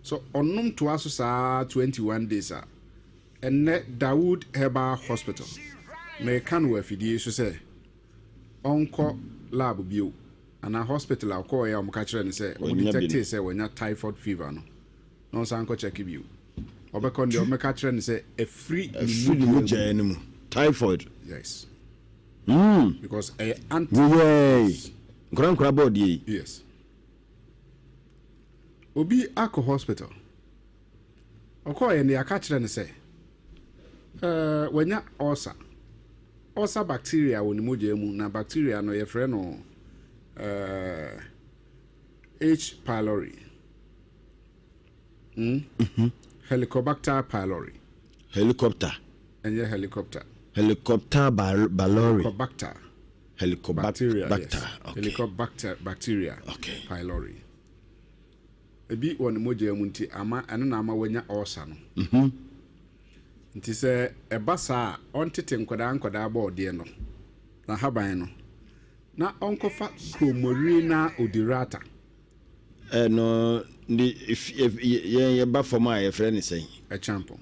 So ɔnom toa so saa 21 days a, ɛnnɛ Dawood Herbal Hospital, meka no wɔ afidie yi so sɛ ɔnkɔ lab bio anaa hospital a ɔkɔɔeɛ a wɔka kyerɛɛ no sɛ wɔn Wanya bi no. detectee sɛ wanya typhoid fever no, na ɔnsan nkɔ check bio. Ɔbɛkɔ no deɛ wɔbɛka kyerɛ no sɛ afiri ne Afiri ne mogya mogya mu. no mu. Typhoid. Yes. Mm. Because ɛyɛ anti. Woyɛɛi. Nkora nkora bɔɔdeɛ yi. Yes. Obi akɔ hospital. Ɔkɔɔeɛ no yɛaka kyerɛ no sɛ ɛɛ wanya ulcer. Ulcer bacteria wɔ ne mogya mu na bacteria no yɛfrɛ no ɛɛ H. pylori. Mm? Helicobacter pylori. Helicopter. Ɛnyɛ helicopter. Helicopter pylori. Helicobacter. Helicobacter. Bacteria, yes. Okay. Helicobacter bacteria Okay. pylori. Ebi wɔ ne mogya mu nti ama ɛno na ama wanya ulcer no. Nti sɛ ɛba saa a, ɔntete nkwadaa nkwadaa bɔɔdeɛ no, n'ahaban no, na ɔnkɔfa Chromorina odorata. Ɛno ne yɛn yɛba fam a yɛfrɛ ne sɛn? Ɛkyampɔn.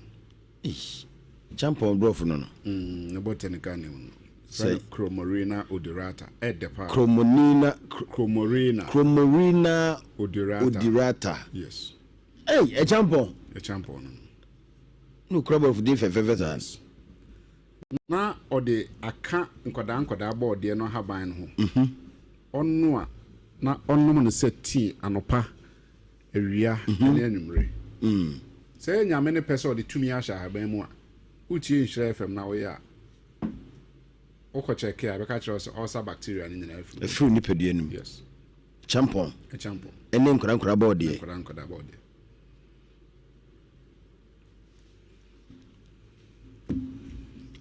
Kyampɔn borɔfo no no. Ne botanical name no. Frɛ no Chromorina odorata. Ɛdɛ paa. Chromorina. Chromorina. Chromorina odorata. Odorata. Yes. Ei, ɛkyampɔn. Ɛkyampɔn no. Ne okura borɔfo din fɛfɛɛfɛ saa. Yes. Na ɔde aka nkwadaa nkwadaa bɔɔdeɛ no ahaban no ho. Ɔnoa na ɔnom no sɛ tea anɔpa, awia ne anwummere. Sɛ ɛyɛ Nyame ne pɛ sɛ ɔde tumi ahyɛ ahaban mu a, wotie Nhyira FM na woyɛ a, wokɔ kyɛke a, ɛbɛka kyerɛ wo sɛ ulcer bacteria no nyinaa afiri. Afiri nipadua no mu. Yes. Kyampɔn. Kyampɔn. Ɛne nkwadaa nkwadaa bɔɔdeɛ. Nkwadaa nkwadaa bɔɔdeɛ.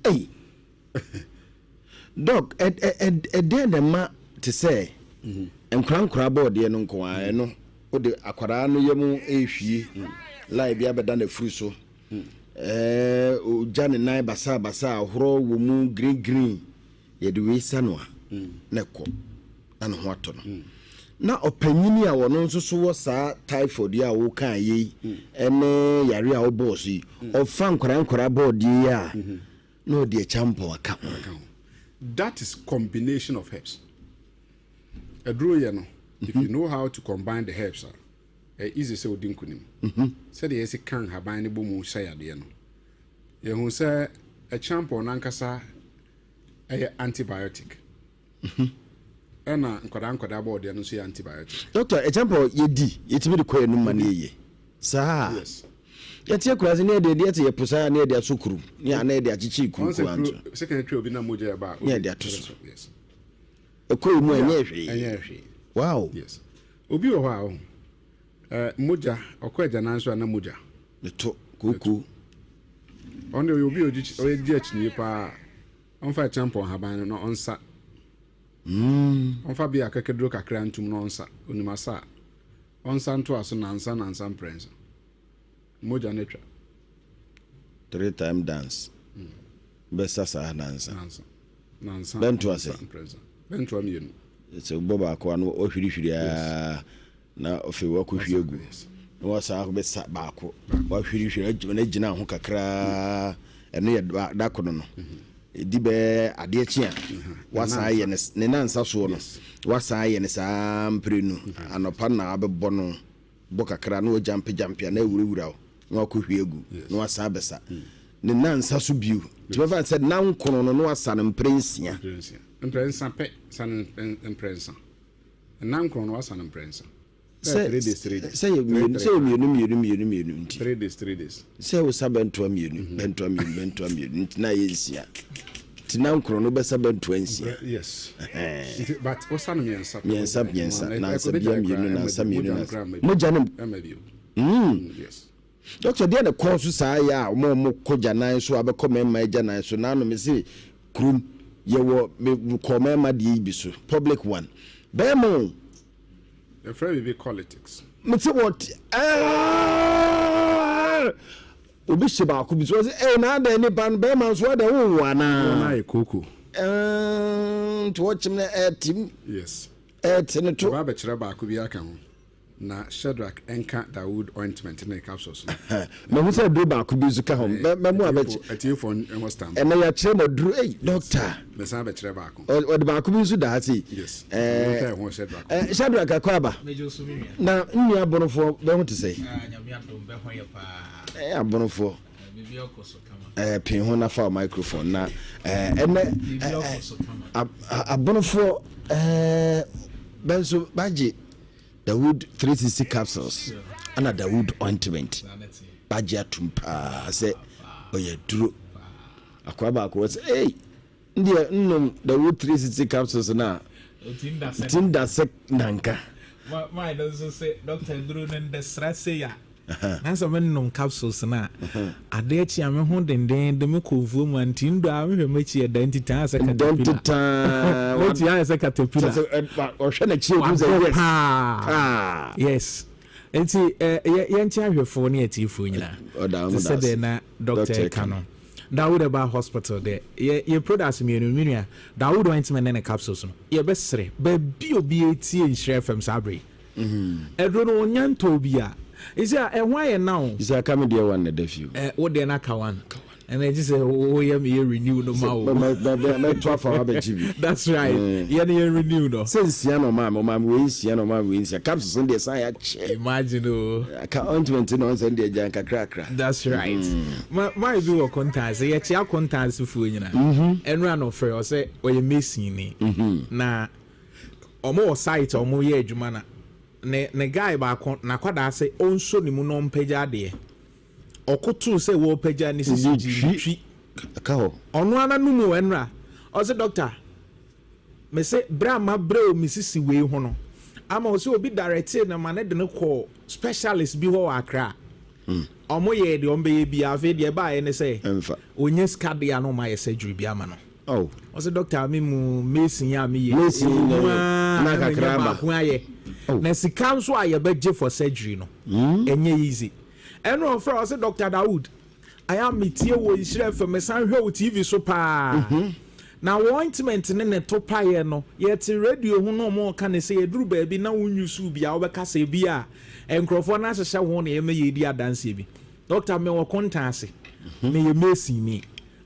Ei. Dɔk, ɛdɛn na ɛma te sɛ nkwadaa nkwadaa bɔɔdeɛ no nko ara ɛno wode akwadaa no yam ɛrehwie line bi abɛda n'afuru so ɛɛ ogya ne nan basaa basaa ahorɔ wɔ mu green green yɛde wei sa no a na ɛkɔ na ne ho atɔ no na ɔpanyini a ɔno nso so wɔ saa typhoid yi a wokaa yei ɛne yare a wobɔɔ so yi ɔfa nkwadaa nkwadaa bɔɔdeɛ yi a na ɔde akyampɔn aka ho. That is combination of herbs. Aduro yɛ no, if you know how to combine the herbs a, ɛyɛ easy sɛ wodi nkunim. Sɛdeɛ yɛsi ka nhaban no bɔ mu hyɛ yadeɛ no, yɛhu sɛ akyampɔn no ankasa ɛyɛ antibiotic. Ɛna nkwadaa nkwadaa bɔɔdeɛ no nso yɛ antibiotic. Doctor, ɛkyɛmpɔ yɛdi, yɛtumi de kɔ yɛnum ma no yɛ yie saa? Yes. Yɛte akuraase ne yɛde yɛte yɛ posa ne yɛde aso kuru ne ana yɛde akyekyere kuru Wɔn sɛ kura kuro nso sekan atwa obi na mogya ɛba a, ne yɛde ato so. Yes. Ɛkɔ yɛ mu a ɛnyɛ hwee. Ɛnyɛ hwee. Wow. Yes. Obi wɔ hɔ a ɔho ɛɛ mogya ɔkɔ agyanan so a na mogya. Ne to kooko. Ɔno deɛ ɔyɛ obi a ɔyɛ gye akyinnye paa. Ɔmfa ɛkyɛmpɔn nhaban no na ɔnsa. Ɔmfa bia akakaduro kakra ntum na ɔnsa. Onim asa a, ɔnsa ntoa so nansa nansa mprɛnsa. Mogya no atwa. Three time dance. Bɛsa saa nansa. Nansa. Nansa. Bɛntoa sɛ. Mprɛnsa. Bɛntoa mmienu. Sɛ wobɔ baako a na wahwirihwiri aa na afei wakɔhwie agu. Na wasan bɛsa baako. Wahwirihwiri agyina na agyina ho kakraa. Ɛno yɛ da kono no. Ɛdi bɛɛ adeɛ kye a wasan ayɛ ne ne nansa soɔ no wasan ayɛ ne saa mprenu. Anɔpa na abɛbɔ no bɔ kakra na wagyampe gyampe a na awurawura wo na wakɔhwie agu na wasan abɛsa ne nansa so bio. Nti bɛfa sɛ nankono no na wasa no mprɛnsia. Mprɛnsa pɛ sa no mprɛnsa. Nankono no wasa no mprɛnsa. Sɛ sɛ yɛ mmienu sɛ yɛ mmienu mmienu mmienu mmienu nti. 3 days 3 days. Sɛ wosa bɛntoa mmienu bɛntoa mmienu bɛntoa mmienu nti na yɛ nsia. Nti nankono no wobɛsa bɛntoa nsia. Yes. Nti but wosa no mmiɛnsa. Mmiɛnsa mmiɛnsa nansa bia mmienu nansa mmienu nansa. Mogya no. Ɛma bio. Yes. Doctor deɛ na kɔɔ so saa yɛ a wɔn a wɔn kɔ gyanan so abɛkɔ mmarima agyanan so naano me se kurom yɛwɔ me kɔɔ mmarima deɛ yi bi so public one bɛrima o. Yɛfrɛ biribi politics. Me se wɔ ɛɛɛ obi hyɛ baako bi so ɔse ɛɛ na adɛn nipa no bɛrima nso adɛn wo wo anaa. Wɔn ayɛ kooko. Ɛɛ nti wɔkyem na ɛɛtim. Yes. Ɛɛte ne to. Ɛba abɛkyerɛ baako bi aka ho. Na Shadrach nka Dawood ointment ne capsules no. Mahu sɛ aduro baako bi nso ka ho. Mɛmo abɛkyɛ. Atiefoɔ nwɔ stamp. Ɛnɛ yɛakyerɛ mo aduro. Ei, doctor. Mɛsan abɛkyerɛ baako. Ɔde baako bi nso da ha sei. Yes. Ɛɛ ho Shadrach. Ɛɛ Shadrach akɔ aba. Na nnua abonofoɔ bɛho te sɛ. Nyame adom bɛho yɛ paa. Ɛɛ abonofoɔ. Ɛɛ pin ho na fa microphone na ɛɛ ɛnɛ ɛɛ abonofoɔ ɛɛ bɛnso bagye. Dawood 360 capsules ɛna Dawood ointment bagye atum paa sɛ ɔyɛ duro. Akoa baako wɔ sɛ ei ndeɛ nnom Dawood 360 capsules no a nti nda sɛ nanka. Maa no nso sɛ dɔkta duro no ndɛsra sei a na sɛ menom capsules no a adeɛ kye a me ho dendenden me kɔ mfuo mu a nti ndɔ a mehwɛ m'akyi ɛda ntitaa sɛ caterpillar m'akyi ayɛ sɛ caterpillar ɔhwɛ n'akyi ehu sɛ yes paa yes nti yɛnkyɛ ahwɛfoɔ ne atiefoɔ nyinaa te sɛ deɛ na dɔkta ɛka no Dawood ɛba hospital deɛ yɛ yɛ products mmienu me nua Dawood ointment ne ne capsules no yɛbɛsrɛ baabi obi etie Nhyira FM saa bere Aduro no ɔnya ntɔɔ bi a. Isi a ɛho ayɛ na o. Isi aka me deɛ one na ɛda fie o. Ɛ wo deɛ no aka one. Ɛna ɛgye sɛ woyɛ me yɛ renew no ma o. Mɛto afa hɔ abɛgye bi. That's right. Yɛ no yɛ renew no. Sɛ nsia na ɔmaa me, ɔmaa me wei nsia na ɔmaa me wei nsia. Capsules no deɛ san yɛ akyɛ. Imagine o. Aka ointment no ɔnsɛ no deɛ gya nkakrakra. That's right. Ma maa bi wɔ Kontaase, yɛkyea Kontaase foɔ nyinaa. Ɛnora na ɔfrɛ ɔsɛ ɔyɛ mason ni. Na Ɔmo wɔ site a ɔmo yɛ adwuma na ne ne guy baako n'akwadaa sɛ ɔnsɔ ne mu na ɔmpagya adeɛ. Ɔkotoo sɛ wɔɔpagya ne sisi gyee ne twi. Ɛka hɔ. Ɔno ara n'anum o ɛnora. Ɔse doctor mese berɛ a mabrɛ o me sisi wei ho no ama ɔse obi directee no ma ne de no kɔɔ specialist bi hɔ wɔ Accra. Ɔmo yɛɛ deɛ ɔmo bɛyɛ biara afei deɛ ɛbaeɛ ne sɛ ɔnya sika deɛ a na ɔmo ayɛ surgery bi ama no. Oh. Ɔsɛ doctor me mu mason a meyɛ. Mason na yɛ. Na kakra aba. Baako ayɛ. Oh. Na sika nso a yɛbɛgye for surgery no. Ɛnyɛ easy. Ɛna ɔfrɛ ɔsɛ Doctor Dawood. Ayɛ a metie wɔ Nhyira FM mesan hwɛ wo TV so paa. Na wɔ ointment ne ne to paeɛ no yɛte radio ho na ɔmo ka ne sɛ yɛduru baabi na wo nyusu bi a wobɛka sɛ bi a nkurɔfoɔ no ahyehyɛ ho na yɛma yɛdi adanseɛ bi. Doctor mewɔ kontan ase. Meyɛ mason ni.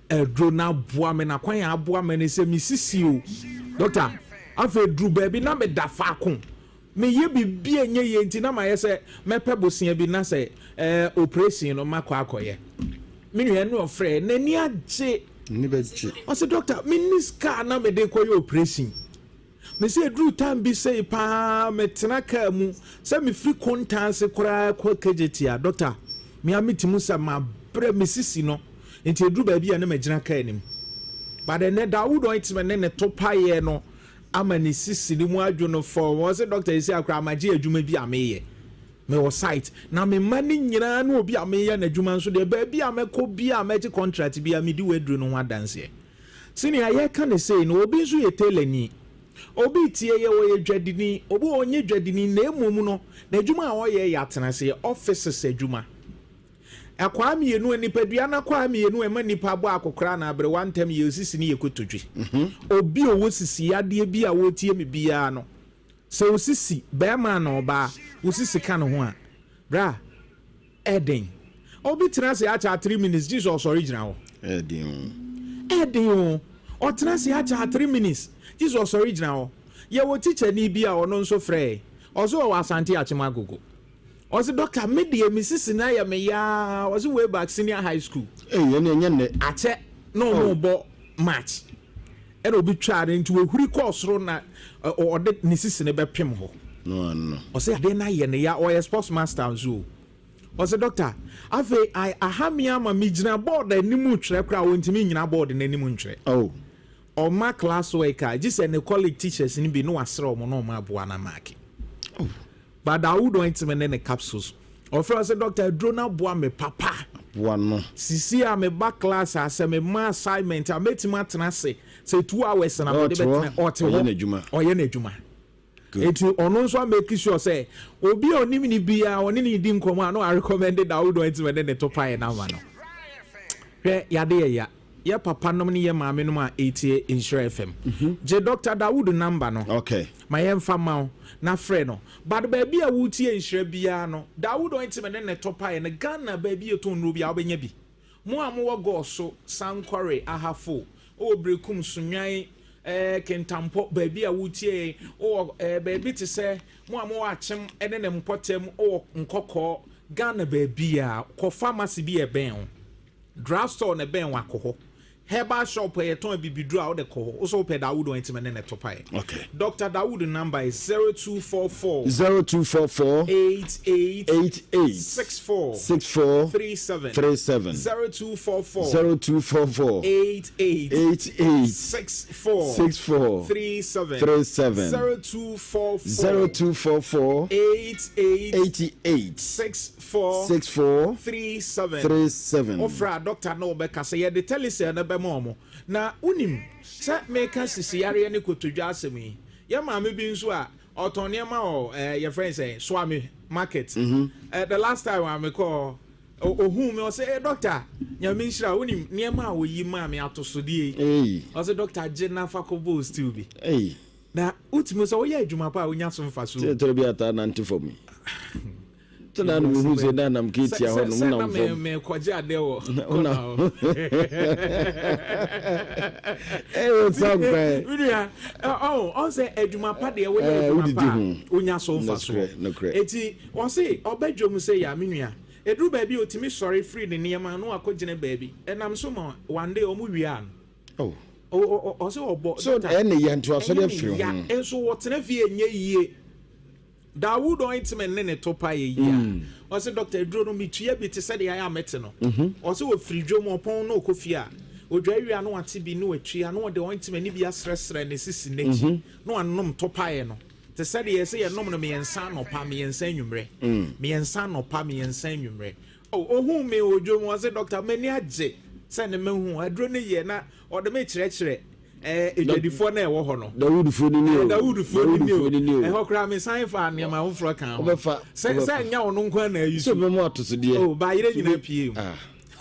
Aduro no aboa me na kwan a aboa me ne sɛ me sisi o. Doctor, afei duru baabi na meda faako. Meyɛ biribi a ɛnyɛ yie nti na mayɛ sɛ mɛpɛ bosea bi na sɛ eh, operation no makɔ akɔyɛ. Me nua ne ɔfrɛ n'ani agye. N'ani bɛgye. Ɔse doctor, menni sika a na mede kɔyɛ operation. Mese ɛduru time bi sei paa metena car mu sɛ mefiri Kontanse koraa kɔ Kejetia doctor me a metumi sɛ mabrɛ me sisi no nti ɛduru baabi a na magyina car no mu but ɛnɛ Dawood ointment ne ne to paeɛ no ama ne sisi no mu adwo no fɔmm ɔse doctor ɛsi akora magye adwuma bi a meyɛ mewɔ site na me mma no nyinaa ne obi a meyɛ n'adwuma nso deɛ baabi a mɛkɔ bi a mɛgye contract bi a medi w'aduro no ho adanseɛ. Sɛnea yɛreka no sei no, obi nso yɛ tailorni, obi retie yɛ, ɔyɛ dwadini, obi wɔ hɔ ɔnyɛ dwadini na mmom no, n'adwuma a ɔyɛ yɛ atenaseɛ, offices adwuma. Akwaa mmienu, nipadua no akwaa mmienu a ɛma nnipa bɔ akɔkora anaa aberewa ntɛm yɛ osisi ne yɛ kotodwe. Obi a ɔwɔ sisi yadeɛ bi a ɔretie me biara no, sɛ osisi, barima anaa ɔbaa, wo sisi ka ne ho a, bra, Ɛden. Obi tena ase akyɛ a 3 minutes gye sɛ ɔsɔre gyina hɔ. Ɛden o. Ɛden o. Ɔtena ase akyɛ a 3 minutes gye sɛ ɔsɔre gyina hɔ. Yɛwɔ tikyani bi a ɔno nso frɛɛ. Ɔse ɔwɔ Asante Akyem Agogo. Ɔse doctor me deɛ me sisi no ayɛ me yaa. Ɔse way back senior high school. Ei ɛne ɛnyɛ nnɛ. Akyɛ na ɔmo bɔ match ɛna obi twaa no nti wahuri kɔɔ soro na ɔde ne sisi no bɛpem hɔ. No ano. Ɔsɛ adeɛ no ayɛ no ya, ɔyɛ sports master nso o. Ɔsɛ doctor afei aha me ama me gyina board anim twerɛ koraa ɔntumi nnyina board no anim ntwerɛ. Oh. Ɔma class work a gye sɛ ne colleague teachers no bi na wasrɛ wɔn na wɔn aboa no amaake. Oh. But Dawood ointment ne ne capsules. Ɔfrɛ ɔsɛ doctor aduro no aboa me papa. Aboa no. Sisi a me ba class a sɛ me ma assignment a mɛtumi atena ase sɛ 2 hours na mede bɛtena ɔte hɔ ɔyɛ n'adwuma. Eti ɔno nso a make sure sɛ obi a onim ne biara ɔne ne di nkɔmɔ a no a recommend Dawood ointment ne ne to paeɛ no ama no. Hwɛ yade yɛ ya. yɛ papa nom ne yɛ maame nom a ɛretie Nhyira FM. Gye Doctor Dawood number no. Okay. Ma yɛmfa ma wo na frɛ no. But baabi a woretie Nhyira biara no, Dawood ointment ne ne topaeɛ no, Ghana baabi a yɛtɔn nnuro biara wobɛnya bi. Mo a mowɔ Gɔɔso, Sankɔre, Ahafo, wowɔ Berekum, Sunnwan, eh, Kintampo, baabi a woretie yɛn, wowɔ eh, baabi te sɛ mo a mowɔ Akyem ne ne mpɔtam, wowɔ Nkɔkɔɔ, Ghana baabiara, kɔ pharmacy bi a ɛbɛn wo. Drug store na ɛbɛn wo a, kɔ hɔ. Herbal shop a yɛtɔn abibiduro a, wode kɔ hɔ. Wo sɛ wopɛ Dawood ointment ne ne topaeɛ. Okay. Doctor Dawood number is 0244. 0244. 88. 88. 64. 64. 37. 37. 0244. 0244. 88. 88. 64. 64. 37. 37. 0244. 0244. 88. 88. 64. 64. 37. 37. Wofrɛ a doctor ne wo bɛkasa. Yɛde telecel no bɛma wɔn. Na wonim sɛ meka sisiyareɛ ne kotodwe asɛm yi, yɛn maame bi nso a ɔtɔn nneɛma wɔ ɛɛ yɛfrɛ no sɛn, Suame market. Eh, the last time a mekɔɔ hɔ, ohuu me ɔsɛ, eh doctor, Nyame nhyira wo, wonim nneɛma a oyi maa me atosodeɛ yi. Ɔsɛ doctor gye na fa kɔbɔ stew bi. Na wotumi sɛ woyɛ adwuma pa a wonya so mfasoɔ. Sɛ ɛtɔrɔ bi ataa nante fam yi. Sɛ na mehu sɛ na nam ketia hɔ nom nam fam. Sɛ na mekɔgye adeɛ wɔ kɔna hɔ. Ɛyɛ sa nkwan. Menua, ɔn sɛ adwuma pa deɛ woyɛ adwuma pa a wonya so mfasoɔ. Eti ɔse ɔbɛ dwom sɛ ya menua. Ɛduru baabi a ɔtumi sɔre firi ne nneɛma na wakɔgyina baabi. Ɛnam so ma one day ɔmo wiaa no. Ɔse ɔbɔ. So ɛne ya nti wasɔre afiri ho. Nso wɔtena fie nyɛ yie. Dawood ointment ne ne to pa yɛ yie a, ɔse doctor aduro no metua bi te sɛdeɛ ayɛ a mete no. Ɔse ɔfiri dwom ɔpɔn na ɔkɔ fie a, ɔdware wie a na wate bi na watua na ɔde ointment no bi asrɛsrɛ ne sisi no akyi na wanom to paeɛ no te sɛdeɛ yɛse yɛnom no mmiɛnsa anɔpa mmiɛnsa anwummerɛ, mmiɛnsa anɔpa mmiɛnsa anwummerɛ. Oh, ɔhuu me wɔ dwom ɔse doctor m'ani agye sɛ ne mahu aduro no yɛ na ɔde me kyerɛkyerɛ Ɛɛ adwadifoɔ no a ɛwɔ hɔ no. Dawudfoɔ no ni o. Dawudfoɔ no ni o. Ɛhɔ koraa mesan faa nneɛma foforɔ kaa ho. Wobɛfa. Sɛ sɛ nyɛ ɔno nko ara na ayi so. Sɛ ɔbɛmu atosodeɛ. O bayerɛ nyinaa pie mu.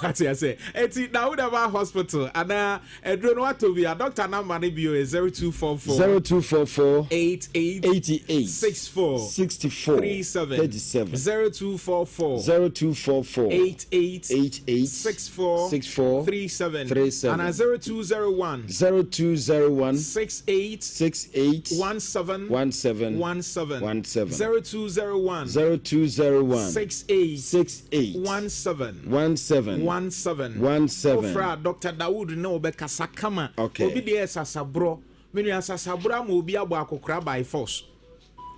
Wate ase. Eti Dawud Herbal Hospital anaa aduro no watɔ bi a doctor number no bio yɛ 0244. 0244. 88. 88. 64. 64. 37. 37. 0244. 0244. 88. 88. 64. 64. 37. 37. Anaa 0201. 0201. 68. 68. 17. 17. 17. 17. 0201. 0201. 68. 68. 17. 17. 17. 17. Wofrɛ a Doctor Dawood ne wo bɛkasa kama. Okay. Obi deɛ yɛ sasaborɔ. Me nua sasaborɔ ama obi abɔ akokora by force.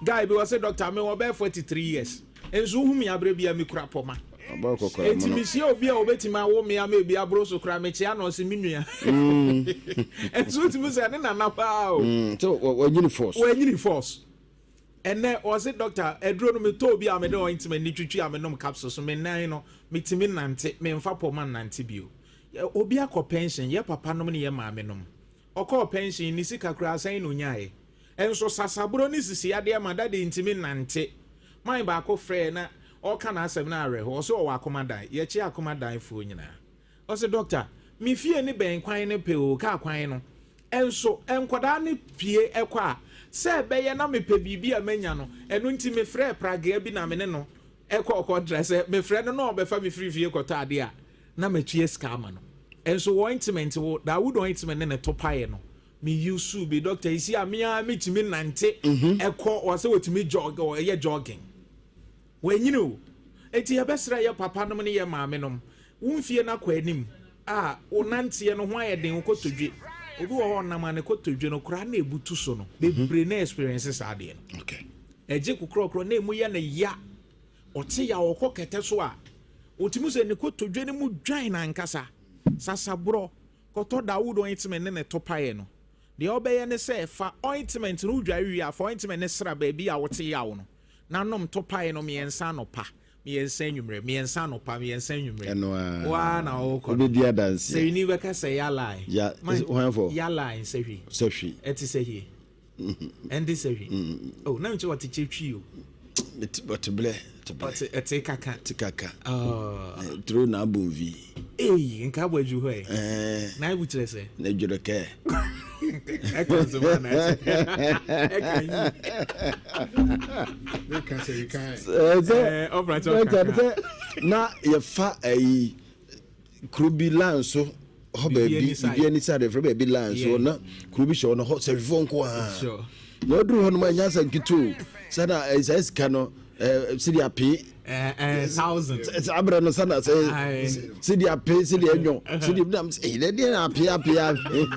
Guy bi ɔse doctor me wɔ bɛyɛ 43 years nso wohu me aberɛ bia me kura pɔma enti me hyia obi a obetumi awo me ama ebi aboro so koraa mekyea na ɔse me nua nso wotumi sɛ ne nana paa o mm, wanyini force wanyini force ɛnɛ ɔse doctor aduro no metɔ obi a mede ointment ne twitwi a menom capsule so me nan no metumi nante memfa pɔma nante bio obi akɔ pension yɛ papa nom ne yɛ maame nom ɔkɔɔ pension ne sika koraa sɛn na onyaeɛ Nso sasaborɔ ne sisiyadeɛ ma daddy ntumi nnante. Man baako frɛɛ na ɔreka n'asɛm na awerɛhoɔ. Ɔse ɔwɔ Akomadan. Yɛkyea Akomadan foɔ nyinaa. Ɔse doctor, me fie ne bɛn kwan no pɛ oo, kaa kwan no. Nso nkwadaa no pue kɔ a, sɛ ɛbɛyɛ na mepɛ biribi a manya no, ɛno nti mefrɛɛ pragea bi na me ne no kɔɔ kɔntra. Sɛ mefrɛ no na ɔbɛfa me firi fie kɔtɔ adeɛ a, na matua sika ama no. Nso wɔ ointment, wo Dawood ointment ne ne to paeɛ no, Me use bi doctor yi si a me ara me tumi nante ɛkɔ ɔsɛ wɔtumi jog ɔyɛ jogging wɔanyini o eti yɛbɛsrɛ yɛ papa nom ne yɛ maame nom wo mfie no akɔ anim a wo nanteɛ no ho ayɛ den wo kotodwe obi wɔ hɔ ɔnam a ne kotodwe no koraa na ebutu so no bebree na experience saa adeɛ no ɛgye kokorɔkorɔ na emu yɛ no ya ɔte ya ɔkɔ kɛtɛ so a otumi sɛ ne kotodwe no mu dwan n'ankasa sasaborɔ Kɔtɔ Dawood ointment ne ne topaeɛ no. Deɛ wobɛyɛ ne sɛ, fa ointment no, wodware wie a, fa ointment no sra baabi a wote yaw no, na nom topaeɛ no mmiɛnsa anɔpa, mmiɛnsa anwummerɛ, mmiɛnsa anɔpa, mmiɛnsa anwummerɛ. Ɛno ara. Wo ara na wokɔ no. Wobɛdi adanseɛ. Sɛhwini bɛka sɛ yalae. Ya, Man, hwan fɔ? Yalae nsɛhwi. Sɛhwi. Ɛte sɛhwie. Ɛnde sɛhwi. Oh, na nkyɛ ɔte kyɛ twi o. Ɔte blɛ, ɔte blɛ. Ɔte, ɛte kaka. Te kaka. Oh. Turo na abɔ mvi. Ei, nka abɔ adwiri hɔ ɛ. Ɛɛ. Na ebu kyerɛ sɛ. Na dwere kɛ. Ɛka nso ma na ɛkyɛ. Ɛka yi. Meka sɛ you can. Sɛ Ɔfra kyɛ dɔkta ɔkaka. sɛ na yɛfa ayi kuro bi line so hɔ baabi biribi ani side yɛfrɛ baabi line so na kuro bi hyɛ hɔ no hɔ sɛhwifoɔ nko ara na ɔduru hɔ nom a nyansa nketewa o sɛ na eh, saa sika no eh, sidi apee thousand saa berɛ no sɛ na sɛ sidi apee sidi ɛnyɔ sidi nam sɛ ɛyɛ deɛ na apee apee apee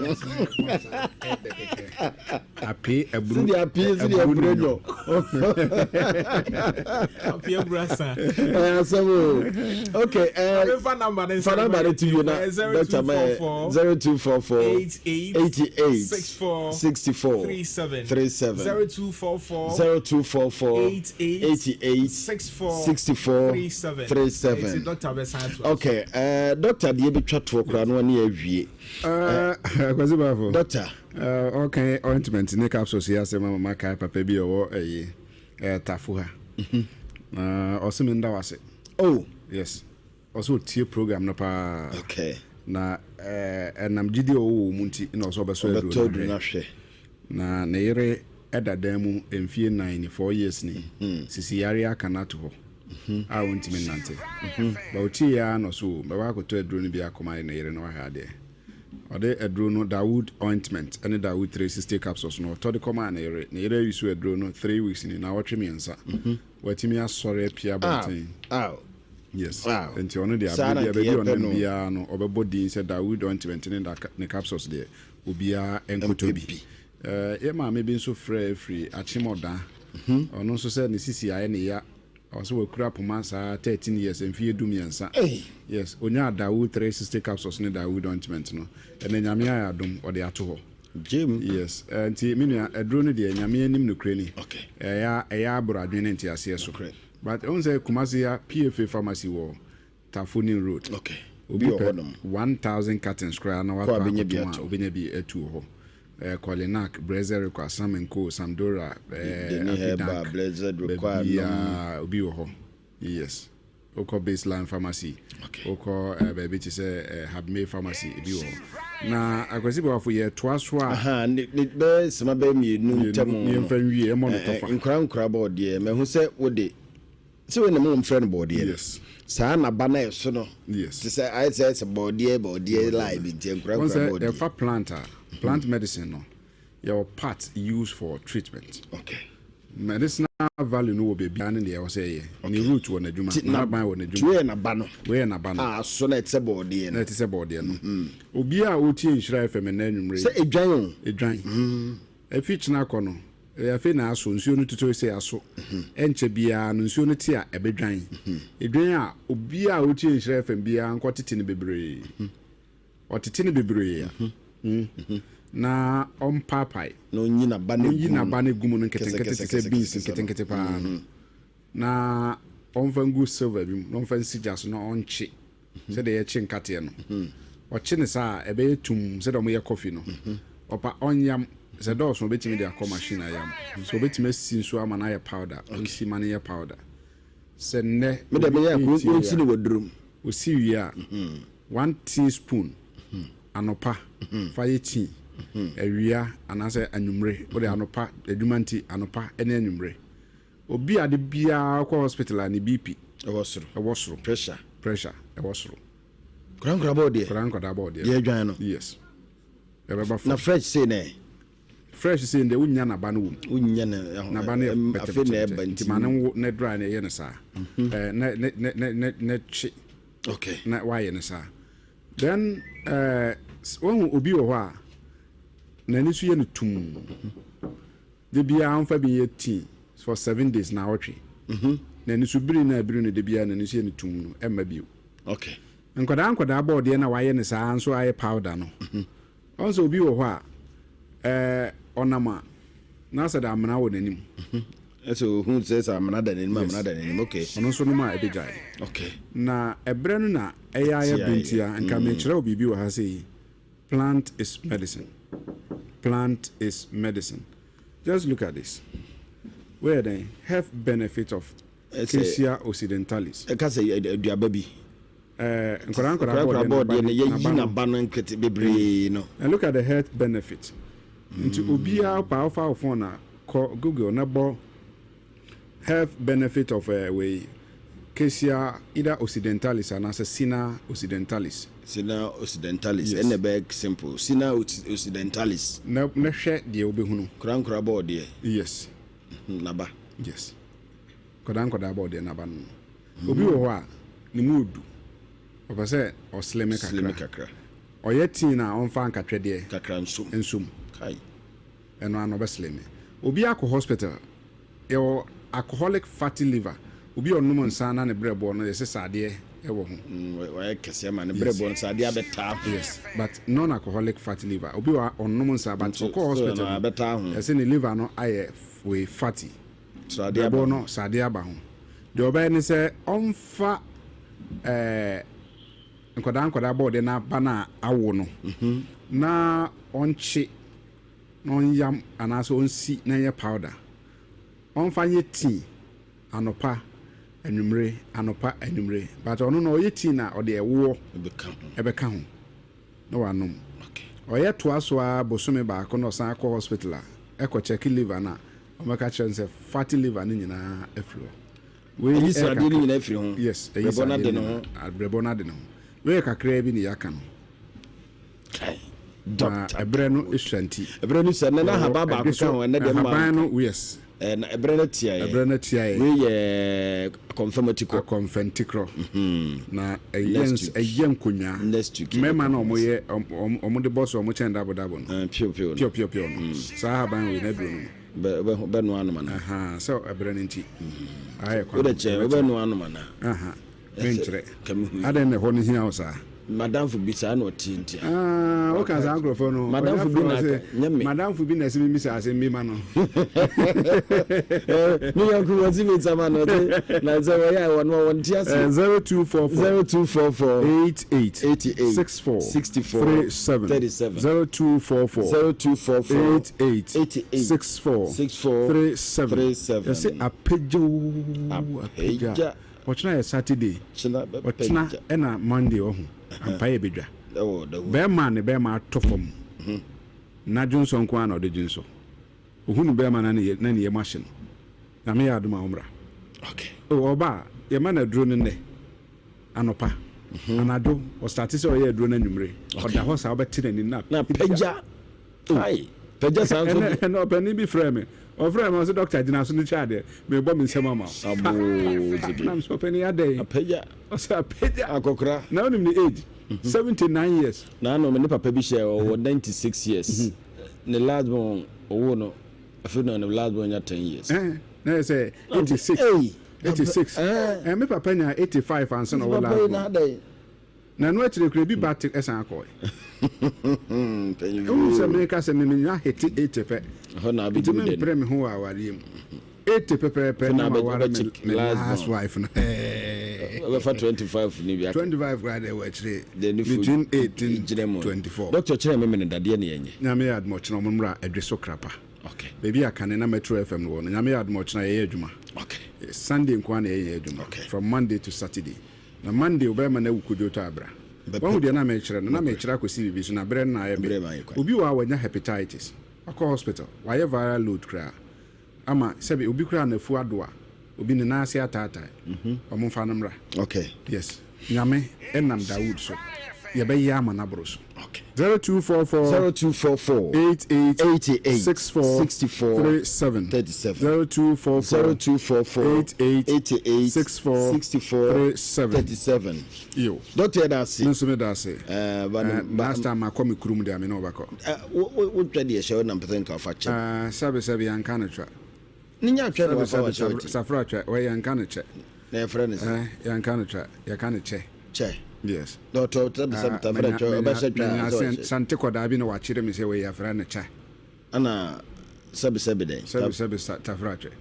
Apee aburu. Sidi apee sidi aburu nyɔ. Apee aburu asa. Ɛyɛ asɛm o. Okay. Ɛɛ fa number ne fa number ne ti wie na doctor ma yɛ 0244 88 64 37 0244 0244 88 64 37 37. Doctor bɛ san to. Okay. Ɛɛ doctor deɛ bi twa toɔ koraa no ne awie. Ɛɛ Kwasi Bafo. Doctor. Ɔka ointment ne capsules yi asɛm ama makae papa bi a ɔwɔ ɛyi Tafo ha. Na ɔse me nda wase. Oh. Yes. Ɔse ɔtie program no paa. Okay. Na ɛnam gyidi a ɔwɔ wɔ mu nti na ɔsɛ ɔbɛsɔ aduro no ahwɛ. Na ne yere ɛda dan mu mfie 9 ni, 4 years ni. Sisi yare aka no ato hɔ a ɔntumi nnante. Ba ɔtie ya na ɔso bɛba akɔtɔ aduro no bi akɔma ne yere no wahwɛ adeɛ. Ɔde aduro no Dawood ointment ne Dawood 360 capsules no ɔtɔ de kɔmaa ne yere. Ne yere ayi so aduro no 3 weeks ni, naawɔtwe 3. Watumi asɔre apia abɔnten. Yes. Nti ɔno deɛ Saa abere na bia nka baabi a yɛpɛ ɔnam no. biara no ɔbɛbɔ din sɛ Dawood ointment ne capsules deɛ obiara nkotɔ Mpɛ bi. bi. Yɛ maame bi nso frɛ firi Akyemɔda. Ɔno nso sɛ ne sisi ayɛ ne ya. Ɔsɛ wakura poma saa 13 years, mfeɛ 13. Hey. Yes, onya Dawood 360 capsules ne Dawood ointment no. Ɛnɛ Nyame ayɛ adom ɔde ato hɔ. Jim. Yes, nti me nua aduro no deɛ Nyame anim nokorɛ ni. Ɛyɛ aboro adwene ne nteaseɛ so. Nokorɛ. But ɔhu sɛ Kumasi ya PFA pharmacy wɔ Tafo New Road. Obi Bi wɔ pɛ hɔnom. 1000 cartons koraa na Kɔ watɔ a bɛnya bi akɔtɔn a ato. obɛnya bi atu wɔ hɔ. Kolinak, Brezerikwa, Samenko, Samdora, Deni Herba, Apidank, Blessed Require nom. baabiaa obi wɔ hɔ. Yes. Wokɔ Baseline Pharmacy, wokɔ baabi te sɛ Habme Pharmacy, ebi wɔ hɔ. Na Akwasi Boafo yɛtoa so a Aha, ne bɛyɛ sima bɛyɛ 2 ntam no. Yɛmfa nwie, ɛmmɔ no tɔfa. Nkora bɔɔdeɛ, mahu sɛ wode sɛ wei na mo mfrɛ no bɔɔdeɛ no. Yes. Saa naba na ɛso no. Yes. Te sɛ ayɛ sɛ bɔɔdeɛ line bi nti nkora Wɔn nkora sɛ bɔɔdeɛ. ɛfa plant a plant medicine no yɛwɔ part used for treatment. Medicinal value no wɔ baabi a ne deɛ ɛwɔ sɛ ɛyɛ. Ne root wɔ n'adwuma, Ti na n'ahaban wɔ n'adwuma. Ti wei yɛ n'aba no. Wei yɛ n'aba no. A so na ɛte sɛ bɔɔdeɛ Na no. ɛte sɛ bɔɔdeɛ no. Obiara a ɔtie Nhyira FM nnɛ anwummerɛ yi. Sɛ edwan o. Edwan. Efi kyena kɔ no, ɛyɛ afei na aso nsuo no tutu sɛ aso. Ɛnkyɛ biara no nsuo no te a ɛbɛdwan. Edwan a obiara a ɔtie Nhyira FM biara nkɔ tete no bebree. Ɔtete no bebree a. Na ɔmpaapae. Na ɔnyi n'aba no Ɔnyi gu mu. n'aba no gu mu no nketenkete te sɛ Kɛsɛ, beans kɛsɛ, kɛsɛ nketenkete paa no. Na ɔmfa ngu silver bi mu na ɔmfa nsi gya so na ɔnkye sɛdeɛ yɛkye nkateɛ no. Ɔkye ne saa a ɛbɛyɛ tum sɛdeɛ ɔmoyɛ coffee no. Ɔpa ɔnyam sɛ dɔɔso obɛtumi de akɔ machine ayam. So obɛtumi asi nsuo ama no ayɛ powder. Ɔnsi ma no yɛ powder. Sɛ nnɛ Me deɛ meyɛ obi akoro tie ɔnsi a, ne wadurom. Osi wie a 1 teaspoon anɔpa fa yɛ tea, awia anaasɛ anwummere. Wode anɔpa adwuma nti anɔpa ne anwummere. Obi ade biara kɔ hospital a ne BP ɛwɔ soro. Ɛwɔ soro. Pressure. Pressure ɛwɔ soro. Nkora nkora bɔɔdeɛ. Nkora nkora bɔɔdeɛ. Deɛ adwan no. Yes. Ɛbɛba fam. Na fresh sei nɛ. Fresh sei deɛ wonya n'aba no wɔ mu. Wonya ne N'aba no yɛ afei na ɛba pɛtɛpɛtɛ. nti. Nti ma ne nwo ne dry na ɛyɛ no saa. Ne kye. Na wayɛ no saa. Then wahu obi wɔ hɔ a n'ani so yɛ no tum. De biara mfa bi yɛ tea for 7 days na awɔtwe. N'ani so biri na ebiri no de biara n'ani so yɛ no tum no ɛmma bio. Nkwadaa nkwadaa bɔɔdeɛ na wayɛ no saa nso ayɛ powder no. Ɔn sɛ obi wɔ hɔ a ɔnam a na sɛ de amena wɔ n'anim. Ɛsɛ ohun sɛ amena da n'anim, amena da n'anim, okay. Ɔno nso nom a ɛbɛgyae. Na ɛberɛ no na ɛyɛ ayɛ Ɛte ayɛ. bentia nka mekyerɛ wo biribi wɔ ha sɛ yi plant is medicine. Plant is medicine. Just look at this. Where then health benefit of Ɛsɛ- Acacia occidentalis. Ɛka sɛ aduaba bi. Nkwadaa nkwadaa Nkwadaa bɔɔdeɛ no yɛyi n'aba no. N'aba no nkete bebree no. And look at the health benefit. Nti obiara pa wofa wo phone a, kɔ Google na bɔ health benefit of wei Cassia either occidentalis anaasɛ Sina occidentalis. Sina occidentalis. Yes. Ɛna ɛbɛyɛ simple. Sina occidentalis. Na hwɛ deɛ wobɛhunu. Nkwadaa nkwadaa bɔɔdeɛ. Yes. N'aba. Yes. Nkwadaa nkwadaa bɔɔdeɛ n'aba no. Obi wɔ hɔ a ne mu odu. Ɔpɛ sɛ ɔsleme kakra. Slime kakra. Ɔyɛ teen a, ɔmfa nkatwɛdeɛ kakra nsom. Nsom. Kai. Ɛno ano ɔbɛsleme. Obi akɔ hospital, yɛwɔ alcoholic fatty liver. Obi a ɔnom nsa na ne brɛboɔ no yɛsɛ saadeɛ ɛwɔ ho. Wayɛ kɛseɛ ma ne brɛboɔ no saadeɛ abɛtaa ho. Yes, but non-alcoholic fatty liver. Obi wɔ ɔnom nsa but Nti, ɔkɔ hospital still no, no, abɛtaa ho. yɛsɛ ne liver no ayɛ wei fatty. Sradeɛ aba Brɛboɔ ho. no saadeɛ aba ho. Deɛ ɔbɛyɛ ne sɛ ɔmfa nkwadaa nkwadaa bɔɔdeɛ n'aba no a awo no na ɔnkye na ɔnyam anaasɛ ɔnsi na ɛnyɛ powder. Ɔmfa nyɛ tea anɔpa, anwummere, anɔpa, anwummere, but ɔno no ɔyɛ tea na ɔde ɛwoɔ ɛbɛka ho. Ɛbɛka ho na wanom. Ɔyɛ toa so a bosome baako na ɔsan akɔ hospital a ɛkɔ check liver no a, ɔmɛka kyerɛ no sɛ fatty liver no nyinaa afiri hɔ. Wei ɛyi ɛyɛ sradeɛ no kakra. Nyinaa afiri ho. Yes, ɛyi brɛbɔ no sradeɛ ade no ne ho. nyinaa. Brɛbɔ no ade ne ho. Wei yɛ kakraa bi ne yɛaka no. Kai. Na Doctor. ɛberɛ no esua nti ɛberɛ no sɛ nɛ na ahaban baako ka ho, ɛnɛ deɛ mma ahaban no, yes. Na ɛberɛ no tia yɛ. Ɛberɛ no tia yɛ. Wei yɛ akɔmfɛmati kɔ. Akɔmfɛntikorɔ na ɛyɛ Next ns week. Ɛyɛ nkonyaa. Next week. Mmarima na ɔmo yɛ ɔmo de bɔ so, ɔmo kyɛn dabo dabo no. Pio pio no. Pio pio pio no, saa ahaban wei na aduro no no. Bɛnoa anoma no. Aha, sɛ ɛberɛ no nti ayɛ kwan. Wode kyɛn wobɛnoa anoma no. Aha, menkyerɛ. Ka mehu. Adɛn na ɛhɔ no hia wo saa? Madamfo bi saa na ɔte ntia. Ah, woka saa nkurɔfoɔ no. Madamfo bi na ɔnyɛ aka, nyɛ me. Madamfo bi na ɛsɛ memisa asɛm bi ma no. Me yɔnko wɔ si mi nsɛm ano ɔte na sɛ wɔyɛ a wɔn wɔn ti ase. 0244 0244 88 88 64 64 37 37 0244 0244 88 88 64 64 37 37. Yɛsɛ apagya oo, apagya. Apagya. Ɔkyena yɛ Saturday. Kyena ɔkyena bɛpagya. Ɛna Monday ɔho ampa yɛ bɛdwa. Ɛwɔ dawu. Bɛrima a ne bɛrima atɔ fam na dwonsɔ nko ara na ɔde dwonsɔ ohunu bɛrima na ne yam ahye no, Nyame yɛ adom a, ɔmmra. O ɔba a, yɛma no aduro no nnɛ anɔpa, anadwo ɔstarte sɛ ɔyɛ aduro no anwummere, ɔda hɔ saa, wobɛte n'ani na na pagya ai pagya saa nso. Ɛnɛ ɔpanin bi frɛ me, ɔfrɛ me, ɔsɛ, "Doctor, gyina so no kyɛ adeɛ, mebɔ me nsɛm ama wo." Aboo zidi. Nam sɛ, "Ɔpanin, adɛn?" Apagya. Ɔsɛ apagya. Akɔkora. Na wonim ne age, 79 years. Na ano me ne papa bi hyɛ, ɔwɔ 96 years. Ne last born ɔwɔ no afei na ne last born nya 10 years. Na yɛ sɛ 86. Hey, 86. Me papa nya 85 ansa na ɔwɔ papa yi last na born. adɛn? Na ɛno akyire kura bi ba te ɛsan akɔɛ. Mpanyinfoɔ. Ɛhu sɛ meka sɛ memenya hete 80 pɛ ɛhɔ na nti abɛduru dɛ no. mempere me ho wɔ awareɛ mu. 80 pɛpɛɛpɛ na na maware wobɛkye me last last born. wife no. Wobɛfa 25 ni bi aka. 25 koraa deɛ wɔ akyire. Deɛ ne fu between 18 gyina mu. 24. Doctor, kyerɛ me mene dadeɛ ne yɛnyɛ. Nyame yɛ adom, ɔkyena ɔmo mmra Adwe so Krapa. Baabi a kane na Metro FM no wɔ no. Nyame yɛ adom, ɔkyena yɛyɛ adwuma. Sunday nko ara na yɛyɛ adwuma. From Monday to Saturday. Na Monday wobɛma no awu kodwo tɔ abra. Wahu deɛ na mekyerɛ no, na mekyerɛ akɔsi biribi so na berɛ no na ayɛ Berɛ ma me. ayɛ kwan. Obi wɔ a wanya hepatitis, wakɔ hospital, wayɛ viral load koraa ama sɛbi obi koraa nafu ado a obi ne nan ase ataatae, ɔmo mfa no mmra. Yes, Nyame ɛnam Dawood so yɛbɛyɛ ama no aboro so. 0244 0244 88 88 64 64 37 37 0244 0244 88 88 64 64 37 37. Yo. Doctor, yɛda ase. Me nso meda ase. Ba Last time makɔ me kurom deɛ, me ne wobɛkɔ. Wotwa deɛ hyɛ wo nam pɛsɛ nka fa kyɛ. Sɛbe sɛbe, yɛnka no twa. Ne nya atwa de sɛbe wafa sɛbe wakyɛ wati. Safra twa wɔ, yɛnka no kyɛ. Na yɛfrɛ no sɛ? Yɛnka no twa, yɛka no kyɛ. Kyɛ. Yes. Doctor, sɛbe sɛbe tafra twɛ ɔbɛhyɛ twa menya sɛ ɔhyɛ. Sante kɔdaa bi na wakyerɛ me sɛ wei yɛfrɛ no kyɛ. Ana sɛbe sɛbe dɛn? Sɛbe sɛbe tafra twɛ.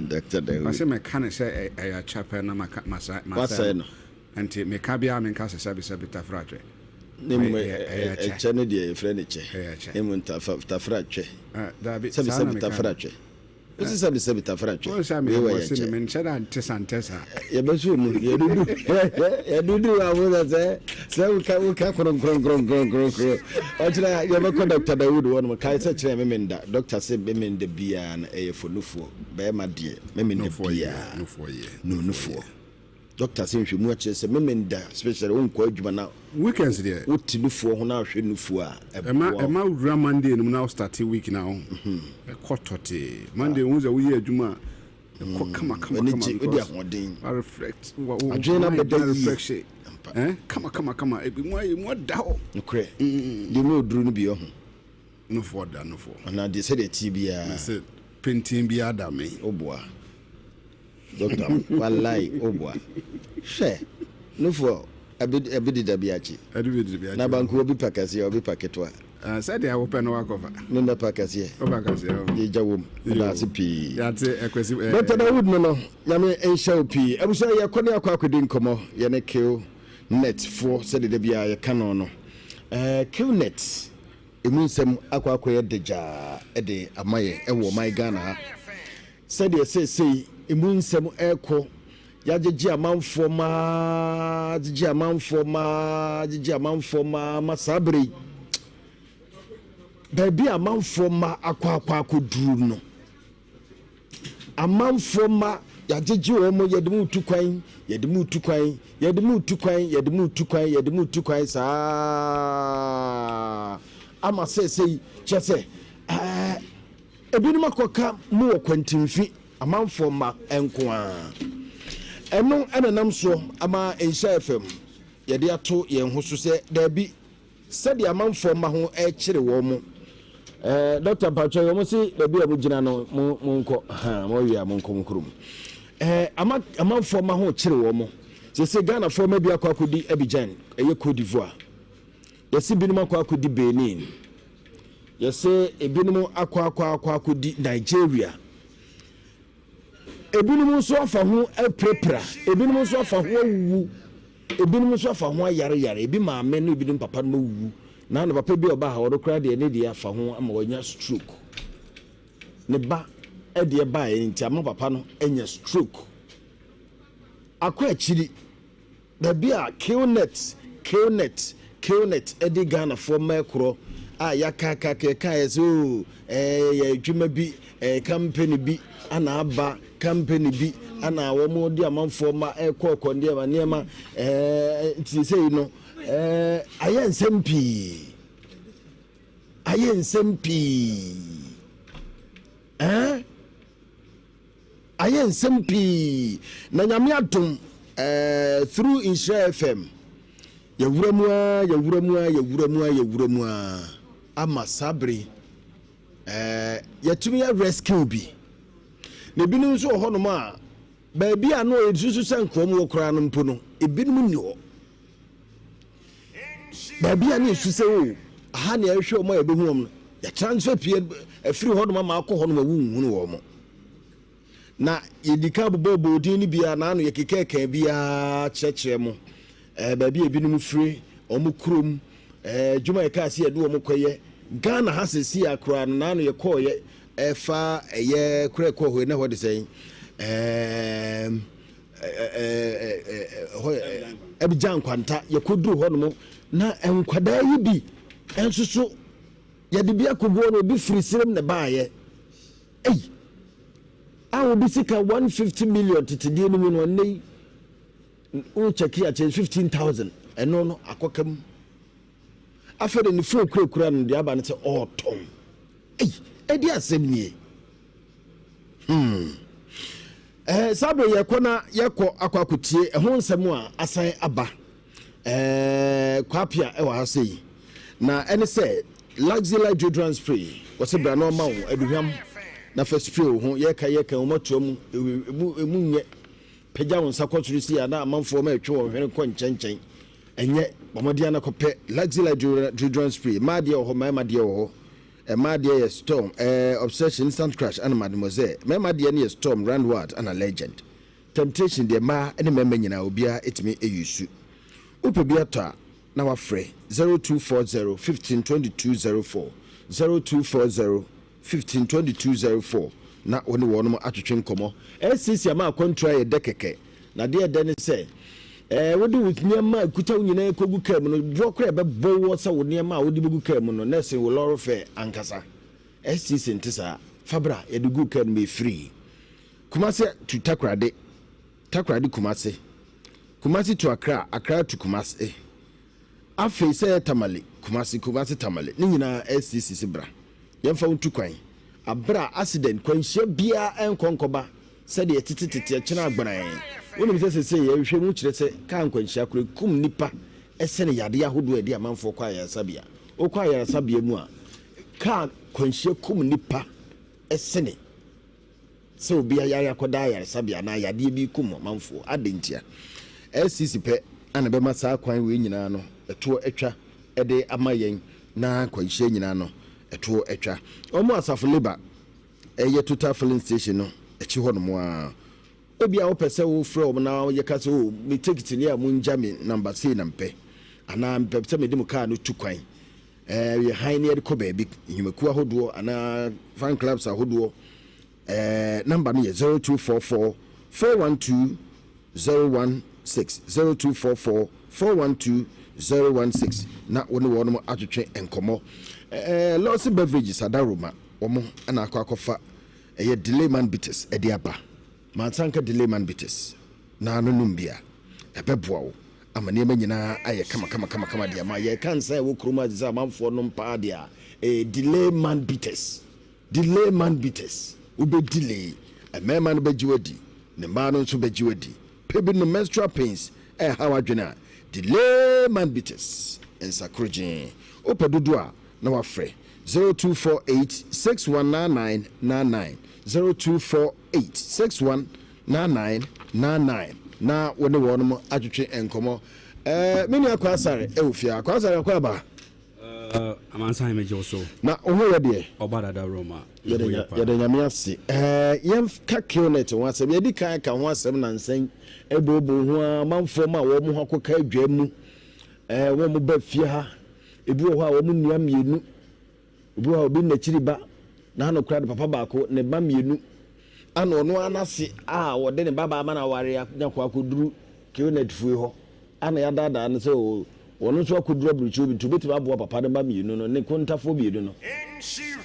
Dr. Dawood. Ɔsɛ mɛka ne sɛ ɛyɛ akyɛ pɛ na maka masa. Wasɛe no. Nti meka biara menka sɛ sɛbe sɛbe tafra twɛ. Ne mu Ɛyɛ kyɛ. ɛkyɛ no deɛ yɛfrɛ no kyɛ. Ɛyɛ kyɛ. Ne mu tafra twɛ. Dabi, sɛbe saa na sɛbe meka tafra no. twɛ. Wosi sɛ mesɛ bitafra twɛ. Wɔn sɛ Wei wɔ meyɛ yɛn bɔse ne nkyɛn. menkyɛ da nte santɛ saa. Yɛbɛso mu yɛdudu yɛdudu abo sɛ sɛ sɛ woka woka kronkronkronkronkronkron ɔkyerɛ yɛbɛkɔ Dr. Dawood hɔ nom kae sɛ kyerɛ memenda Dr. sɛ memenda biara no ɛyɛ fonufoɔ bɛrima deɛ memenda Nufoɔ yɛ, biara nufoɔ yɛ, no nufoɔ nufoɔ yɛ. Dr. sɛ nhwɛmu akyerɛ sɛ memenda especially wonkɔ adwuma na Weekends deɛ wote nufoɔ ho na ahwɛ nufoɔ a ɛma ɛboa wo. ɛma wura Monday no mu na wo start week na wo ɛkɔ tɔtee. Monday wo sɛ woyɛ adwuma a ɛkɔ kama kama W'ani kama gye wode because ahoɔden wa reflect wa wo adwene no mind abɛda na yie refresh ampa. kama kama kama ebi mu ayɛ mu ada hɔ. Nokorɛ deɛ mu ɔduru no bi ɔho Nufoɔ da nufoɔ. Anaa deɛ sɛdeɛ tie biara Sɛ painting bi ada me. Woboa Doctor walai woboa hwɛ nufoɔ ɛbi deda bi akyi. Ɛde bi di bi Na akyi. banku obi pa kɛseɛ obi pa ketewa. Sɛdeɛ wopɛ no wakɔfa. Ne mɛ pa kɛseɛ. Woba kɛseɛ o. Deɛ gya wom meda ase pii. Yɛate ɛkwasi. Dr. Dawood no Nyame nhyɛ wo pii. Abusua yɛkɔ ne akɔ akɔdi nkɔmmɔ yɛne Kill Net foɔ sɛdeɛ da biara yɛka no no. Kill Net emu nsɛm akɔ akɔyɛ dagyaa de ama yɛn ɛwɔ ɔman Ghana ha. Sɛdeɛ seesei emu nsɛm ɛrekɔ yɛagyegye amanfoɔ maa gyegye amanfoɔ maa gyegye amanfoɔ maa ma saa bere yi baabi a amanfoɔ ma akɔ akɔ akɔduru no amanfoɔ ma yɛagyegye wɔn yɛde mu tu kwan yɛde mu tu kwan yɛde mu tu kwan yɛde mu tu kwan yɛde mu tu kwan saa ama seesei kyerɛ sɛ ebinom akɔka mu wɔ kwantimfi amanfoɔ ma nko ara ɛno ɛna nam soɔ ama Nhyira FM yɛde ato yɛn ho so sɛ daabi sɛdeɛ amanfoɔ ma ho ɛkyere wɔn mo. Dr. Mpatwɛ wɔn se baabi a mogyina no mo monkɔ ha mo awie a monkɔ mo kurom. Ama amanfoɔ ma ho kyere wɔn mo sese Ghanafoɔ ma bi akɔ akɔdi Abidjan ɛyɛ Cote d'Ivoire, yɛse binom akɔ akɔdi Benin, yɛse ebinom akɔ akɔ akɔ akɔdi Nigeria, ebinom nso afa ho apirapira, ebinom nso afa ho awuwu, ebinom nso afa ho ayareyare, ebi maame no ebinom papa no awuwu na na papa bi a ɔba ha ɔno koraa deɛ ne deɛ afa ho ama wanya stroke, ne ba ɛdeɛ baeɛ nti ama papa no anya stroke. Akɔ akyiri baabi a Killnet Killnet Killnet ɛde Ghanafoɔ mma ɛkorɔ a yɛakakaka yɛkaeɛ sɛ o ɛyɛ adwuma bi ɛyɛ company bi ana aba company bi ana wɔn de amanfoɔ ma ɛkɔ ɔkɔ nneɛma nneɛma nti sɛyi no ayɛ nsɛm pii ayɛ nsɛm pii ayɛ nsɛm pii na Nyame adom through Nhyira FM yɛwura mu a yɛwura mu a yɛwura mu a yɛwura mu a ama saa bere yɛtumi yɛ rescue bi na ebinom nso wɔ hɔnom a baabi a no yɛsusu sɛ nkoa mu wɔ koraa no mpo no ebinom nni hɔ baabi a ne yɛsu sɛ o aha ne yɛhwɛ wɔn a yɛbɛhu wɔn no yɛtransfer pie afiri hɔnom ama akɔ hɔnom a wonhunu wɔn na yɛdi ka bobɔ bɔɔdin no biara naano yɛkekɛɛka biara kyerɛkyerɛ mo baabi a ebinom firi wɔn kurom adwuma yɛkaa sɛ yɛde wɔn kɔyɛ Ghana ha sɛsi akora no naano yɛkɔɔyɛ ɛfa ɛyɛ kora ɛkɔɔ hɔ na hɔ de sɛn hɔ Abidjan Nkwanta yɛkɔduru hɔ nom na nkwadaa yi bi nso so yɛde bi akɔgu hɔ no obi firi serem na baayɛ ei a obi sika 150 million tetedeɛ no mu no ɛnnɛ yi wokyɛke akyɛ 15,000 ɛno no akɔka mu afei de ne phone kurakura no deɛ aba no sɛ ɔretɔn ei ɛdi asɛm nie saa bere yɛkɔ na yɛkɔ akɔ akɔtie ɛho nsɛm a asan aba Kwapia ɛwɔ ha sei na ɛne sɛ Luxury Light deodorant spray wɔsɛ bra na ɔma wo aduhwam na fa spray wo ho yɛka yɛka wɔn atoa mu emu emu nyɛ pagya wo nsa kɔ soro si a na amanfoɔ ma ɛtwe wɔn hwene kɔ nkyɛnkyɛn ɛnyɛ wɔn ana kɔpɛ Luxury Light deodorant spray. Mmaa deɛ wɔ hɔ, mmarima deɛ wɔ hɔ. Mmaa deɛ yɛ Storm, Obsession, Instant Crush ana Mademoiselle. Mmarima deɛ no yɛ Storm, Run Wild ana Legend. Temptation deɛ mmaa ne mmarima nyinaa obiara etumi eyi su. Wopɛ bi atɔ a na wafrɛ 0240 15 22 04, 0240 15 22 04. na wo ne wɔnom atwetwe nkɔmmɔ. SCC ama akwantuo ayɛ dɛ kɛkɛ, na deɛ ɛdɛ ne sɛ, ɛɛ wode wo nneɛma a ɛkuta wo nyinaa kɔgu kaa mu no, boɔ koraa ɛbɛbɔ woɔ sɛ wo nneɛma a wode bɛgu kaa mu no na ɛsen wo lɔre fare ankasa. STC nte saa. Fa bra, yɛde gu kaa no mu, ɛfiri Kumasi to Takoradi, Takoradi Kumasi, Kumasi to Accra, Accra to Kumasi. Afei sɛ ɛyɛ Tamale, Kumasi, Kumasi Tamale, ne nyinaa STC se bra, yɛmfa wo ntu kwan. Aberɛ a accident, kwanhyia biara ɛnkɔ nkɔba sɛdeɛ ɛtete tete ɛkyena agbanan. Wonim sɛ sesei nhwehwɛmu kyerɛ sɛ kaa nkwanhyia koraa ɛkum nnipa sene yadeɛ ahodoɔ a ɛde amanfoɔ kɔ ayaresabea. Wokɔ ayaresabea mu a, kaa kwanhyia kum nnipa sene sɛ obi ayare akɔda ayaresabea anaa yadeɛ bi rekum ɔmanfoɔ. Adɛn ntia? SCC pɛ na ɛbɛma saa kwan wei nyinaa no ɛtoɔ atwa de ama yɛn na nkwanhyia nyinaa no ɛtoɔ atwa. Wɔn asafo Labour ɛyɛ Total filling station no akyi hɔ nom ara. Ebia wopɛ sɛ wofrɛ wɔn na yɛka sɛ oh me tekiti ni a mongya me number sei na mepɛ anaa mepɛ sɛ mede mo kaa no tu kwan. Ɛɛ yɛ hann na yɛde kɔ baabi, nnwumakuo ahodoɔ anaa fan clubs ahodoɔ. Ɛɛ number no yɛ 0244 412 016, 0244 412 016 na wo ne wɔnom atwetwe nkɔmmɔ. Ɛɛ Lɔse Beverages Adaroma wɔn na akɔ akɔfa ɛyɛ Delay Man Bitters ɛde aba. Mansa nka Delay Man Bitters na ano nom bi a ɛbɛboa wo ama nneɛma nyinaa ayɛ kama de ama. Yɛka nsa a ɛwɔ kurom a sɛ amanfoɔ nom paa deɛ a, ɛyɛ Delay Man Bitters. Delay Man Bitters. Wobɛ delay. Mmarima no bɛgye wo adi, ne mmaa no nso bɛgye wo adi. Pɛ bi nom menstrual pains ɛreha w'adwene a, Delay Man Bitters. Nsa korogyee. Wopɛ dodoɔ a, na wafrɛ 0248 619999, 0248 619999 na wo ne wɔnom atwetwe nkɔmmɔ. Ɛɛ, me nua Kwasare ɛwɔ fie ha. Kwasare akɔ aba. Amansan megye wo so. Na wo ho yɛ deɛ? Ɔba dada Roma. Yɛda Nyame ase. Ɛɛ, yɛnka Killnet ho asɛm. Yɛdi kan aka ho asɛm nansa yi. Ɛbooboo ho ara, amanfoɔ ma wɔn ho akɔka adwa mu. Ɛɛ, wɔn ba fie ha. Ebi wɔ hɔ a wɔn nua mmienu. Obi wɔ hɔ a obi n'akyiri ba. N'ano koraa de papa baako, ne ba mmienu. Ana ɔno ara n'ase a wɔde ne babaa ma no aware anya kɔ akɔduru Killnet fie hɔ. Ana yɛadaadaa no sɛ o, ɔno nso akɔduru aburokyire bi nti obɛtumi aboa papa no mma mmienu no, ne kontafoɔ mmienu no.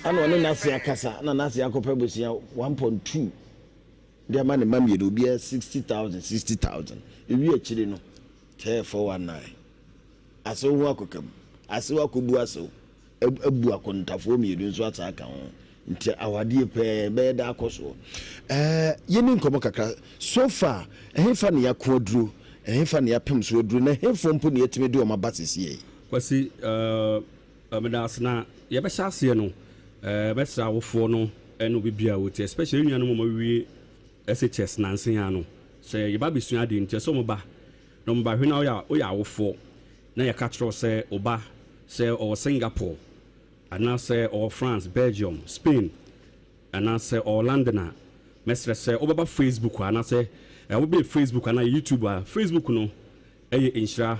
Ana ɔne n'ase akasa, na n'ase akɔpɛ bosea 1.2 de ama ne mma mmienu, obiara 60,000, 60,000. Ewie akyiri no, tɛɛ 419. Asew ho akɔka mu. Asew akɔbu asew. Abu akontafoɔ mmienu nso asa aka ho. Nti awadeɛ pɛɛ bɛyɛ da akɔ soɔ. Ɛɛ yɛni nkɔmmɔ kakra. So far, ɛhefa na yɛako aduro? Ɛhefa na yɛapem so aduro? Na ɛhefoɔ mpo na yɛatumi de wɔn aba seesei yi? Kwasi, ɛɛ meda ase. Na yɛbɛhyɛ aseɛ no, ɛɛ mɛsrɛ awofoɔ no ne obi biara a ɔtie, especially yɛn nuanom a wɔawie SHS nansa yi ara no, sɛ yɛba abɛsua adeɛ nti, ɛsɛ sɛ wɔba na wɔba hwɛ na woyɛ woyɛ awofoɔ na yɛka kyerɛ wo sɛ wo ba sɛ ɔwɔ Singapore anaasɛ ɔwɔ France, Belgium, Spain anaasɛ ɔwɔ London a, mɛsrɛ sɛ wobɛba Facebook anaasɛ wobɛyɛ Facebook anaa YouTube a, Facebook no ɛyɛ Nhyira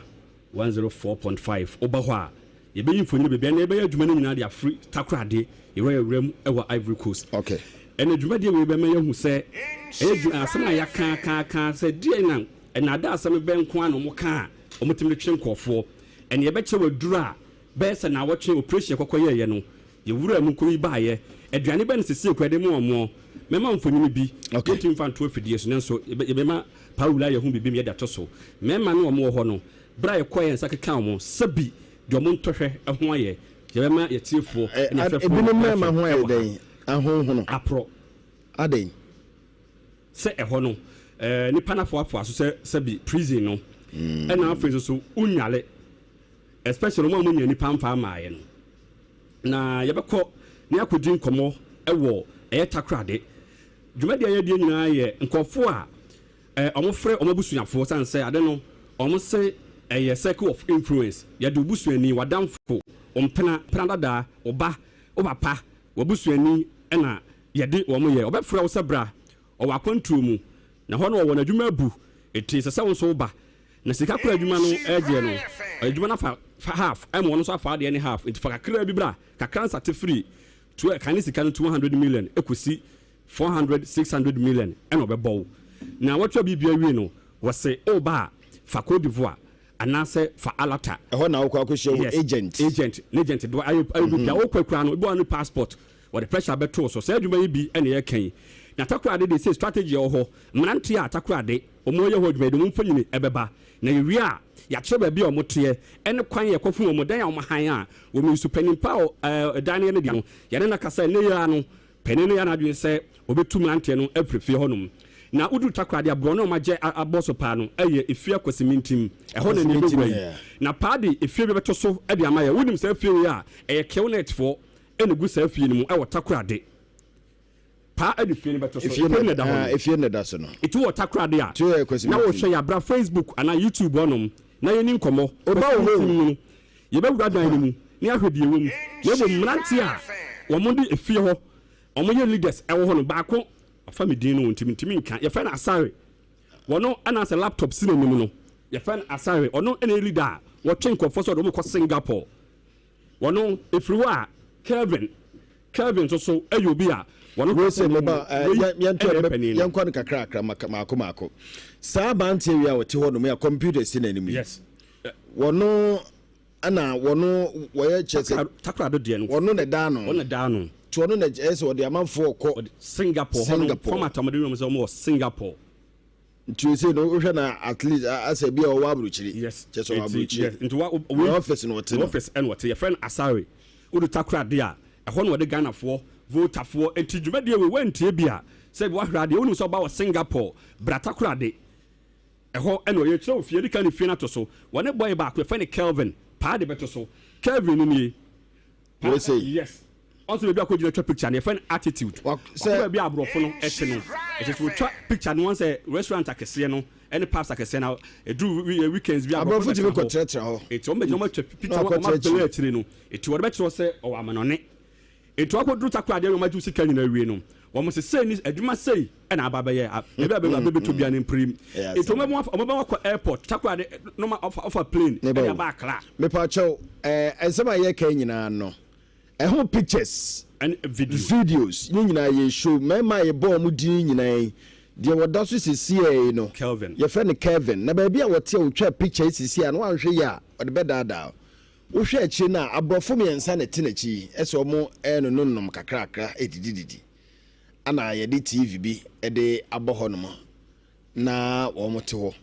104.5. Woba hɔ a, yɛbɛyi mfonini bebree na yɛbɛyɛ adwuma no nyinaa de afiri Takoradi, yɛwura yɛwura mu wɔ Ivory Coast. Okay. Ɛna dwumadie wei bɛma yɛahu sɛ ɛyɛ asɛm a yɛaka aka aka sɛ deɛ na ɛnaadaa asɛm bɛn nko ara na wɔka a wɔtumi de twe nkurɔfoɔ. Ɛna yɛbɛkyerɛ wo aduro a bɛyɛ sɛ naawɔtwe operation yɛkɔkɔ yɛeɛ no, yɛwuraa mu kɔ yi baeɛ. Aduane bɛn na seesei koraa yɛde ma wɔn? Mɛma mfonini bi, Okay. yɛntumi mfa nto afidie so nanso yɛbɛ yɛbɛma Paul ayɛ ho biribi ma yɛde ato so. Mmarima no a wɔwɔ hɔ no, berɛ a yɛkɔeɛ yɛn nsa kekaa wɔn, sɛbi deɛ wɔn ntɔhwɛ ho ayɛ, yɛbɛma yɛtiefoɔ ne Ɛ, yɛhwɛfoɔ ebinom nyinaa mmarima ahwɛ ho ayɛ wɔ ha. dɛn? Ahonhono. Aporɔ. Adɛn? Sɛ ɛhɔ no nipa no afoafoa so sɛ sɛbi prison no ɛna afei nso so wonyale especially wɔn a wɔnya nipa mfa amaayɛ no na yɛbɛkɔ ne akɔdi nkɔmmɔ ɛwɔ ɛyɛ Takoradi dwumadi a yɛdeɛ nyinaa yɛ nkurɔfoɔ a wɔn frɛ wɔn abusuafoɔ san sɛ ade no wɔn se ɛyɛ circle of influence yɛde obusuani wadamfo mpena mpena dadaa ɔba ɔpapa wabusuani ɛna yɛde wɔn yɛ. Ɔbɛfrɛ wo sɛ bra, ɔwɔ akwantuo mu, na hɔ no ɔwɔ n'adwuma abu, enti ɛsɛ sɛ wo nso woba. Na sika koro a adwuma no regyeɛ no, adwuma no afa fa half, ɛma ɔno nso afa adeɛ ne half, enti fa kakraa bi bra, kakra nsate firi two, kane sika no 200 million kɔsi. 400, 600 million ɛna ɔbɛbɔ wo. Na wɔatwa biribi awie no, wɔse woba a, fa Cote d'Ivoire anaasɛ fa Alata. Ɛhɔ na wokɔ akɔhyia wo Yes, agent. Agent, ne agent de ayɛ ayɛ biribi a wokɔ akura no, ebi wɔ hɔ a ne passport, wɔde pressure bɛto wo so. Saa adwuma yi bi na yɛreka yi. Na Takoradi de, sei strategy a ɛwɔ hɔ, mmeranteɛ a Takoradi wɔyɛ hɔ adwuma, yɛde wɔn mfonini bɛba. Na yɛwie a, yɛakyerɛ baabi a wɔteɛ ne kwan a yɛkɔfo wɔn, dan a wɔhan a wɔn yi so. Panin pa a ɛdan no yɛ ne dea no, yɛne no akasa. Ɛnnɛ yi ara no, panin no yɛ n'adwene sɛ ɔbɛtu mmeranteɛ no afiri fie hɔnom. Na woduru Takoradi a, borɔno a wɔagyɛ abɔ so paa no yɛ Efie Akwasimintim. Ɛhɔ na nea ɛbɛwura yi. Na paa de efie bi bɛto so de ama yɛn. Wonim saa fie wei a, ɛyɛ Kilnetfoɔ na ɛgu saa fie no mu wɔ Takoradi. Paa de fie no bɛto so. Efie no na ɛda hɔ no. Efie no na ɛda so no. Eti wɔ Takoradi a, na wohwɛ yɛ abra Facebook anaa YouTube hɔnom na yɛni nkɔmmɔ. Oba wɔ hɔ o. No, yɛbɛwura dan no mu na yɛahwɛ deɛ ɛwɔ mu. Na mmom mmeranteɛ a wɔde efie hɔ, wɔyɛ leaders wɔ hɔ no, baako, wafa me din no nti mentumi nka, yɛfrɛ no Asare. Wɔno na sɛ laptop si n'anim no, yɛfrɛ no Asare. Ɔno na ɛyɛ leader a wɔtwe nkurɔfoɔ sɛ wɔde wɔn kɔ Singapore. Wɔno, ɛfiri hɔ a, Kelvin, Kelvin nso so yɛ obi a wɔno Wei sɛ meba wei yɛnto na ɛyɛ panin no. yɛnkɔ no kakrakra maako maako. Saa aberanteɛ wei a ɔte hɔ nom yi a computer si n'anim yi. Yes. Wɔno ɛna wɔno wɔyɛ kyerɛ sɛ Takoradi deɛ no. Wɔno na ɛda ano. Wɔno na ɛda ano. Nti ɔno na ɛyɛ sɛ ɔde amanfoɔ kɔ Ɔde Singapore hɔ nom. Singapore. Format a wɔde yɛ wɔn sɛ wɔn wɔ Singapore. Nti ose no wohwɛ na at least asɛ bi a ɔwɔ aburokyiri. Yes. Kyerɛ sɛ ɔwɔ Nti, aburokyiri. yes. Nti wa, Ne office na ɔte ne no. office ɛna ɔte. Yɛfrɛ no Asare. Wodu Takoradi a, ɛhɔ na wɔde Ghanafoɔ, Voltafoɔ. Nti dwumadie wei woantie bi a, sɛ bi woahwɛ adeɛ, wonim sɛ ɔba wɔ Singapore, bra Takoradi. Ɛhɔ ɛna ɔyɛ. Kyerɛ wo fie, yɛdi kan ne fie no ato so. Wɔne boy baako, yɛfrɛ no Kelvin. Paa de bɛto so. Kelvin no nie. Paa, Wei sei. yes. Ɔn sɛ baabi a ɔkɔgyina twa picture no yɛfrɛ no attitude. Wa Ɔkɔ sɛ. baabi a aborɔfo no te no, ɛsɛ sɛ ɔtwa picture no. Wɔn sɛ restaurant akɛseɛ no ne pubs akɛseɛ no, ɛduru weekends bi a aborɔfo Aborɔfo tumi bɛtena hɔ. kɔtratra hɔ. Enti wɔn bɛgyina wɔn atwa picture Na wɔn wɔakɔtra abɛn akyire. akyire no. Enti wɔde bɛkyerɛ wo sɛ ɔwɔ amanɔne. Enti wakɔduru Takoradi awie wɔn agye wo sika nyinaa awie no, wɔn se sei ne adwuma sei na aba abɛyɛ, baabi a bɛ bɛtɔ biara no mpirim. Ɛyɛ Enti asɛm. wɔn bɛma wɔn bɛma wakɔ airport, Takoradi na wɔn afa ɔfa plane Ne ba ɛde o. aba Accra. Mepakyɛw, ɛɛ nsɛm a yɛreka yi nyinaa no, ɛho pictures, Ɛne video. videos, ne nyinaa yɛ show. Mmarima a yɛbɔɔ wɔn din nyinaa yi, deɛ wɔda so sesiei no, Kelvin. yɛfrɛ no Kelvin. Na baabi a wɔte a wɔtwa picture yi sesiei a, na wanhwɛ yie a, ɔde bɛdaadaa wo. Wohwɛ akyire no a, aborɔfo mmiɛnsa na ɛte n'akyi yi, ɛsɛ wɔn renononom kakrakra redidididi. Ɛna yɛde TV bi de abɔ hɔnom na wɔte hɔ.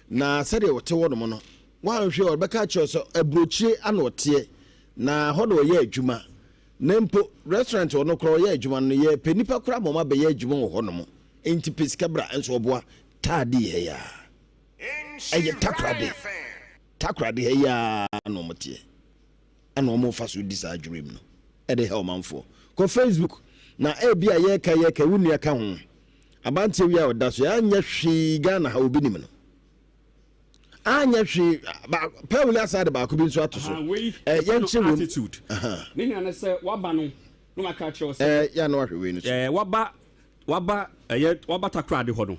Na sɛdeɛ wɔte hɔnom no, woanhwɛ a ɔbɛka akyerɛ wo sɛ aburokyire ana ɔteɛ, na hɔ na ɔyɛ adwuma. Na mpo restaurant ɔno koraa ɔyɛ adwuma no, yɛpɛ nnipa koraa ma wɔabɛyɛ adwuma wɔ hɔnom. Enti pɛ sika bra, nso ɔboa. Taadi ha yi ara. Ɛyɛ Takoradi. Takoradi ha yi ara na wɔteɛ. Ɛna wɔfa so di saa dwuram no de ha ɔmanfoɔ. Kɔ Facebook na ebi a yɛreka yɛreka wo nua ka ho. Abanteɛ wi a ɔda so yi anyɛ hwee Ghana ha obi nim no. Anyɛ hwee ba Paul asa de baako bi nso ato so. Wei Eh, yɛfrɛ yɛnkyere no wom. attitude. Ne nyina ne sɛ waba no na waka akyerɛ wo sɛ. Eh, yɛ a na wahwɛ wei no so. Eh, waba waba ɛyɛ waba Takoradi hɔ no,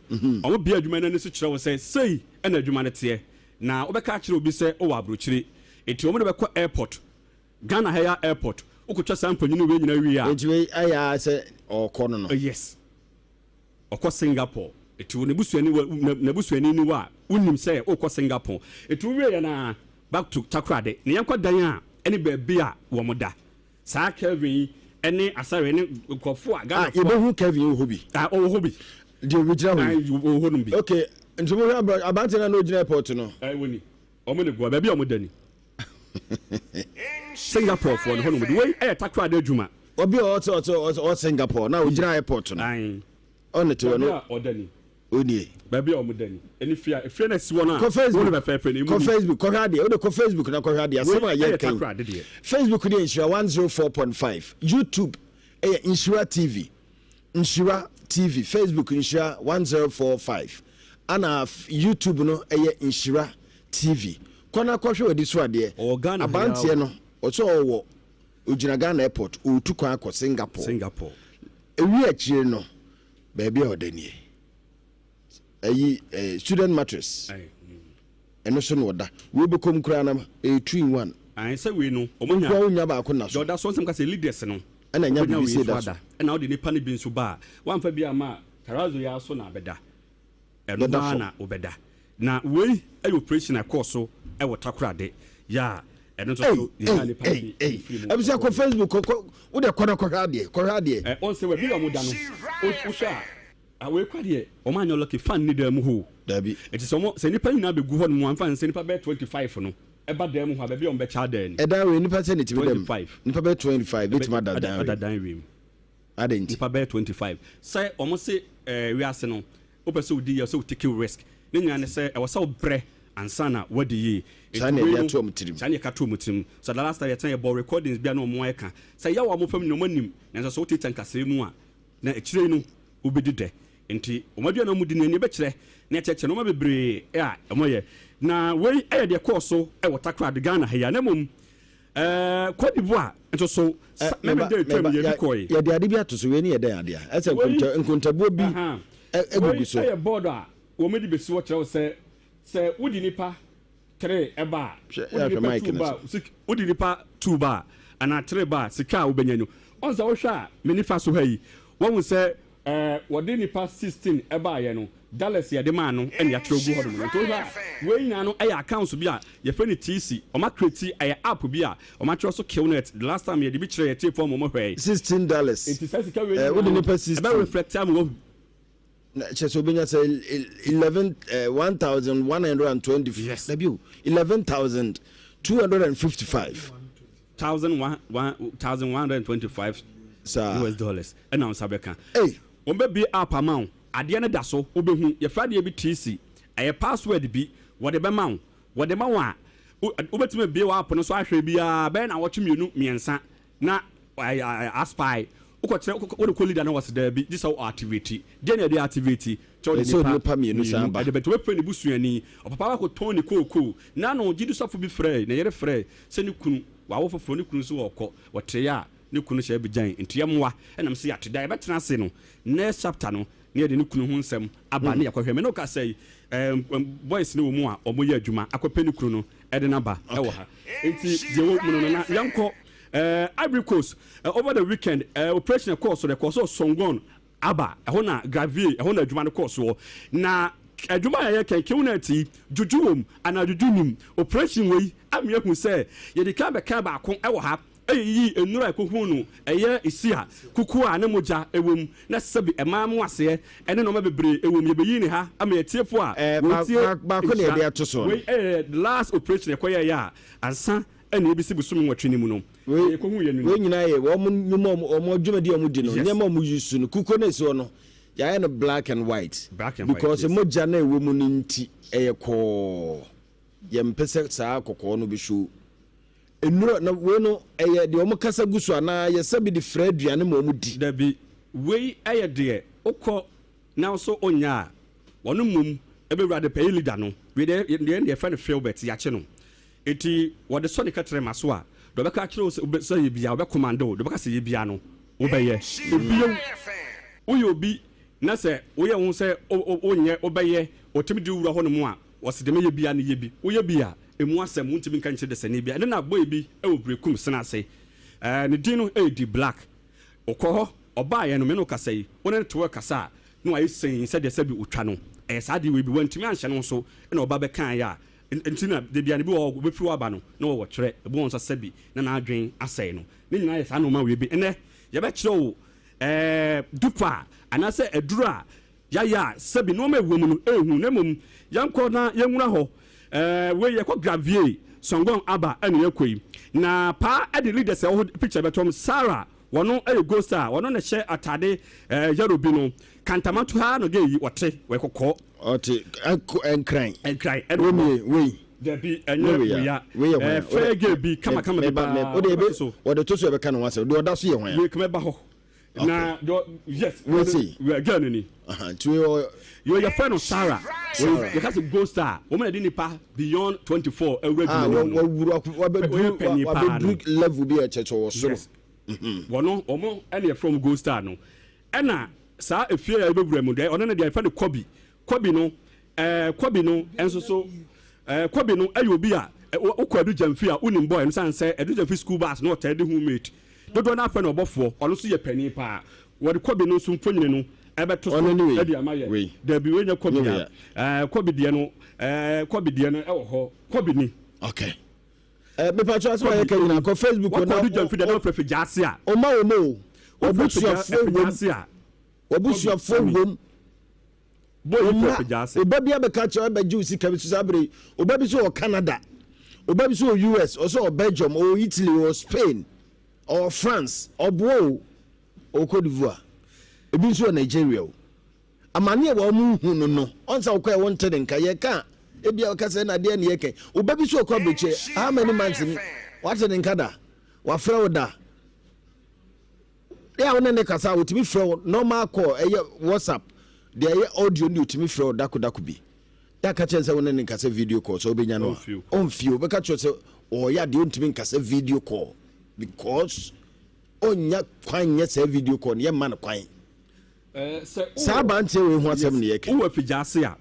wɔn bea adwuma no ani so kyerɛ wo sɛ sei ɛna adwuma no teɛ. Na wobɛka akyerɛ obi sɛ wowɔ aburokyire. Enti wɔn de bɛkɔ airport, Ghana ha yi ara airport. Wokɔtwa saa mfonini wei nyinaa wie a. Enti wei ayɛ ara sɛ ɔrekɔ no no. Yes. Ɔkɔ Singapore. Enti wo n'abusuani wɔ n'abusuani ni hɔ a, wonim sɛ wokɔ Singapore. Enti wowieɛ no ara, back to Takoradi. Na yɛnkɔ dan a ɛne baabi a wɔda. Saa Kelvin yi ne Asare ne nkurɔfoɔ a Ah, Ghanafoɔ. yɛbɛhu Kelvin wɔ hɔ bi. Ah, ɔwɔ hɔ bi. Deɛ ɔgyina hɔ yi. Ah, ɔwɔ hɔ nom bi. Okay, nti mohwɛ aberanteɛ no a na ɔgyina airport no. Eh, wɔ ni. Wɔn ne goa, baabi a wɔn da ni. Singapore foɔ no hɔ nom de. Wei ɛyɛ Takoradi adwuma. Obi a ɔte ɔte ɔwɔ Singapore na ɔgyina airport no. Ae. Ɔne te hɔ no. Baabi a ɔda ni. Onie. Baabi a wɔn da ni. Ɛne fie a efie na esi hɔ no a. Kɔ Facebook. Wɔn fɛfɛɛfɛ no emu Kɔ ni. Facebook kɔhwɛ adeɛ. Wode kɔ Facebook na kɔhwɛ adeɛ. Asɛm a Wei ɛyɛ yɛreka yi. Takoradi deɛ. Facebook no yɛ Nhyira 104.5. YouTube ɛyɛ Nhyira TV. Nhyira TV. Facebook Nhyira 104.5. Ana YouTube no ɛyɛ Nhyira TV. Kɔ na kɔhwɛ w'ani so adeɛ. Ɔwɔ Ghana ha yi ara Abanteɛ o. no ɔsɛ ɔwɔ ogyina Ghana airport ɔretu kwan akɔ Singapore. Singapore. Ewie akyire no baabi a ɔda nie. Ayi eh, student mattress. Ɛno so na ɔda. Wei bɛkɔm koraa na ɛyɛ two in one. Ayi sɛ wei no wɔn nya. Nkoa wonya baako na so. Deɛ ɔda so nsɛm ka sɛ leaders no. Ɛna nya Wobɛnya biribi wei sei nso da so. ada. Ɛna wode nipa no bi nso ba a, woamfa bi amma a, terrazzo yi ara so na abɛda. Ɛno Bɛda hɔ ara fam. na wobɛda. Na wei yɛ operation a ɛkɔɔ so wɔ Takoradi yɛ a ɛno nso Ei, so yɛnyaa ei, nipa no ei, bi ei. firi mu Abusua kɔ kɔɔ. Facebook, kɔ, kɔ, wo deɛ kɔ na kɔhwɛ adeɛ, kɔhwɛ adeɛ. Ɛ, wɔn sɛ baabi a wɔda no, wo, wohwɛ a, a wei kora deɛ wɔn anyɛ lucky, fan nni dan mu hɔ o. Dabi. Nti sɛ wɔn, sɛ nnipa nyinaa bɛgu hɔ nom a, mfa no sɛ nnipa bɛyɛ 25 no, ɛba dan mu hɔ a, baabi a wɔbɛkyɛ adan ni. Ɛdan wei, nnipa sɛn na ɛtumi da mu? 25. Nnipa bɛyɛ 25 bɛtumi ada dan wei Ada mu? dan wei mu. Adɛn nti? Nnipa bɛyɛ 25. Sɛ wɔn se ɛɛ wiase no, wopɛ sɛ wodi yie a, ɛwɔ sɛ wo take risk. Ne nyinaa ne sɛ, ɛwɔ sɛ wobrɛ ansa na woadi yie. Saa Nti na wei yɛde no, ato wɔn tirim. saa na yɛka to wɔn tirim. So the last time yɛtena yɛbɔɔ recordings bi a na wɔn ɛka sɛ yaw a wɔfa mu nyinaa wɔn anim, nanso sɛ wotiatia nkasɛɛ mu a, na akyire yi no wobɛdi dɛ. Nti wɔn aduane a wɔdi no ani bɛkyerɛ na ɛkyerɛkyerɛ nneɛma bebree a wɔyɛ. Na wei yɛ deɛ ɛkɔɔ so wɔ Takoradi, Ghana ha yi a, na mmom ɛɛ Cote d'Ivoire nso so Eh, sa mɛmɛ meba, dɛ atwam meba, yɛ bi ya, kɔe. yɛde ade bi ato so, wei ne yɛ dɛn adeɛ a? Ɛsɛ Wei, nkonta, nkontabuo bi aha, ɛ- wei agugu so. yɛ board a wɔde bɛsi hɔ kyerɛ wo sɛ sɛ wode nipa three ɛba a, Hwɛ, wode yɛ ahwɛ nipa mic two no ba so. a, sik, wode nipa two ba a, anaa three ba a, sika a wobɛnya no. Ɔn sɛ wohwɛ a, me nifa so ha yi, woahu sɛ ɛɛ wɔde nipa 16 ɛbaeɛ no, dollars yɛde maa no ɛna yɛatwerɛ gu hɔnom no. Nti wohwɛ a, wei nyinaa no ɛyɛ accounts bi a yɛfrɛ no TC. Wɔn acreate, ɛyɛ app bi a wɔn atwerɛ so Qnet. The last time yɛde bi kyerɛɛ yɛn tiefoɔ ma wɔhwɛe. $16. Nti saa sika wei Eh, wode nyinaa no, nipa ɛbɛ 16. reflect ama woahu. Na kyerɛ sɛ wobɛnya sɛ 11, eh, 1120. Yes. Dabi o, 11,255. Thousand one one 1,125 Saa. US dollars ɛna wo nsa bɛka. Ei. Wɔn bɛ bue app ama wo, adeɛ no da so, wobɛhu. Yɛfrɛ adeɛ bi TC, ɛyɛ password bi, wɔde bɛma wo. Wɔde ma wo a, wo wobɛtumi abue wɔ app no so ahwɛ biara bɛyɛ nnawɔtwe mmienu mmiɛnsa na aspy. Wokɔkyerɛ wode kɔ leader no wɔse daabi, gye sɛ wo activate. Deɛ na yɛde activate? Kyɛ wode Ɛsɛ nipa nipa mmienu san mmienu ba. ɛde bɛto. Wobɛfrɛ ne busuani. Ɔpapa bakɔtɔn ne kookoo. N'ano gyidi sɔfo bi frɛe, ne yere frɛe sɛ ne kunu wawo foforɔ, ne kunu nso ɔɔkɔ. Wɔteeɛ a, ne kunu hyɛ Abidjan nti yɛmmoa. Ɛna mese yɛate da yɛbɛtena ase no, next chapter no na yɛde ne kunu ho nsɛm aba ne yɛakɔhwɛ. Me ne wo kasa yi, ɛɛm boys no wɔ mu a wɔyɛ adwuma akɔpɛ ne kunu no de no aba wɔ ha. Nti deɛ ɛwɔ mu no no na yɛnkɔ ɛɛ Ivory Coast. Over the weekend ɛɛ operation ɛkɔɔ so no, ɛkɔɔ so wɔ Songon Aba, ɛhɔ na Gravier, ɛhɔ na adwuma no kɔɔ soɔ. Na adwuma a yɛyɛ kɛn, Qnet yi, dwudwu wom anaa dwudwu nnim. Operation wei ama yɛahu sɛ yɛdi kan bɛkaa baako wɔ ha, yiyii nnuro a yɛkɔhuu no, ɛyɛ isia, kukuo a na mogya wɔ mu, na sɛbi ɛmaa mo aseɛ ne nnoɔma bebree wɔ mu. Yɛbɛyii no ha ama yɛn atiefoɔ a wɔtie Baako na yɛde nhyira. ato soɔ no. Wei yɛ the last operation a yɛkɔyɛeɛ a ansa na yɛbɛsi bosome nwɔtwe no mu no. Wei Deɛ yɛkɔhuiɛ no wei ni. nyinaa yɛ wɔn nnwuma a wɔn wɔn dwumadi a wɔdi no, Yes. nneɛma a wɔn use no, kukuo no a ɛsi hɔ no, yɛayɛ no black and white. Black and white, Because yes. mogya no a ɛwɔ mu no nti, ɛyɛ kɔɔ. Yɛmpɛ sɛ saa kɔkɔɔ no bɛshow. Nnuro na wei no ɛyɛ deɛ wɔn kasa gu so anaa yɛsɛ bi de frɛ aduane ma wɔn di? Dabi, wei yɛ deɛ wokɔ na wo so wonyɛ a, wɔn mmom bɛwura de pɛyi leader no. Wei deɛ deɛ yɛfrɛ no Philbert, yɛakye no. Enti wɔde sɔ ne kɛtrɛma so a, deɛ ɔbɛka akyerɛ wo sɛ yɛ biara, ɔbɛ command wo, deɛ ɔbɛka sɛ yɛ biara no, wobɛyɛ. Ebio, woyɛ obi na sɛ woyɛ wo ho sɛ wonyɛ, wobɛyɛ, wɔtumi de wo wura hɔnom a, wɔse deɛ mɛyɛ biara no yɛ bi. Woyɛ bi a, emu asɛm wontumi nka nkyerɛ dasani biara. Ɛno na boy bi wɔ Berekum sena ase, ne din no yɛ D-Black. Ɔkɔ hɔ, ɔbaeɛ no, me ne wo kasa yi, wo ne no te hɔ rekasa a, na wayɛ sɛn sɛdeɛ sɛbi ɔtwa no. Ɛyɛ saa adeɛ wei bi, wantumi anhyɛ ne ho so na ɔba bɛkaeɛ a, nti na da biara no, ebi wɔ hɔ a ɔbɛfiri hɔ aba no, na ɔwɔ kyerɛ, ebi wɔ hɔ nso a sɛbi na n'adwene asɛe no. Ne nyinaa yɛ saa nnoɔma wei bi. Ɛnnɛ, yɛbɛkyerɛ wo ɛɛ dupa anaasɛ aduro a yɛayɛ a sɛbi nnoɔma a ɛwɔ mu no ɛnhu na mmom yɛnkɔ na yɛnwura hɔ. Ɛɛ wei yɛkɔ Gravier, Sɔngɔn Aba ɛna yɛkɔ yi. Na paa ɛde leaders a ɛwɔ hɔ picture bɛtɔm. Sarah, wɔno ɛyɛ Gold Star, wɔno na ɛhyɛ ataade ɛɛ yellow bi no. Kantamanto ha na gay yi ɔte, wɔyɛ kɔkɔɔ. Ɔte ɛnkran. Ɛnkran ɛna Wei ɔwɔ. nie wei. Dabi Ne ɛnyɛ wei a. wei a. Wei yɛ hwan Ɛɛ a? fair girl bi kama kama bi Meba paa. me wode ebe Ɔbɛto so. wɔde to so yɛbɛka ne ho asɛm. Deɛ ɔda so yɛ hwan a? Wei kama ɛba hɔ. Na deɛ yes. Wei sei. Wei girl no ni. Aha nti wei ɔ. Yɛ yɛfrɛ no Sarah. Sarah. Yɛka sɛ Gold Star. Wɔn na ɛde nipa beyond 24 awura Ah adwuma no mu no. wawuru Wɔyɛ wabɛduru panyin paa no. wabɛduru level bi a ɛkyɛ sɛ ɔwɔ soro. Yes. Wɔn wɔn ɛna yɛfrɛ wɔn Gold Star no. Ɛna saa efie a yɛbɛwura mu deɛ ɔno ne deɛ yɛfrɛ no Kobi. Kobi no ɛɛ Kobi no nso so ɛɛ Kobi no ɛyɛ obi a wokɔ Adu Gyamfi a wonim boy no sane sɛ Adu Gyamfi school bus na ɔtaa di ho mate. Dodoɔ no ara frɛ no ɔbɔfoɔ. Ɔno nso yɛ panin paa. Wɔde Kɔbi no nso mfonini no ɛbɛto so de ama yɛn. Dabi, wei nyɛ Kɔbi a. Ɛɛ, Kɔbi deɛ no, ɛɛ, Kɔbi deɛ no ɛwɔ hɔ. Kɔbi ni. Okay. Eh, mepatwa asɛm a yɛka nyinaa kɔ Facebook na wakɔdu gyamfi deɛ na wofrɛ Figyaase a. Ɔma wɔn o. Wabusuafoɔ wom. Wabusuafoɔ wom. Ɔma ɔba bi abɛka kyerɛ abɛgye wo sika bi so saa bere yi. Ɔba bi so wɔ Canada. Ɔba bi so wɔ US, ɔsɛ wɔ Belgium, ɔwɔ Italy, ɔwɔ Spain, ɔwɔ France, ɔboa o. Ɔwɔ Cote d'Ivoire. Ebi nso wɔ Nigeria o. Amane a wɔn hu no no, ɔn sɛ wokɔ ɛ wonte ne nka. Yɛka a, ebia ɔka sɛ ɛna adeɛ ne yɛka yi. Ɔba bi so ɔkɔ aburokyire, how many months ni? Wate ne nka da? Wafrɛ wo da? Yɛ a wo ne ne kasa a, ɔtumi frɛ wo normal call, ɛyɛ WhatsApp, deɛ ɛyɛ audio no deɛ ɔtumi frɛ wo dako dako bi. Yɛ a ka kyerɛ no sɛ wo ne no nkasa video call sɛ wobɛnya no a, ɔmfie. Ɔbɛka kyerɛ sɛ ɔyɛ adeɛ ɔntumi nkasa video call because ɔnnya kwan nyɛ saa video call no, yɛmma no kwan. Saa aberanteɛ wei ho asɛm ne yɛka. Wowɔ afigyaase a,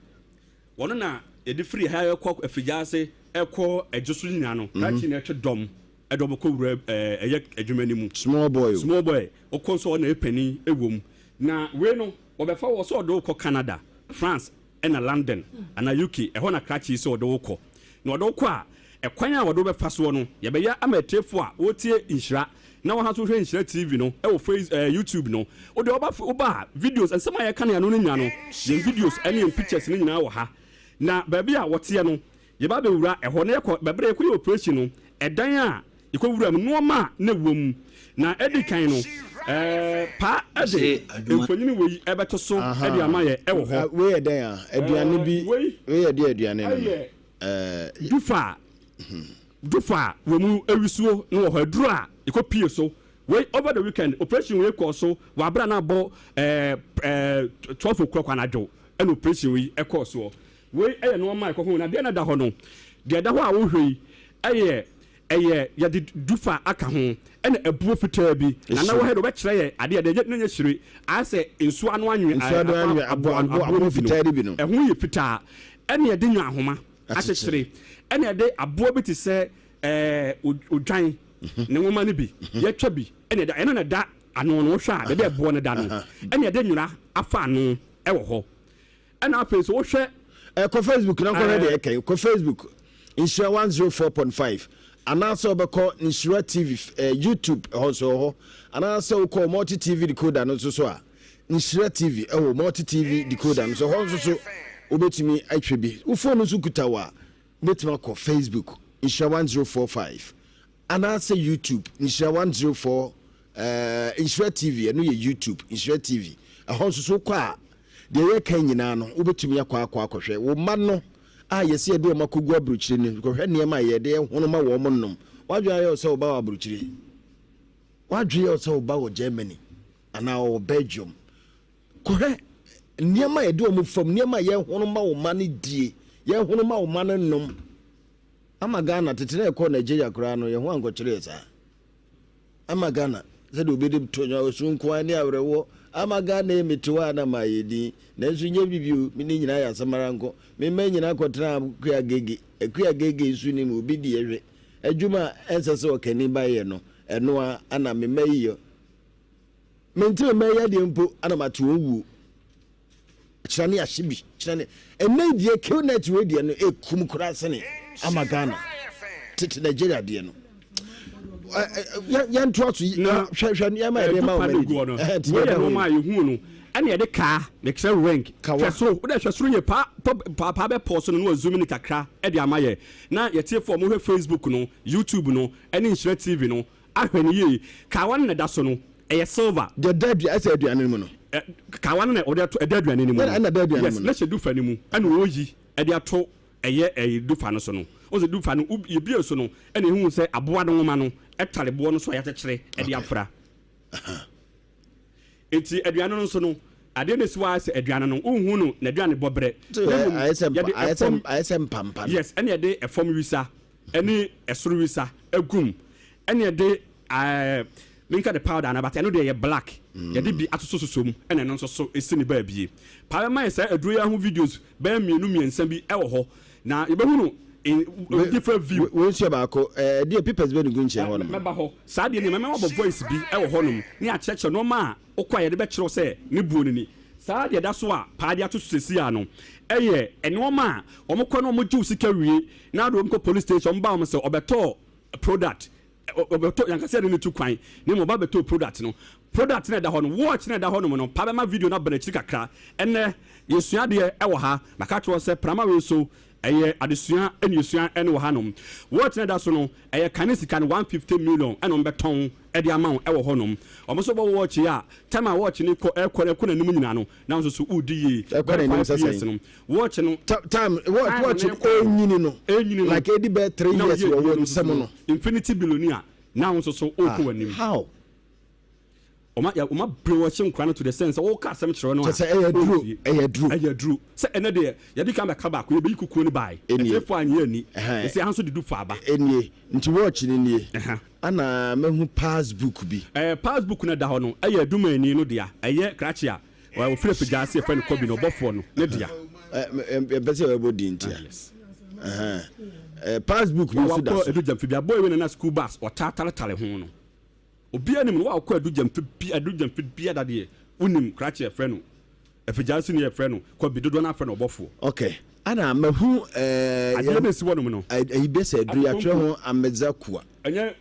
wɔno na yɛde firi ha kɔ afigyaase kɔ ɛgye so nyinaa no, krakye na ɛtwe dɔm ɛde wɔn kɔ wura ɛyɛ adwuma no mu. Small boy o. Small boy, ɔkɔ nso ɔna ɛpanin ɛwɔ mu. Na wei no, wɔbɛfa wɔ sɛ ɔde wo kɔ Canada, France ɛna London anaa UK, ɛhɔ na krakye yi sɛ ɔde wo kɔ. Na ɔde wo kɔ a, ɛkwan a wɔde wo bɛfa soɔ no, yɛbɛyɛ ama atiefoɔ a wɔretie Nhyira na wɔn nso hwɛ Nhyira TV no wɔ Face ɛɛ YouTube no. Wo deɛ woba woba a, videos, nsɛm a yɛka no ano no nyinaa no, yɛn videos ne yɛn pictures no nyinaa wɔ ha. Na baabi a wɔteɛ no, yɛba abɛwura ɛhɔ na yɛkɔ, bɛberɛ a yɛkɔyɛ operation no, ɛdan a yɛkɔwura mu, nnoɔma a na ɛwɔ mu. Na ɛdi kan no, ɛɛ paa de mfonini wei ɛbɛto so de ama yɛ ɛwɔ hɔ. Wei yɛ dɛn a? Aduane bi, wei yɛ deɛ aduane no no. Ɛyɛ Dufa Dufa a wɔ mu awisuo no wɔ hɔ aduro a yɛkɔ pie so wei over the weekend operation wei kɔɔ so wɔ abere a na abɔ ɛɛ ɛɛ 12 o'clock anadwo ɛna operation wei ɛkɔɔ soɔ. Wei ɛyɛ nnoɔma a ɛkɔ ho na deɛ na ɛda hɔ no deɛ ɛda hɔ a wohwɛ yi ɛyɛ ɛyɛ yɛde dufa aka ho ɛna abuo fitaa bi na na wɔ ha deɛ wɔbɛkyerɛ yɛ adeɛ deɛ na nyɛ hyire ayɛ sɛ nsuo ano anwe Nsuo ano anwe abo abo aboɔ fitaa no bi no. Ɛho yɛ fitaa ɛna yɛde nwa ahoma akyekyere ɛna yɛde aboɔ bi te sɛ ɛɛ odwan ne nwoma no bi yɛtwa bi ɛna yɛde ɛno na ɛda ano no wohwɛ a baabi a ɛboɔ no da no ɛna yɛde nwera afa ano ɛwɔ hɔ. Ɛna afei nso wohwɛ. Ɛ kɔ Facebook na kɔhwɛ deɛ ɛka yi. Kɔ Facebook Nhyira 104.5 anaasɛ wobɛkɔ Nhyira TV eh, YouTube ɛhɔ nso ɛwɔ hɔ anaasɛ wokɔ Multi TV decoder no nso so a Nhyira TV ɛwɔ Multi TV decoder no so ɛhɔ nso so wobɛtumi atwa bi. Wo phone nso kuta wo a wobɛtumi akɔ Facebook Nhyira 1045 Anaasɛ YouTube, Nhyira 104 eh, Nhyira TV, ɛno yɛ YouTube, Nhyira TV. Ɛhɔ nso so wokɔ a, deɛ yɛka nyinaa no, wobɛtumi akɔ akɔ akɔhwɛ. Wo mma no a yɛsɛ yɛde wɔn akɔgu aburokyire no, kɔhwɛ nneɛma a yɛde hono ma wɔn nom. W'adwene ayɛ wo sɛ wo ba wɔ aburokyire. W'adwene yɛ wo sɛ wo ba wɔ Germany anaa ɔwɔ Belgium. Kɔhwɛ nneɛma a yɛde wɔn fam, nneɛma a yɛhono ma wo mma no die, yɛhono ma wo mma no nom. Ama Ghana, tete na yɛkɔɔ Nigeria koraa no, yɛn ho ankɔkyere yɛ saa. Ama Ghana, sɛdeɛ obi de to nnwom, osu nko ara ne awerɛhoɔ. Ama Ghana ei, mete hɔ a na mayɛ din. Nanso nyɛ biribi o, me ne nyinaa yɛ asɛm ara nko. Me mma nyinaa kɔtenaa Akua Agege. Akua Agege nso nim obi deɛ hwɛ. Adwuma a ɛnsɛ sɛ ɔkani ba yɛ no, ɛno ara na me mma yi yɛ. Mente me mma yi adeɛ mpo, ana mate wɔn wuo. Kyerɛ ne ahye bi kyerɛ ne ɛnɛ yi deɛ qnet wei deɛ no ekum koraa sene ama Ghana tete Nigeria deɛ no yɛn to aso hwɛ hwɛ nneɛma yɛde ma wɔn ani no wei yɛ nneɛma a yɛhu no ɛna yɛde kaa mekyerɛ ring hwɛ soro wode hwɛ soro yɛ paa paa paa bɛ pɔɔ so no na wazoom ne kakra ɛde ama yɛ na yɛtiefoɔ mo hwɛ Facebook no YouTube no ɛne Nhyira TV no Ahwɛ no yie. Kawa no na ɛda so no, ɛyɛ silver. Deɛ ɛda adua, ɛsɛ aduane no mu no. Ɛ, kawa no na wɔde ato, ɛda aduane no mu no. Ɛna ɛda aduane Yes, mu no. na hyɛ dufa no mu, ɛna wɔyi ɛde ato ɛyɛ ɛyi dufa no so no. Wohu sɛ dufa no, wo, yɛbue so no, ɛna yɛhu sɛ aboa no nwoma no ɛtare boɔ no so a yɛakyekyere ɛde Okay. afra. Enti aduane no nso no, adeɛ no ɛsi hɔ ara sɛ aduane no, wonhu no n'aduane bɔberɛ. So, Na ɛ, mmom, ayɛ sɛ mpa, yɛde ayɛ sɛ, ɛfam, ayɛ sɛ mpampa no. yes, ɛna yɛde ɛfam wisa ɛne ɛsoro wisa agu mu, ɛna yɛde ɛɛ menka de powder anaa but ɛno deɛ yɛ black, yɛde bi asosɔsosɔ mu ɛna ɛno nso so ɛsi ne baabie. Paa bɛma yɛ saa aduro yi ho videos bɛyɛ mmienu mmiɛnsa bi ɛwɔ hɔ na yɛbɛhunu. in different view. Wei nso yɛ baako. Ɛdeɛ papers bɛ ne gu nkyɛn hɔ nom. Mɛba hɔ. Saa deɛ nneɛma mɛma wabɔ voice bi wɔ hɔ nom ne akyerɛkyerɛ nneɛma a wokɔ a yɛde bɛkyerɛ wo sɛ ne buo no ni. Saa deɛ ɛda so a paa de ato so seesei ara no yɛ nneɛma a wɔkɔ na wɔgye wo sika wie na wode wɔn kɔ police station, wɔba wɔn sɛ ɔbɛtɔɔ product, ɔbɛtɔ, yɛnka sɛ yɛde no tu kwan na mmom ɔba bɛtɔɔ product no. Product no a ɛda hɔ no, watch no a ɛda hɔ nom no, paa bɛma video no aba n'akyiri kakra. Ɛnnɛ yɛsua adeɛ wɔ ha. Maka akyerɛ wo sɛ prama wei nso Ɛyɛ adesua ɛna yɛsua ɛne wɔ hanom. Watch no ɛda so no ɛyɛ kane sika no 150 million ɛna wɔn bɛtɔn ɛde ama wo ɛwɔ hɔnom. Wɔn nso bɔ watch yi a time a watch no kɔ ɛkɔ ɛkɔ n'anim nyinaa no na wo nso so wodi yie. Ɛkɔ Bɛyɛ n'anim 5 sɛ years sɛn? no watch no Time watch time watch no no ɛkɔ no ɛnyini no ɛnyini no like ɛdi bɛyɛ 3 na years woyɛ wɔ adwuma wo no nso so nsam no no. infinity billionaire na wo nso so wokɔ Ah w'anim. how? Ɔma yɛ ɔma brainwash nkora no to the sense sɛ wɔka asɛm kyerɛ no a Kyɛ sɛ ɛyɛ duro ɔntie. ɛyɛ duro. Ɛyɛ duro sɛ ɛnɛ deɛ yɛde kan bɛka baako yɛbɛyi kukuo no bae Ɛnie. ɛtiefo anyɛ ani Ɛhɛn. ɛsɛ ha nso de du fa aba. Ɛnie nti watch no nie Ɛha. ana mahu pass book bi. Ɛɛ pass book no ɛda hɔ no ɛyɛ adwumayɛni no dea ɛyɛ krakye a ɔfiri afigya ase yɛfrɛ no Kobi no ɔbɔfoɔ no ne dea. Ɛ yɛmpɛ sɛ yɛbɛbɔ din nti a. Yes. Ɛhɛn. Ɛ pass book bi nso da Wakɔ so. Adu Gyamfi bi aboa wei na na school bus ɔtaa taretare ho no. Obiara nim no, wo a wokɔ Adu Gyamfi bi, Adu Gyamfi biara deɛ, wonim krakye a yɛfrɛ no, Afigya nso ni a yɛfrɛ no, Kwabi, dodoɔ no ara frɛ no ɔbɔfoɔ. Ok, ana mahu eh, Adeɛ yɛn no a ɛsi hɔnom no. ayi bɛ sɛ aduru yɛatwerɛ ho Amedza Kua. Ɛnyɛ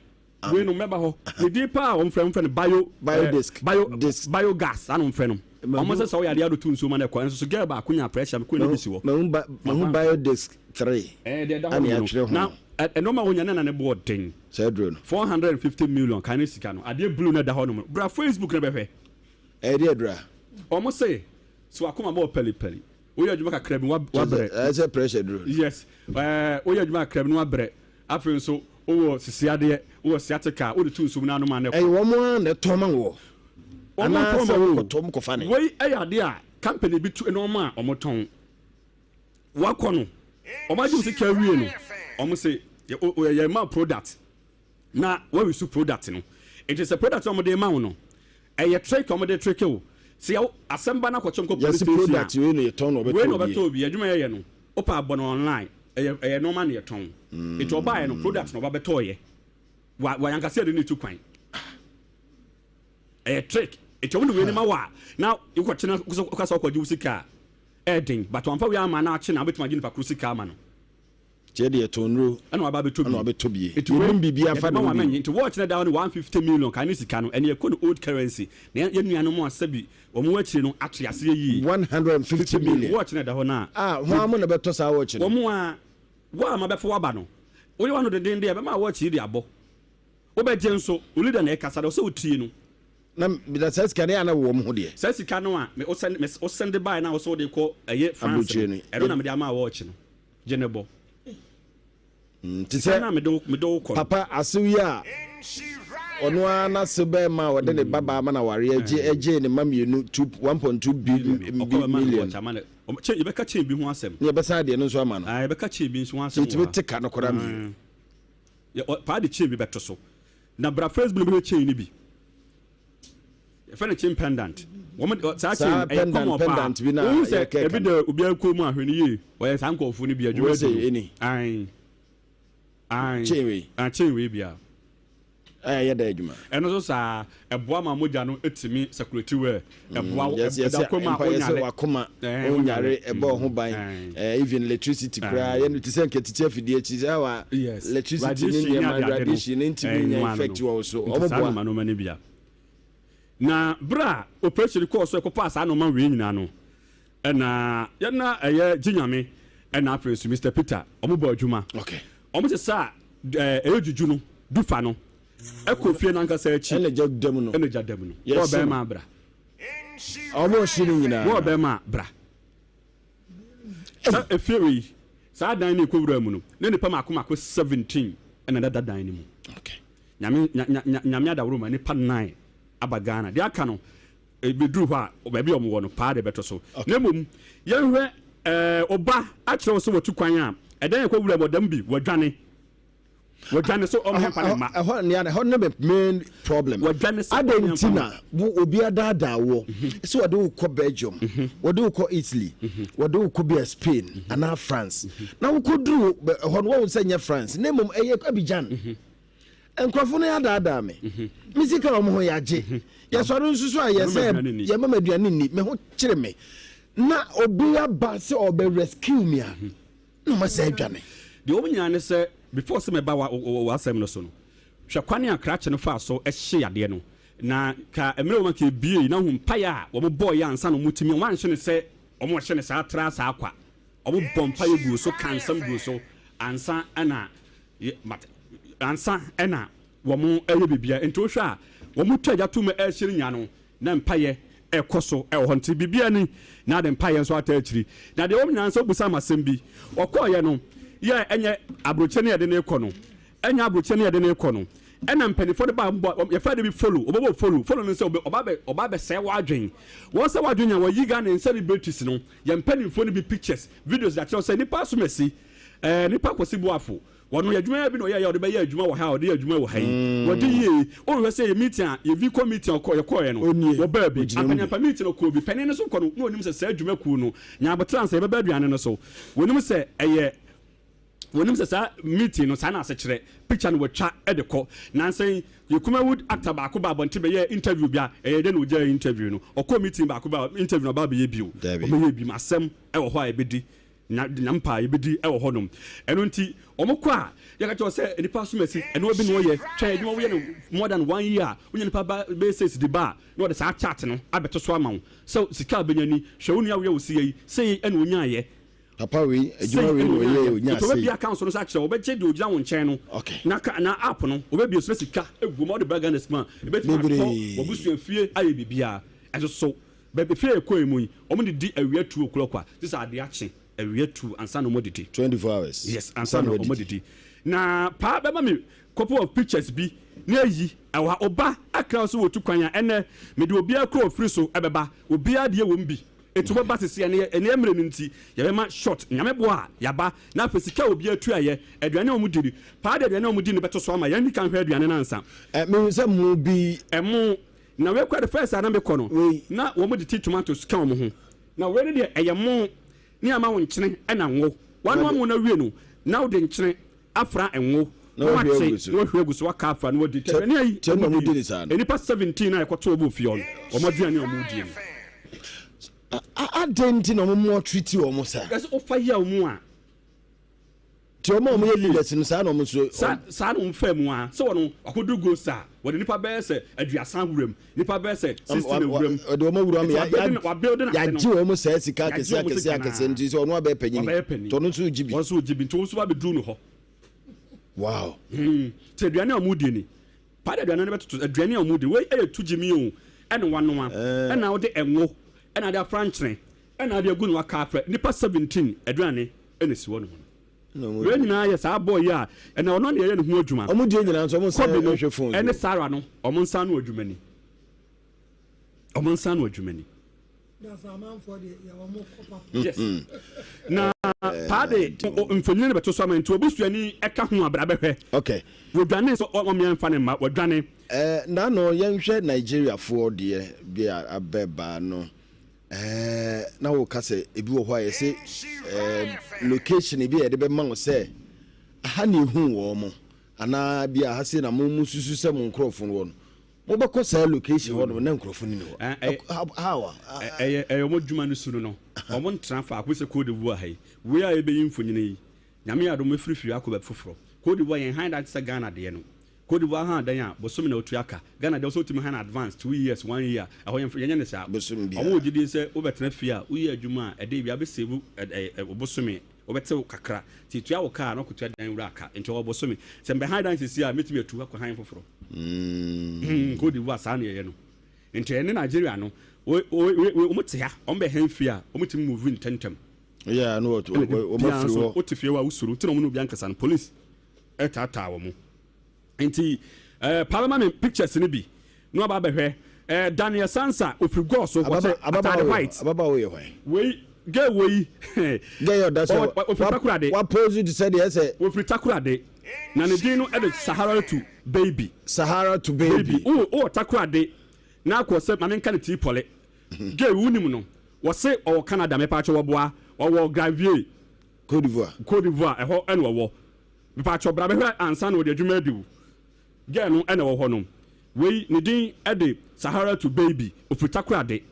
wei no, mɛba hɔ. Ne din paa a wɔfrɛ no, wɔfrɛ no bio, Bio eh, disc, bio, disc. biogas, saa na wɔfrɛ no. Mahu. Wɔn sɛ sɛ woyɛ adeɛ a wode to nsuo mu a na ɛkɔ, nso so girl baako nyaa pressure, mekɔɛ na bi si hɔ. Mahu, mahu, mahu bio disc 3 Ɛɛ, deɛ ɛda ana hɔnom no, yɛatwerɛ na ho. ɛ, nneɛma a wɔnya no na ne bo ɔden. Saa aduro no. 450 million kan ne sika no adeɛ blue no ɛda hɔ nom no bra Facebook na bɛhwɛ. Ɛyɛ deɛ aduro a. Ɔmo se sɛ wakoma bɔ pɛli pɛli woyɛ adwuma kakra bi wabrɛ. Ɛyɛ sɛ pressure duro no. Yes ɛɛ woyɛ adwuma kakra bi na wabrɛ afei nso wowɔ sisi adeɛ wowɔ sciatica a wode to nsuom na anom a na ɛkɔ. Ɛyɛ wɔn ara na ɛtɔn ma woɔ Wɔn anaa ntɔn sɛ ma wo o. wokɔtɔ kɔfa ne. Wei ɛyɛ adeɛ a company bi tu nneɛma a wɔn tɔn. Wakɔ no wɔn agye wo sika awie no wɔn se yɛ ma product na wɔresu product no nti sɛ product na wɔde ma wo no ɛyɛ trick a wɔde trick wo sɛ yɛ asɛm ba no akɔkyɛ nkɔ police Yɛse station product a wei na yɛtɔn na wei ɔbɛtɔ na obi ɔbɛtɔ obi adwuma yɛyɛ no wopɛ abɔ no online ɛyɛ ɛyɛ nneɛma na yɛtɔn nti ɔbaeɛ no product na ɔba bɛtɔɔyɛ wa wa yankasa yɛde ne tu kwan ɛyɛ trick nti wɔn de wei ne ma wo a na wokɔkyena wokasa wokɔgye wo sika a ɛyɛ but wɔamfa wei ama na akye na wobɛtumi agye nipa koro sika ama no. Nti ɛde yɛtɔn nnuro. Ɛna waba abɛtɔ bi. Ɛna wabɛtɔ bie. Nti wei Yɛnim biribi afa yɛde ne ma ho wɔn bi. amɛnye. Nti watch no da hɔ no 150 million kan ne sika no ɛne ɛkɔ no old currency na yɛn nuanom a sɛbi wɔn wɔ akyire no ate aseɛ yie. 150 million. Watch no da hɔ no a. Ah, hwan mo na bɛtɔ saa watch no? Wɔn a wo a mabɛfa waba no woyɛ w'ano dendenden a ɛbɛma watch yi de abɔ. Wobɛgye nso, wo leader na ɛkasa deɛ ɔsɛ wotie no. Na na saa sika no yɛ a na wɔ wɔn ho deɛ. Saa sika no a me wosɛn me wosɛn de baeɛ na wosɛ wode kɔ ɛyɛ France no, Aburokyire no. ɛno na mede ama watch no. Gye ne bɔ. Mm, te Sika sɛ no a mede wo mede wo kɔ no. papa asew yi a ɔno ara n'asew bɛrima a ɔde ne babaa ma no awareɛ gye ɛgyee ne mma mmienu two 1.2 Billion no, ɔkɔ bɛma no million. watch ama no. Ɔmo chain yɛbɛka chain bi ho asɛm. Ne yɛbɛsan adeɛ no nso ama no. Ah, yɛbɛka chain bi nso ho asɛm wɔ Yɛtumi ha. te ka no koraa mmienu. Yɛ ɔ paa de chain bi bɛto so. Na bra Facebook no bɛhwɛ chain no bi. Yɛfrɛ no chain pendant. Wɔn de saa chain Saa ɛyɛ pendant common paa. pendant bi na Wohu sɛ yɛkɛka ebi no. da obiara kɔn mu a hwɛ no yie. Wɔyɛ saa nkurɔfoɔ no bi adwuma Wei adu sɛ no. ɛni. Ae. Ae. Chain wei. Ah, chain wei bia. Ɛyɛ dɛ adwuma. Ɛno nso saa, ɛboa ma mogya no tumi circulate well. Ɛboa wo, Yes, yes, ɛda kɔn mu a mpa yɛ sɛ wonyare. wakoma Ɛɛ, wonyare, wonyare. ɛbɔ ho ban. Ɛɛ. Even electricity koraa, yɛ no te sɛ nkatiti afidie akyi sɛ wa Yes. electricity ne Radiation ne nneɛma adeade no, radiation ne ntumi ɛɛ, nya nnoɔma no effect no. wɔ wo so. Nti Ɔmo saa boa. nnoɔma nnoɔma no bia. Na berɛ a operation kɔɔ so ɛkɔfaa saa nnoɔma wei nyinaa no, ɛna yɛn na ɛyɛ Gye Nyame ɛna afei nso Mister Peter wɔn bɔ adwuma. Okay. Wɔn sesa ɛɛ ɛyɛ juju no dufa no ɛkɔ fie n'ankasa akyi. Ɛna gya da mu no. Ɛna gya da mu no. Yɛhye Wɔɔ no. bɛrima abra. Wɔn hye no nyinaa. Wɔɔ bɛrima abra. Sɛ efie wei saa dan no ekɔ wura mu no ne nipa mako mako 17 ɛna ɛda dan no mu. Okay. Nyame nya nya nyame adaworo ma nipa 9 aba Ghana. Deɛ aka no Ɛbɛduru hɔ a, baabi a wɔwɔ no paa de bɛto so. Na mmom, yɛnhwɛ ɛɛ, ɔba akyerɛ wo sɛ watu kwan a, ɛdɛn ɛkɔ wuram ɔdam bi, wadwane. Wɔdwane so ɔmo mfa ne mma. Ɛhɔ nea ɛhɔ ne me main problem. Wɔdwane so Adɛn nti na wo obi adaadaa woɔ sɛ wɔde wo kɔ Belgium, wɔde wo kɔ Italy, wɔde wo kɔ bia Spain anaa France na wokɔduru ɛhɔ no woahu sɛ nyɛ France na mmom ɛyɛ Abidjan. Nkurɔfo no adaadaa me. Me sika wɔn ho yɛagye. Yɛsɔre nso so a yɛsɛ yɛma me aduane nni. Me ho kyere me. Na obi aba sɛ ɔbɛ rescue me a na ɔma sɛ adwane. Deɛ wɔn nyinaa ne sɛ before sɛ mɛba w'asɛm no so no, hwɛ kwan a krakye no faa so hyee adeɛ no. Na ka mmerɛ wɔn anka ebiei na hu mpaeɛ a wɔn bɔeɛ ansa na wɔn tumi, wɔn anhye no sɛ wɔn rehye no saa tra saa kwa. Wɔn bɔ mpaeɛ guu so, ka nsɛm guu so ansa na ansa na wɔn reyɛ biribiara. Nti wohwɛ a wɔn twa gya to mu rehye no nyinaa no, na mpaeɛ rekɔ so wɔ hɔ. Nti biribiara ni, na de mpaeɛ nso ata akyiri. Na deɛ ɛwɔ mu nyinaa nso, wobisa me asɛm bi. Ɔkɔeɛ no, yɛ ɛnyɛ aburokyire no yɛde no rekɔ no, ɛnyɛ aburokyire no yɛde no rekɔ no, ɛna mpanimfoɔ no baa bɔ, yɛfrɛ ade bi follow, wɔbɛbɔ follow. Follow no sɛ ɔba bɛ, ɔba bɛsɛe w'adwen. Wɔn sɛ w'adwen a wɔyi Ghana celebrities no, yɛn mpanimfoɔ no bi pictures, videos de akyerɛ wo sɛ nipa asomasi, ɛɛ nipa Kwasi Boafo, Wɔno yɛ adwuma bi na ɔyɛeɛ a ɔde bɛyɛ adwuma wɔ ha a ɔde yɛ adwuma wɔ ha yi. Wɔde yie. Wohwɛ sɛ yɛ meeting a yɛ VCO meeting a ɔkɔ yɛkɔeɛ no, Ɔnie, wɔbaa bi. ɔgyina mu bi. Ampanyampa meeting ɔkɔɔ bi. Panin no nso kɔ no, na ɔnim sɛ saa adwuma kuo no, Nyaboterɛ ansa yɛbɛba aduane no so. Wɔnim sɛ ɛyɛ wɔnim sɛ saa meeting no saa na asekyerɛ. Picture no wɔatwa de kɔ. Nansa yi, yɛ Kumawood actor baako baa abɔnten bɛyɛɛ interview bi a, ɛyɛ dɛn na ɔgyaee interview no? Ɔkɔɔ meeting baako baa interview no ɔbaa bɛyɛ bio. Dabi. Ɔbɛyɛɛ bi. Asɛm wɔ hɔ a yɛbɛdi. Na na mpa a yɛbɛdi wɔ hɔnom. Ɛno nti, wɔkɔ a, yɛka kyerɛ wɔn sɛ, nnipa asomasi, ɛnoa bi na wɔyɛ, twɛn adwuma woyɛ no more than one year a, wonya nnipa ba bɛyɛ six de ba a, na wɔde saa chart no abɛto so ama wo sɛ sika a wobɛnya ni, hwɛ wo nua woyɛ wo sei yi, sei na ɔnyaeɛ. Papa wei, Sei adwuma na wei na ɔyɛɛ ɔnyaeɛ. ɔnyaa Nti wɔbɛbue sei. account no so akyerɛ wo, wɔbɛgye deɛ ɔgyina wo nkyɛn no, Okay. na ka na app no, wɔbɛbue so na sika gu mu a wode ba Ghana sika mu a, ɛbɛtumi atɔ Bebree. w'abusua fie ayɛ biribiara. Ɛnso so, Baabi fie a yɛkɔe mu yi, wɔn didi awia 2 o'clock a, gye sɛ ade akye awia 2 ansa na wɔn adidi. 24 hours. Yes, ansa na wɔn adidi. Na paa bɛma me couple of pictures bi na ayi ɛwɔ ha. Ɔba akra so wɔtu kwan a, ɛnɛ mede obiara kura ofiri so ɛbɛba. Obiara deɛ wɔm bi. Eti wɔbɛba sisi ɛnɛ ɛnɛ mmerɛ no nti yɛbɛma short. Nyame boa a yɛaba. Na afei sika a obiara tuaeɛ, aduane a wɔn di no, paa de aduane a wɔn di no bɛto so ama yɛn. Yɛn kan hwɛ aduane no ansa. Ɛ mehu sɛ mo bi. Ɛmo. Na wei koraa de first a na mekɔ no na wɔn de ti tomatoes ka wɔn ho na wei no deɛ ɛyɛ mo ne ama wo nkyene ɛna ngo wanoa mo no awie no na wode nkyene afra ngo na wate na wahwie agu so waka afra na wadi tɛ ne ayi wɔn di nnipa 17 a yɛkɔto wɔn wɔ fie hɔ no wɔn aduane a wɔn die no. Adɛn nti na wɔn mo treat wɔn saa? Yɛsɛ wofa yaw mu a. Nti wɔn a wɔyɛ leaders no saa na wɔn nso. Saa saa na wɔn faa mu ara sɛ wɔn akɔduru Gold Star wɔde nipa bɛyɛ sɛ 30 awura mu nipa bɛyɛ sɛ 60 na awura mu. Wɔde wɔn awura mu yagye wɔn saa sika akɛseɛ akɛseɛ akɛseɛ nti sɛ ɔno abɛyɛ panyin wabɛyɛ panyin nti ɔno nso regye bi. Wɔn nso regye bi nti wɔn nso ba abɛduru no hɔ. Wow. Nti aduane a wɔn die ni paade aduane no bɛtoto aduane a wɔn di wei ɛyɛ tugyimi o ɛna wanoa ɛna wɔde ɛnwo ɛna ade afra nkyene ɛna ade agu no aka afra nipa 17 aduane ɛna esi hɔ nom no. Wei nyinaa yɛ saa boy yi a ɛna ɔno na yɛyɛ ne ho adwuma. Ɔmo deɛ nyinaa nso ɔmo nsa Kobe no nhwɛ phone ɛne Sarah no ɔmo nsa ano adwuma ni. Ɔmo nsa ano adwuma ni. Yes. Na paa de mfonini no bɛto so ama nti obusuani ɛka ho abra bɛhwɛ. Okay. Wɔdwane sɛ ɔmmea mfa ne mma wɔdwane. Eh, nano yɛnhwɛ Nigeriafoɔ deɛ bi a abɛba no. Ɛɛ na woka sɛ ebi wɔ hɔ a yɛse ɛɛ location bi a yɛde bɛma wo sɛ aha na ehu wɔn mo anaa bi a ha sei na mo mo susu sɛ mo nkorɔfo no wɔ no mobɛkɔ saa location hɔ nom na nkorɔfo no ni hɔ how a. Ɛyɛ ɛyɛ wɔn adwuma no su no no wɔn ntena faako sɛ Cote d'Ivoire ha yi wei a yɛbɛyi mfonini yi Nyame adom mɛfiri fie akɔ baabi foforɔ Cote d'Ivoire yɛn han da te sɛ Ghana deɛ no Cote d'Ivoire han dan a bosome na wotua ka. Ghana deɛ wosɛ wotumi han advance 2 years, one year ɛhɔ yɛnfa yɛnyɛ no saa. Bosome Ɔmo wɔ biara. gyidie sɛ wobɛtena fie a woyɛ adwuma a ɛde wia bɛ save ɛ ɛ bosome wobɛtew kakra nti tua wo ka a na wakotua dan wura ka nti ɔwɔ bosome. Sɛ mebɛ han dan sisi a mɛtumi atu akɔ han foforɔ. Mm. Cote d'Ivoire saa na yɛyɛ no. Nti ɛne Nigeria no wo wo wo ɔmo te ha ɔmo bɛ han fie a ɔmo tumi move ntɛntɛm. Yeah, no, Ɛna de wɔn biara afiri nso hɔ. wote fie hɔ a wosuro nti na ɔmo ne obi ankasa no police ɛtaataa wɔn nti ɛɛ paa bɛma me pictures no bi na waba abɛhwɛ ɛɛ Daniel Sansa ofiri gɔɔ so wɔhyɛ ataade white. Ababaawa yɛ hwan? Wei. Girl wei. Girl yɛ ɔda sɛ. Ofiri Takoradi. Wa pose te sɛ deɛ ɛsɛ. Ofiri Takoradi. Na ne din no de Sahara to Baby. Sahara to Baby. Baby. Wo wɔ Takoradi na akɔ sɛ maame nka ne tii pɔle. Girl wo nim no. Wɔse ɔwɔ Canada mepaakyɛw wɔboa. Ɔwɔ Gravier. Cote d'Ivoire. Cote d'Ivoire ɛhɔ ɛna ɔwɔ. Mepaakyɛw bra bɛhwɛ ansa na ɔde adwuma adi wo. Girl no ɛna ɛwɔ hɔ no. Wei ne din de Sahara to Baby. Ofiri Takoradi.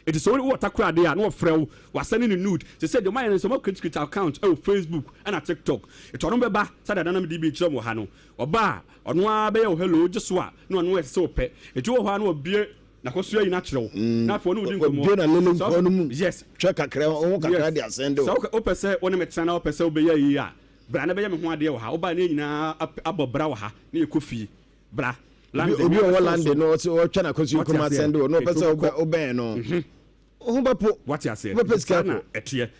Enti sɛ wowɔ takoradi a na wɔfrɛ wo, wɔasɛne no nude. Seesei deɛ wɔayɛ no sɛ wɔacreate account wɔ Facebook ɛna TikTok. Enti ɔno bɛba sɛdeɛ na mede bi rekyerɛ mo wɔ ha no. Ɔba a, ɔno ara bɛyɛ wo hello, wogye so a, na ɔno ayɛ sɛ ɔpɛ. Enti wowɔ hɔ ara na wabue n'akɔsoɛ yi no akyerɛ wo, na afei ɔne wo di nkɔmmɔ. Wabue n'alele Sɛ nkoa no mu, Yes. twa kakra, ho kakra Yes. de asɛnde wo. Sɛ wopɛ sɛ wo ne me tena na wopɛ sɛ wobɛyɛ ayi a, bra na bɛyɛ me ho adeɛ wɔ ha. Woba a na yɛn nyinaa abɔ bra wɔ ha na yɛkɔ fie. Bra. Obi obi ɔwɔ London na ɔsɛ ɔtwa n'akɔsi kurom asɛnde wɔ na ɔpɛ sɛ ɔbɛ ɔbɛn no. Mhm. Ho bɛpo. Wate aseɛ. Wobɛpɛ sika Saa na kɔ. ɛteɛ.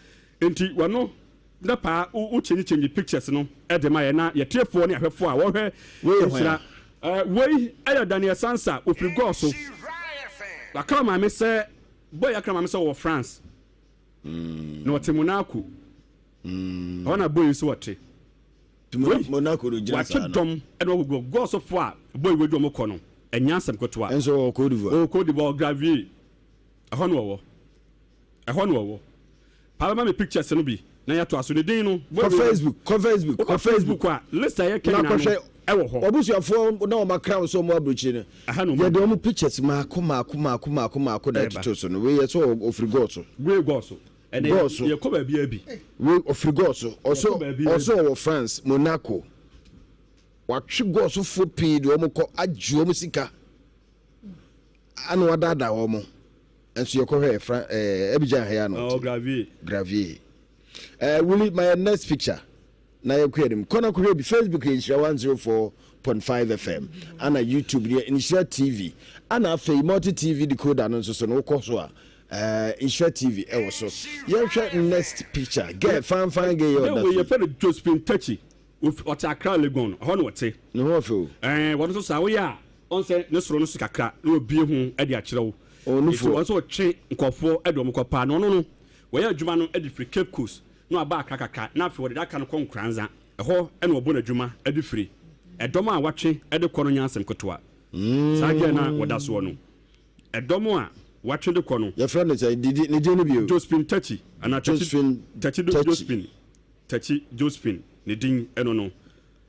Nti wɔno na paa wo change change pictures no de ma yɛ na yɛtiefoɔ ne ahwɛfoɔ a wɔhwɛ Wei yɛ hwan nhyira. a? Wei yɛ Daniel Sansa ofiri Gɔɔ so. Wakra maame sɛ boy akra maame sɛ ɔwɔ France. Na ɔte Monaco. Ɛhɔ na boy yi so ɔte. Wei, Monaco no gyina watwe saa no. dɔm na wagugu gɔɔ so fo a boy wei de wɔn kɔ no, ɛnyɛ asɛm ketewa. Nso ɔwɔ Cote d'Ivoire. Ɔwɔ Cote d'Ivoire, Gravier. Ɛhɔ na ɔwɔ. Ɛhɔ na ɔwɔ. Paa bɛma me pictures no bi na yɛatoa so. Ne din no, boy Kɔ wei no. Facebook, kɔ Facebook, Wokɔ kɔ Facebook. Facebook a, list a yɛka Na nyinaa no kɔhwɛ ɛwɔ hɔ. W'abusuafoɔ na wɔn akra wo sɛ wɔn aburokyire no. Ɛha na wɔn Yɛde wɔn pictures maako maako maako maako maako na Ɛreba. ɛtoto so no. Wei yɛ sɛ ɔfiri gɔɔ so. Wei gɔɔ so. Ɛnɛ Gɔɔ so. yɛkɔ baabiara bi. Wei ɔfiri gɔɔ so. Ɔsɛ Yɛkɔ baabiara ɔsɛ bi. ɔwɔ France, Monaco. Watwe gɔɔ so foɔ pii de wɔn kɔ agye wɔn sika. Ana wadaadaa wɔn. Nso yɛkɔhwɛ Fran ɛɛ Abidjan ha yi ano. Ɔwɔ Gravier. Gravier. Ɛɛ Wuli my next picture. Na yɛnkɔ anim. Kɔ na kɔhwɛ bi. Facebook yɛ Nhyira 104.5 FM. Ana YouTube no yɛ Nhyira TV. Ana afei Multi TV decoder no nso so no wokɔ so a eh, Nhyira TV ɛwɔ so. Yɛnhwɛ next picture. Girl, fine fine girl yɛ ɔda Wei so. yɛfrɛ no Josephine Takyi. Ɔte Accra Legon, ɛhɔ na ɔte. Ne ho ɔfɛ o. Ɛɛ, wɔn nso saa woyɛ a ɔn sɛ ne soro no so kakra na obie ho de akyerɛ wo. Ɔwɔ Nti nufoɔ. wɔn nso ɔtwe nkurɔfoɔ de wɔn kɔ paa. Na ɔno no, wɔyɛ adwuma no de firi Cape Coast na waba Accra kakra na afei wɔde adaka no kɔ Nkoranza. Ɛhɔ na wɔbɔ no adwuma de firi. Ɛdɔm a wɔatwe de kɔ no nyɛ asɛm ketewa. Saa girl no a wɔda soɔ no, ɛdɔm a wɔatwe de kɔ no. Yɛfrɛ no sɛn? Didi, ne din no bio. Josephine Takyi anaa Takyi, Josephine Takyi Takyi. Josephine Takyi Josephine, ne din no no.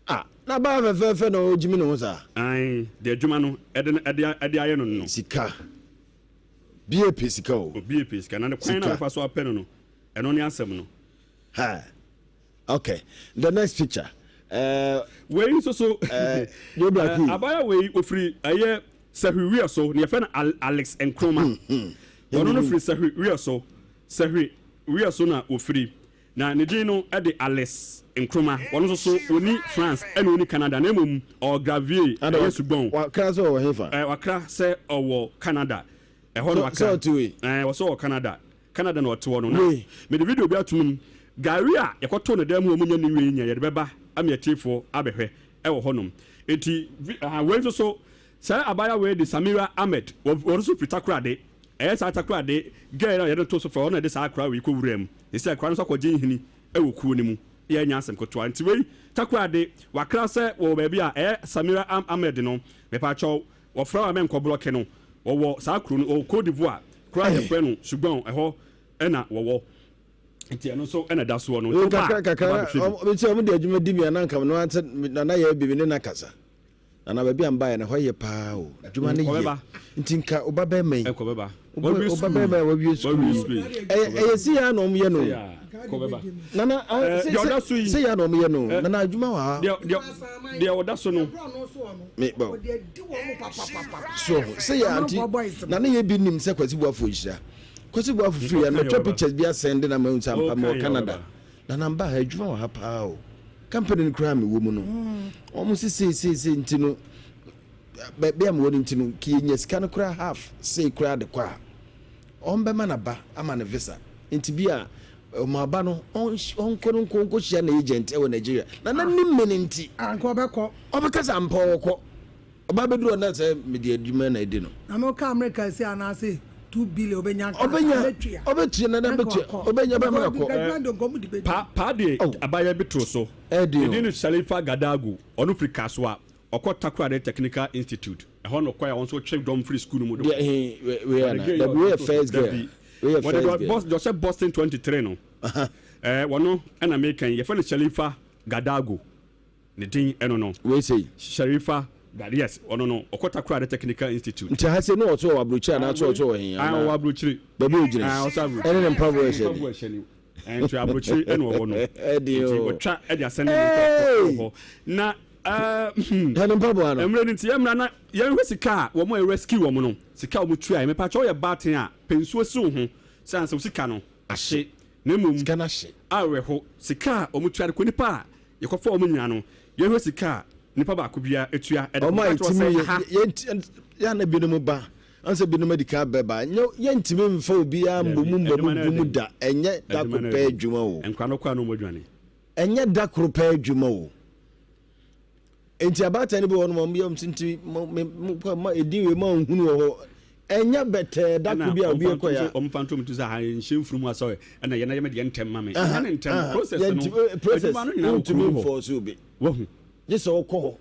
Ah, na abaayewa fɛfɛɛfɛ na ɔgyimi ne ho saa. Ae, deɛ adwuma no de no de de ayɛ no no. Sika. Bie pɛ sika o. Obie pɛ sika, na ne kwan na Sika. ɔbɛfa so apɛ no no, ɛno ne asɛm no. Ha. Okay. The next picture. Uh, Wei nso so, Joe Black yi. abaayewa wei ofiri ɛyɛ Sahwi Wiɛ so, na yɛfrɛ no Al Alex Nkrumah. Ɔno no firi Sahwi Wiɛ so, Sahwi Wiɛ so na ofiri. Na ne din no de Alice Nkrumah. Ɔno nso so, ɔnni France ɛna ɔnni Canada, na mmom ɔwɔ Gravier, ɛyɛ Sugbɔn. Wakra sɛ ɔwɔ hefa? Wakra sɛ ɔwɔ Canada. Ɛhɔ na wakra. Sɛ ɔte wei? Ɛɛ, ɔsɛ ɔwɔ Canada. Canada na ɔte hɔ no. Na mede video bi ato mu. Gari a yɛkɔtoo no dan mu a wɔnnya nni wei nyɛ, yɛde bɛba ama atiefoɔ abɛhwɛ wɔ hɔnom. Enti, aha, wei nso so, saa abaayewa wei de Samira Ahmed, ɔno nso firi Takoradi. Ɛyɛ saa Takoradi girl a yɛde no too so frɛ, ɔno na ɛde saa akwadaa wei kɔwuraa mu. Seesei akwadaa no nso akɔgye nhini wɔ kuo no mu. Yɛ ɛnyɛ asɛm ketewa. Nti wei, Takoradi, wakra sɛ wɔwɔ baabi a ɛyɛ Samira Ahmed no, mepaakyɛw, Wɔfrɛ wo a mɛnkɔ blɔke no. Wɔwɔ saa kuro no, wɔwɔ Cote d'Ivoire, kuro a yɛfrɛ no Sugbɔn, ɛhɔ na wɔwɔ. Nti ɛno nso na ɛda soɔ no. Nti woba Kakra a, kakra woba abɛhwɛ bi. sɛ ɔmo de adwuma di mi a na nka no ante nana yɛ bi me ne na kasa. Nana baabi a mbaeɛ no ɛhɔ yɛ paa o. Adwuma no yɛ. Kɔbɛba. Nti nka ɔba bɛrima yi. Kɔbɛba. Ɔba bɛrima yi wawie sukuu yi. Ɛyɛ sei ara na ɔmo yɛ no. Kɔbɛba. Nana Deɛ ɔda so yi. sei ara na ɔmo yɛ no. Nana adwuma wɔ ha. Deɛ ɔda so no. Me bɔ. So ho sɛ yɛ anti na ne yɛ bi nim sɛ Kwasi Boafo nhyira. Kwasi Boafo firi ya metwa pictures bi asɛn de na ma nsa mpa mewɔ Canada. Na na mba ha adwuma wɔ ha paa o. Company no koraa mewɔ mu no. Wɔn se sei sei sei nti no baabi a mewɔ no nti no ki yɛnya sika no koraa half sei koraa de kɔ a wɔn bɛma na ba ama no visa. Nti bi a Ɔmo aba no ɔnkɔ no nko nkɔhyia na agent wɔ Nigeria na na nim me no nti. Anka ɔbɛkɔ. Ɔbɛka sɛ ampa ɔkɔ. Ɔba bɛduru hɔ na sɛ mede adwuma na adi no. Na me woka America sei anaase. 2 billion ɔbɛnya nka Ɔbɛnya, ɔbɛtua na na bɛtua, ɔbɛnya bɛma akɔ. Pa paa deɛ Oh. abayɛ bi to so. Ɛden Ne o. din no Sharifa Gadago. Ɔno firi Kasoa. Ɔkɔ Takoradi Technical Institute. Ɛhɔ na ɔkɔɛ a wɔn nso twe dɔm firi sukuu no mu de Deɛ kɔ. he wei wei ana? Wɔde girl yi Dabi wei yɛ ɔto so. first girl. Dabi. Wei yɛ Wɔde first deɛ girl. deɛ ɔhyɛ Boston 23 no. Ɛɛ wɔno ɛna meka yi. Yɛfrɛ no Sharifa Gadago. Ne din ɛno no. Wei sei. Sharifa Gad yes ɔno no ɔkɔ Takoradi Technical Institute. Nti ha sei na ɔto wɔ aburokyire anaa ɔto ɔto wɔ he Ah, ɔwɔ anaa? aburokyire. Baabi a ogyina. Ah, ɔsɛ aburokyire. Ɛne ne mpaboa ɛhyɛ Mpaboa ni. ɛhyɛ ni. Eh, nti aburokyire ɛna ɔwɔ no. Ɛde Nti o. wɔtwa ɛde asɛn ne Hey! mu hɔ. Na ɛɛ Hɛ ne mpaboa no. mmerɛ no nti yɛmmra na yɛnhwɛ sika a wɔn a rescue wɔn no sika a wɔn tua yɛ mepa kyɛw yɛ baatan a pɛ nsuo si wo ho sɛ ansa wo sika no ahye na mmom Sika no ahye. awerɛho sika a wɔn tua de kɔ nipa a yɛkɔfa wɔn nyinaa no yɛhwɛ sika a nipa baako biara etua ɛde Ɔmo a mepa kyɛw yɛtumi sɛ aha yɛ yɛnti yɛn na binom ba ansa binom adi kan bɛba nyɛ yɛntumi nfa obiara mbɔ mu mbɔ Adwuma mu no bu mu ɛden. da ɛnyɛ da Adwuma koro no pɛ ɛden. adwuma o. Nkwa no kɔ a na wɔn adwane. Ɛnyɛ da koro pɛ adwuma o. Nti abaatan no bi wɔ hɔ nom ɔmo yɛ ɔmo nti mo me mo kɔ ma edin wei ma nhunu wɔ hɔ ɛnyɛ bɛtɛɛ da koro bi a obi kɔ ya. ɔmo fa ntom to sɛ ha nhyɛ mfuru mu asɔre ɛna yɛn ayɛmɛ deɛ ntɛm ma me ɛnyɛ ne ntɛm Aha, process no process adwuma no nyinaa wɔ wontumi kurom hɔ nfɔɔso obi wahu gye sɛ wokɔ hɔ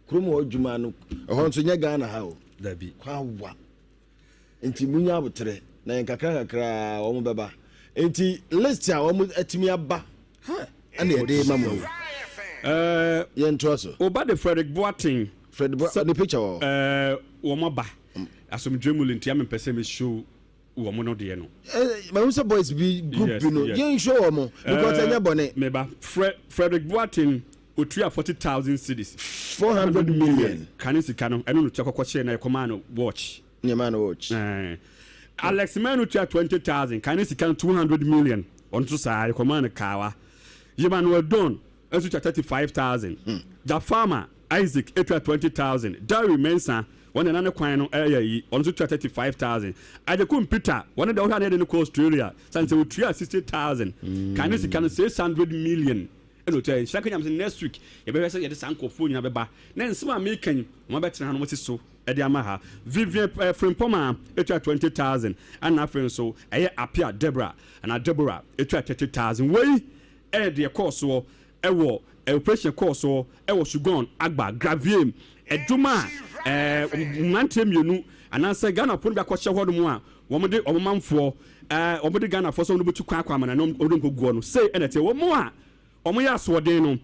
kurom hɔ adwuma no ɛhɔ nso nyɛ Ghana ha o. Dabi. Kwawa nti munya abotrɛ na yɛn kakra kakra wɔn bɛba nti list a wɔn atumi aba ɛna yɛde ma mo yi. Ɛɛ yɛn to so. Oba de Frederick Boateng. Fred Boateng ne picture wɔ. Ɛɛ wɔn aba asomdwe mu nti ame mpɛ sɛ me show wɔn no deɛ no. Ɛɛ mahu sɛ boys bi group bi no yɛn show wɔn because ɛnyɛ bɔne. Meba Frederick Boateng otua 40,000 cedis. 400 million. Kane sika no ɛno no tua kɔkɔ kyerɛ na ɛkɔmaa no watch. Nyɛmaa no watch. Ɛɛ Alex Manu tua 20,000 kane sika no 200 million ɔno nso saa ɛkɔmaa no kaawa. Emmanuel Don nso tua 35,000. Jafama Isaac etua 20,000. Dari Mensah wɔn nana ne kwan no ɛyɛ yi ɔno nso tua 35,000. Adekum Peter wɔn de ɔhwɛ a ne yɛde no kɔ Australia san sɛ otua 60,000. Kane sika no 600 million. Ɛna otua nhyira kanyam sɛ next week yɛbɛhwɛ sɛ yɛde saa nkurɔfoɔ nyinaa bɛba na nsɛm a meka yi wɔn abɛtena ha no wɔn si so ɛde ama ha. Vivian Frimpong etua 20,000 ɛna afei nso ɛyɛ Apia Deborah ɛna Deborah etua 30,000. Wei ɛyɛ deɛ kɔɔ soɔ ɛwɔ operation kɔɔ soɔ ɛwɔ Sugon Agba Gravier ɛdwuma a mmeranteɛ mmienu anaasɛ Ghana pono bi akɔhyɛ hɔ nom a wɔn de wɔn manfoɔ wɔn de Ghanafoɔ sɛ wɔn bɛtu kwan akɔ amana na wɔn de nkɔ guɔ no sei ɛna ɛteɛ wɔn a wɔn yɛ asoɔden no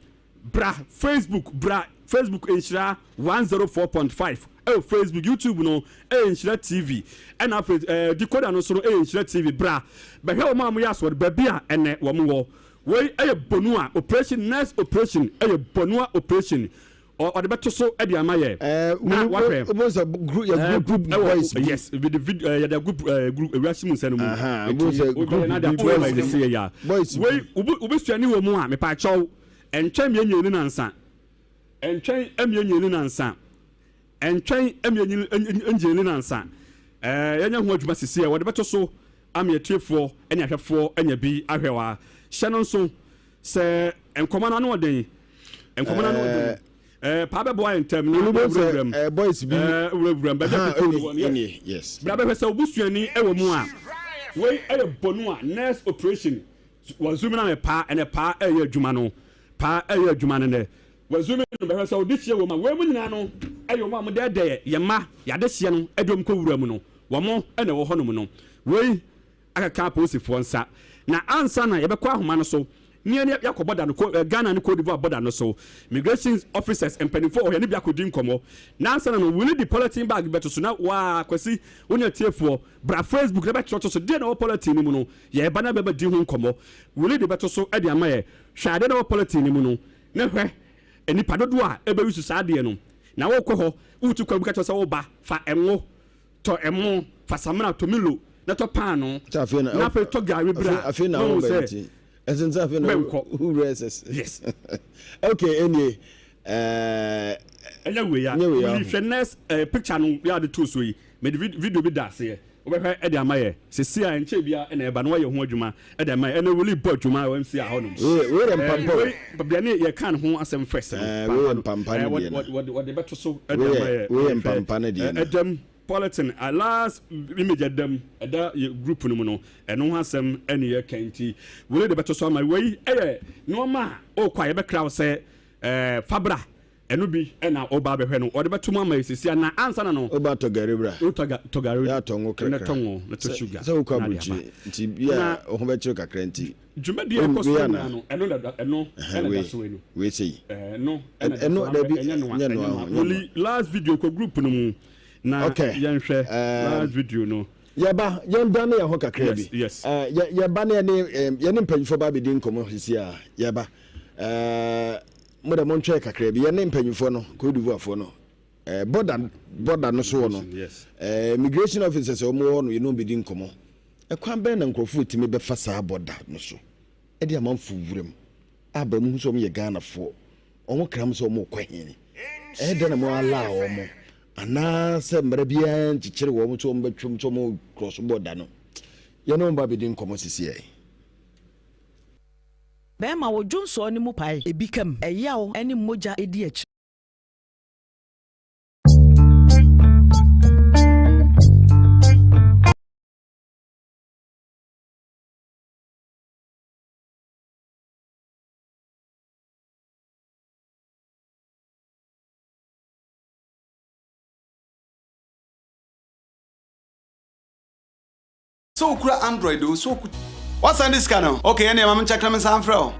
bra Facebook bra Facebook Nhyira 104.5 ɛwɔ Facebook YouTube no ɛyɛ Nhyira TV ɛna afei decoder no nso no ɛyɛ Nhyira TV bra bɛhwɛ wɔn a wɔyɛ asoɔden baabi a ɛnɛ wɔn wɔ wei ɛyɛ Bonua operation next operation ɛyɛ Bonua operation ɔde bɛto so ɛde ama yɛ na wahwɛ yɛ group boys yes with the video yɛde group group ewia mu nsɛn no mu eti obi yɛ n'ade ato ɛma yɛ se yɛ ya wei wobɛsua ne wɔ mu a mepaakyɛw ɛntwɛn mmienu nansa ɛntwɛn mmienu nansa ɛntwɛn mmienu nansa yɛnyɛ ho adwuma sisi yɛ wɔde bɛto so ama yɛtiefoɔ ɛne ahwɛfoɔ ɛnya bi ahwɛ wa hyɛ no nso sɛ nkɔmɔ no ano ɔden nkɔmɔ no ano ɔden paa bɛboa yɛ ntɛm na wurawuram boys bi wurawuram baabi a petrol wɔ no yes bra bɛhwɛ sɛ obusuani ɛwɔ mu a wei ɛyɛ bɔnu a nurse operation wɔn na paa ɛnɛ paa ɛyɛ adwuma no paa ɛyɛ adwuma no nɛ wɔn zoom no bɛhwɛ sɛ ɔde hyia wɔ mu a wɔn mu nyinaa no ɛyɛ wɔn a wɔn dɛɛdɛɛ yɛn mma yɛade hyia no ɛde wɔn kɔ wura mu no wɔn ɛna ɛwɔ hɔnom no wei akeka apolisifoɔ nsa na ansa na yɛbɛkɔ ahoma no so ne yɛn yɛakɔ bɔda no Ghana ne Cote d'Ivoire bɔda no so migration officers mpanimfoɔ ɔhwɛ ne bi akɔdi nkɔmmɔ na ansa na no wuli di polythene bag bɛto so na waa Kwasi wo ne atiefoɔ bra Facebook na bɛtwerɛ to so deɛ na ɛwɔ polythene no mu no yɛba na bɛbɛdi ho nkɔmmɔ wuli de bɛto so de ama yɛ hwɛ adeɛ na ɛwɔ polythene no mu no na hwɛ nipa dodoɔ a ɛbɛyi so saa adeɛ no na wokɔ hɔ wotu kwan bi ka kyerɛ sɛ woba fa ɛngo tɔ ɛmo fa samina tɔ milo na tɔ paano na afei tɔ gari bra afei na wo bɛ nti ɛsɛ afei na wura ɛsɛs yes okay ɛnie ɛnyɛ wei ya hwɛ next picture no yɛ ade to so yi mede video bi da aseɛ wobɛhwɛ ɛde ama yɛ sisi a nkyɛn bia ɛna ɛba na wayɛ ho adwuma ɛde ama yɛ ɛna wuli bɔ adwuma wɔ MC ahɔ nom wei yɛ mpampa wei bia ne yɛ kan ho asɛm first no wei yɛ mpampa ne deɛ no wɔde bɛto so ɛde ama yɛ wei yɛ mpampa ne deɛ no ɛdɛm. Polythene a last image ɛda mu ɛda yɛ group no mu no ɛno ho asɛm ɛne yɛka nti wei de bɛto so ama wei ɛyɛ nneɛma a ɔkɔ a yɛbɛkra wo sɛ ɛɛ fabra ɛno bi ɛna ɔba abɛhwɛ no ɔde bɛto mu ama yɛ sisi na ansa na no. Ɔba tɔ gari bra. Wotɔ ga tɔ gari. Yɛ atɔ ngo kakra. Na tɔ ngo na tɔ sugar. Sɛ wokɔ aburukyire nti bi a ɔho bɛkyerɛ kakra nti. Dwumadie a ɛkɔ so nyinaa no, ɛno na ɛno ɛna da so no. Wei sei. Ɛno ɛna da so dabi ɛnyɛ noa ɛnyɛ noa. Woli last video kɔ group no mu na yɛnhwɛ last video no. Yɛba yɛn dane yɛn ho kakra bi. Yes. Yɛba ne yɛne yɛne mpanyinfoɔ ba abɛdi nkɔmɔ sisi a yɛba. Mo dɛ montwɛn kakra bi yɛne mpanyinfoɔ no Cote d'Ivoire foɔ no border border no so wɔ no immigration officers a wɔn wɔ hɔ no yɛne wɔn bɛdi nkɔmɔ. Ɛkwan bɛn na nkurɔfoɔ tumi bɛfa saa bɔda no so de amanfoɔ wuram a ba mu hu sɛ wɔn yɛ Ghanafoɔ, wɔn kra mu sɛ wɔn rekɔ he? Ɛyɛ dɛn na mo allow wɔn? Anaa sɛ mmara biara nkyekyere wɔn sɛ wɔn bɛtwam sɛ wɔn cross bɔda no? Yɛne wɔn ba bɛdi nkɔmmɔ sisiɛ. Bɛrima, wo dwonsɔɔ no mu pae, ebi ka mu, ɛyaw ne mogya di akyire. Sɛ wokura Android o, sɛ woku. Woasan de sika no? Okay, ɛneɛ ma menkyɛke na mensan mfrɛ wo.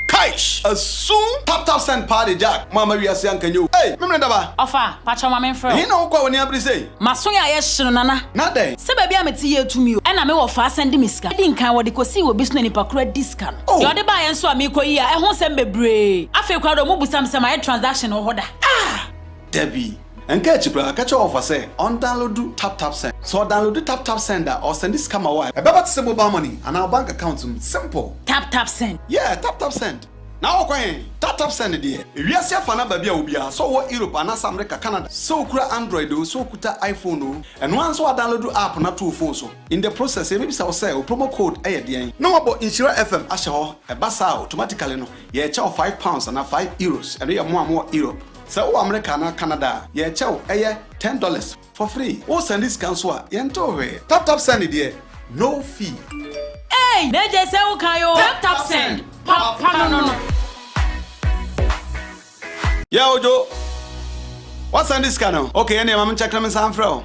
Kaish! Asum! Tap tap send paa de Jack, mo amma wiase anka nyɛ o. Ei! Memene daba! Ɔfa, pakyɛw ma menfrɛ wo. Ɛhe na wokɔ a w'ani abere sei? M'aso yɛ ayɛ hye no Nana. Na dɛn? Sɛ baabi a mete yɛ tumi o. Ɛna me wɔfaa sɛnde me sika. Edi nkan wɔde kosii wɔ bi so na nipa koro adi sika no. Oh! Deɛ ɔde baeɛ nso a meekɔ yi a ɛho nsɛm bebree. Afei koraa deɛ ɔmo busa me sɛ mayɛ transaction wɔ hɔ da. Ah! Dabi. Nka akyi koraa, ka kyerɛ wɔfa sɛ ɔndownloadu TapTapSend. Sɛ ɔdownloadu TapTapSend a, ɔresɛnde sika ma wo a, ɛbɛba te sɛ mobile money anaa wo bank account mu. Simple! TapTapSend. Yeah, TapTapSend. Na wokɔ he? TapTapSend deɛ. Ewiase afa no aba bi a obiara, sɛ ɔwɔ Europe anaasɛ America, Canada, sɛ okura Android oo, sɛ okuta iPhone oo, ɛno ara nso woadownloadu app no ato wo phone so. In the process, yɛbɛbisa wo sɛ wo promo code yɛ deɛn? Na wɔabɔ Nhyira FM ahyɛ hɔ. Ɛba saa a, automatically no, yɛrekyɛ wo £5 anaa €5. Ɛno yɛ mo a mowɔ Europe. Sɛ wowɔ America anaa Canada a, yɛrekyɛ wo, ɛyɛ $10 for free. Wo sɛnde sika nso a, yɛntew hwee. Tap tap send deɛ, no fee. Eii na gye sɛ wo kan oo. Tap tap send, papa no no. Yeah Ojo, woasɛnde sika no? Okay ɛneɛ ma menkyɛke na mensan mfrɛ wo.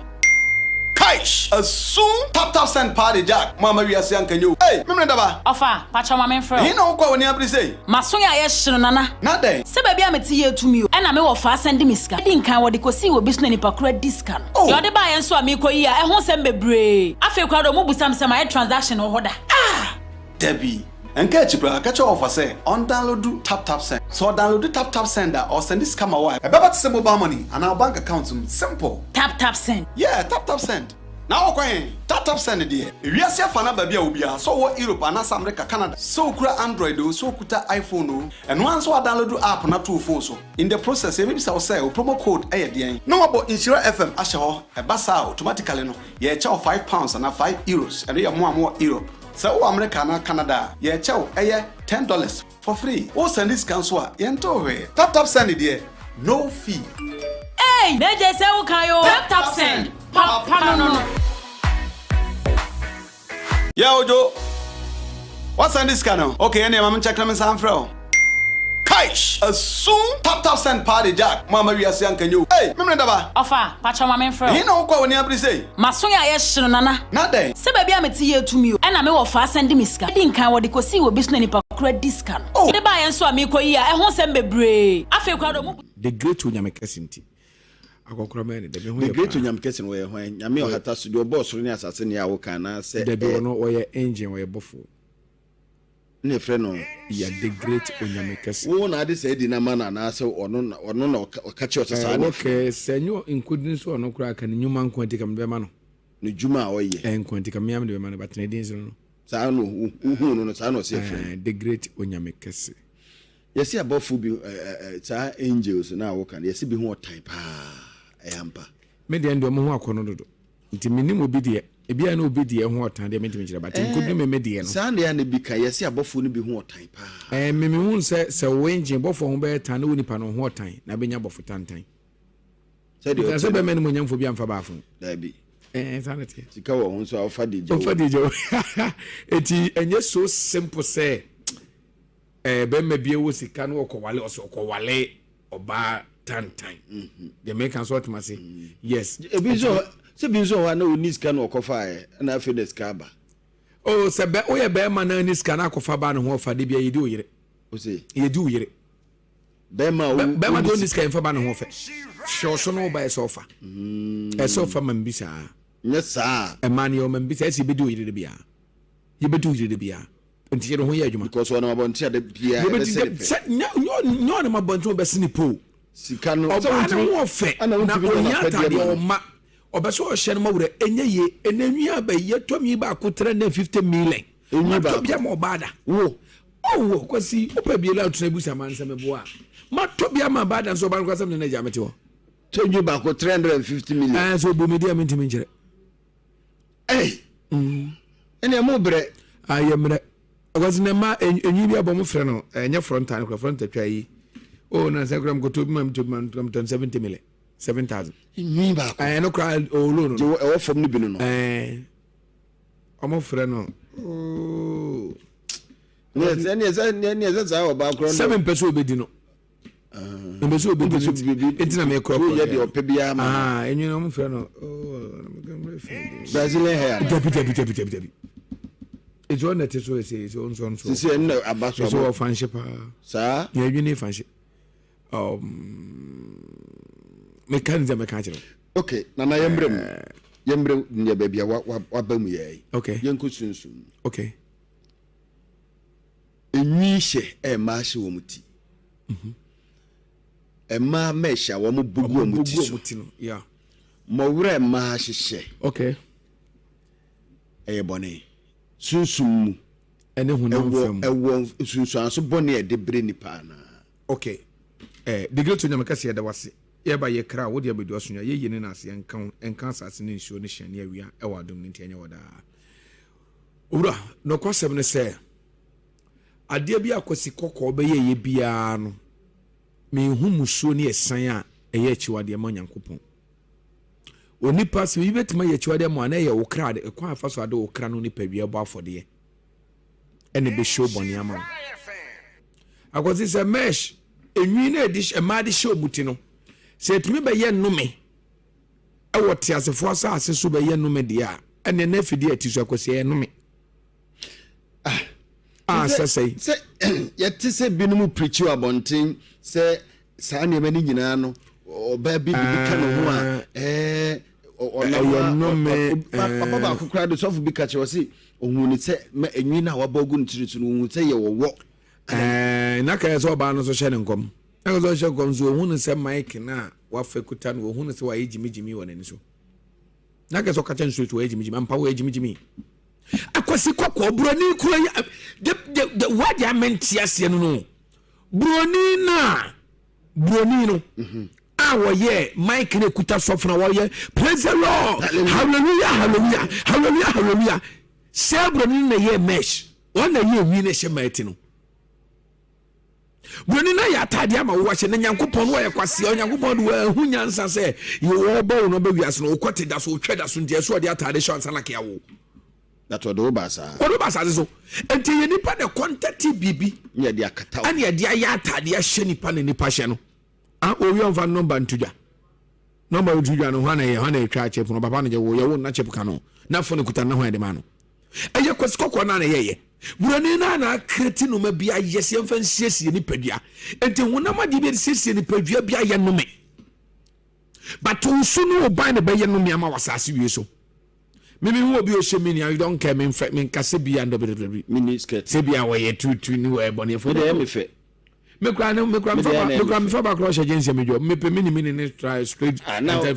Kaish! Asum! Tap tap send paa de Jack, mo amma wiase anka nyɛ o. Ei! Memene daba! Ɔfa, pakyɛw ma menfrɛ wo. Ɛhe na wokɔ a w'ani abere sei? M'aso yɛ ayɛ hye no Nana. Na dɛn? Sɛ baabi a mete yɛ tumi o. Ɛna me wɔfaa sɛnde me sika. Edi nkan wɔde kosii wɔ bi so na nipa koro adi sika no. Oh! Deɛ ɔde baeɛ nso a meekɔ yi a ɛho nsɛm bebree. Afei koraa deɛ ɔmo busa me sɛ mayɛ transaction wɔ hɔ da. Ah! Dabi. Nka akyi koraa, ka kyerɛ wɔfa sɛ ɔndownloadu TapTapSend. Sɛ ɔdownloadu TapTapSend a, ɔresɛnde sika ma wo a, ɛbɛba te sɛ mobile money anaa wo bank account mu. Simple! TapTapSend. Yeah, TapTapSend. Na wokɔ he? TapTapSend deɛ. Ewiase afa no aba bi a obiara, sɛ ɔwɔ Europe anaasɛ America, Canada, sɛ okura Android oo, sɛ okuta iPhone oo, ɛno ara nso woadownloadu app no ato wo phone so. In the process, yɛbɛbisa wo sɛ wo promo code yɛ deɛn? Na wɔabɔ Nhyira FM ahyɛ hɔ. Ɛba saa a, automatically no, yɛrekyɛ wo £5 anaa €5. Ɛno yɛ mo a mowɔ Europe. Sɛ wowɔ America anaa Canada a, yɛrekyɛ wo, ɛyɛ $10 for free. Wo sɛnde sika nso a, yɛntew hwee. Tap tap send deɛ, no fee. Eii na gye sɛ wo kan oo. Tap tap send, papa no no. Yeah Ojo, woasɛnde sika no? Okay ɛneɛ ma menkyɛke na mensan mfrɛ wo. Kaish! Asum! Tap tap send paa de Jack, mo amma wiase anka nyɛ o. Ei! Memene daba! Ɔfa, pakyɛw ma menfrɛ wo. Ɛhe na wokɔ a w'ani abere sei? M'aso yɛ ayɛ hye no Nana. Na dɛn? Sɛ baabi a mete yɛ tumi o. Ɛna me wɔfaa sɛnde me sika. Edi nkan wɔde kosii wɔ bi so na nipa koro adi sika no. Oh! Deɛ ɔde baeɛ nso a meekɔ yi a ɛho nsɛm bebree. Afei koraa deɛ ɔmo. The Great Onyame Kɛse nti. Akɔkora mɛyɛ ne dɛ, me ho The yɛ Great paa. Onyame Kɛse no ɔyɛ hwan? Nyame a ɔhata so, deɛ ɔbɔɔ soro ne asase ne a woka anaasɛ Dabi, ɛ. ɔno ɔyɛ angel, ɔyɛ bɔfoɔ. Na yɛfrɛ no. Yeah, the Great Onyame Kɛse. Wo na ade saa din no ama no anaasɛ ɔno na ɔno na ɔka kyerɛ wo sɛ saa Eh, na yɛfrɛ no? okay, sɛ nyɛ nkodini so ɔno koraa ka ne nnwuma nko nti ka mede bɛma no. Ne dwuma a ɔyɛ. Eh, nko nti ka me ara mede bɛma no, but ne din so no. Saa na wohuu no no, saa na ɔsɛ yɛfrɛ no. Eh, the Great Onyame Kɛse. Yɛse abɔfo bi eh, eh, saa angels no a woka no, yɛse bi ho ɔtan paa, ɛyɛ ampa? Me deɛ ndeɛ ɔmo ho akɔnɔ dodo nti menim obi deɛ ebia na obi deɛ ho ɔtan deɛ mentumi nkyerɛ but nkodu me me deɛ no. Saa na ɛyɛ a na bi ka, yɛse abɔfoɔ no bi ho ɔtan paa. Ɛɛ me mehu sɛ sɛ wo engine bɔfoɔ ho bɛyɛ tan na wo nipa no ho ɔtan na bɛnya bɔfo tantan. Sɛdeɛ Sɛ bɛrima animuonyamfoɔ bi amfa baafo. Daabi. Ɛɛ saa na teɛ. Sika wɔ ho nso a ɔfa de gya wo. Ɔfa de gya wo. Eti ɛnyɛ so simple sɛ ɛɛ bɛrima bi wɔ sika no ɔkɔwale ɔsɛ ɔkɔwale ɔbaa tantan. Mhm. Deɛ mɛka nso ɔtema se. Yes. Ebi nso sɛ bi nso wɔ hɔ a na ɔni sika na ɔkɔfa yɛ ɛna afei na sika aba. Oh sɛ bɛ woyɛ bɛrima na ni sika na akɔfa baa ne ho ɔfa de bia yɛdi wo yere. Yɛdi wo yere. Bɛrima wo bɛrima de ɔni sika yɛmfa ba ne ho ɔfɛ. Hwɛ ɔso no woba ɛsɛ ɔfa. Ɛsɛ ɔfa ma mbi saa. Nyɛ saa. Ɛmaa ne yɛ ɔma mbi saa ɛsɛ yɛbɛdi wo yere de bia. Yɛbɛdi wo yere de bia. Nti yere ho yɛ adwuma. Because ɔnam abɔnten a da bia yɛbɛsɛ ne pɛ. Sɛ nyɛ ɔnam abɔnten ɔbɛsɛ ne pɛ o. Sika no ɔbaa ne ho ɔfɛ na ɔhia atadeɛ ɔma ɔbɛ sɛ ɔhyɛ no ma wura ɛnyɛ yie ɛnɛ nwi aba yi yɛtɔ mi baako 350 million matɔ bi ama ɔbaa da wo ɔwɔ kwasi wopɛ bie la ɔtena busa ma nsɛm ɛboa matɔ bi ama ɔbaa da nso ɔbaa no kora sɛm ne no agya mete hɔ tɔ nwi baako 350 million ɛɛ sɛ ɔbu me di a mentumi nkyerɛ ɛy ɛnna ɛmo brɛ ayɛ mmerɛ Ɔkwasi na mma enwi bi abɔ mo frɛ no ɛnyɛ frontal no kora frontal twa yi o na sɛ kora mkoto bi ma mto bi ma mto 70 million 7000 nwi baako ɛɛ no kora olo no ɛwɔ fam no bi no no ɛɛ ɔmo frɛ no ooo ɛne ɛsɛ saa ɔbaa kora no sɛ mempɛ sɛ obɛdi no mpɛ sɛ obɛdi no nti na mekɔ kɔ yɛ deɛ ɔpɛ biara ma ah enwi no ɔmo frɛ no Brazilian hair dabi dabi dabi dabi dabi ɛti ɔna ɛte so ɛsɛ ɛsɛ ɔnsɔ nsɔ sisi ɛnna aba so ɛsɛ ɔfa nhye paa saa na enwi ne fa nhye meka ne sɛ meka kyerɛ ok nana yɛmmerɛ mu yɛmmerɛ mu yɛ baabi a waba mu yɛ yi ok yɛnkɔ sunsum ok Enwi hyɛ a mmaa hyɛ wɔn ti. Mmaa mesh a wɔn bɔ gu wɔn ti so. Mmɔwerɛ mmaa hyehyɛ. Okay. Ɛyɛ bɔne. Sunsum mu. Ɛne honam fam. Ɛwɔ nsunsuanso bɔne a ɛde brɛ nipa anaa? Okay. Eh, the great Onyame kɛse yɛda wase. Yɛba yɛ kra wo de abedu asonya yɛ yie ne n'ase ɛnka wo ɛnka asase ne nsuo ne hyɛn ne awia ɛwɔ adom no nti ɛnyɛ wɔ daa. Owura, nokwasɛm ne sɛ, adeɛ bi a Kwasi Kɔkɔɔ bɛyɛeɛ biara no, menhu mmusuo ne ɛsan a ɛyɛ akyiwadeɛ ma Onyankopɔn. Onipa, sɛ biribi bɛtumi ayɛ akyiwadeɛ ma wo a, na ɛyɛ wo kra de, ɛkwan a ɛfa so ade wo kra no nipadua bɔ afɔdeɛ ɛna ɛbɛhyɛ wo bɔne ama wo. Akwasi sɛ mesh, enwi no a ɛde mmaa de hyɛ wɔn ti no, sɛ ɛtumi bɛyɛ nnome wɔ teasefoɔ asase so bɛyɛ nnome deɛ a, ɛnneɛ na afidie a ɛte so akɔsi ɛyɛ nnome. Ah, ah sɛ sɛi. Sɛ yɛte sɛ binom pirikyi wɔ abɔnten sɛ saa nneɛma no nyinaa no, ɔbaa bi de bi ka ne ho a, ah. ɛɛ ɛyɛ nnome. Papa baako koraa de sɔfo bi ka kyerɛ ɔse ohun ne sɛ ma enwi no a wabɔ agu ne tiri so no ohun sɛ yɛ wɔwɔ. Ɛɛ na kɛyɛ sɛ ɔbaa no nso hyɛ ne nkɔm. Na sɛ ɔhyɛ nkɔm nso ohun no sɛ mic no a wafa kuta no ohun no sɛ wayɛ gyimigyimi wɔ n'ani so. Na kɛ sɛ ɔka kyɛ nso wɔyɛ gyimigyimi ampa wɔyɛ gyimigyimi. Akwasi kɔkɔɔ buroni kura yi de de de wadi amente aseɛ no no buroni na buroni no mhm. a wɔyɛ mic no kuta sɔfo na wɔyɛ praise the lord hallelujah hallelujah hallelujah hallelujah sɛ buroni no na yɛ mesh wɔn na yɛ enwi na ɛhyɛ mɛɛti no. Buroni no ayɛ ataadeɛ ama wo wahyɛ na Nyankopɔn no wɔyɛ kwasea Onyankopɔn de wɔahu nyansa sɛ wɔbɔ wo no ɔbɛ wiase no wokɔ te da so wotwɛ da so nti ɛso ɔde ataade hyɛ ansa na kea wo But ɔde wo ba saa. Ɔde wo ba asase so. Nti yɛ nipa na kɔntɛte biribi. Ne yɛde akata wo. Ɛne yɛde ayɛ ataadeɛ ahyɛ nipa na nipa hyɛ no. Ah, owi ɔmfa nɔmba nto dwa. Nɔmba nto dwa no hwan na ɛyɛ hwan na ɛtwa chip no papa no gye wo yɛ wo na chip ka no na fone kuta no na hwan de ma no. Ɛyɛ kwasi kɔkɔɔ no a na ɛyɛyɛ. Buroni no a na akreti noma bi ayɛ sɛ yɛmfa nsiesie nipadua. Nti honam adeɛ bi a siesie nipadua bi ayɛ nome. But nsu ne wo ban na ɛbɛyɛ nome ama wɔ asase wie so. Mimi hu obi ɔhyɛ mini I don't care memfɛ menka sɛ bi a ndɔbɛdɔbɛ Mini skirt. Sɛ bi a wɔyɛ tutu ne wɔyɛ bɔneɛfo. Mede ɛyɛ me fɛ. Me kura ne me kura mefa me kura mefa baako ɔhyɛ jeans mi dwɔ me pɛ mini mini ne try straight ah, na wo ne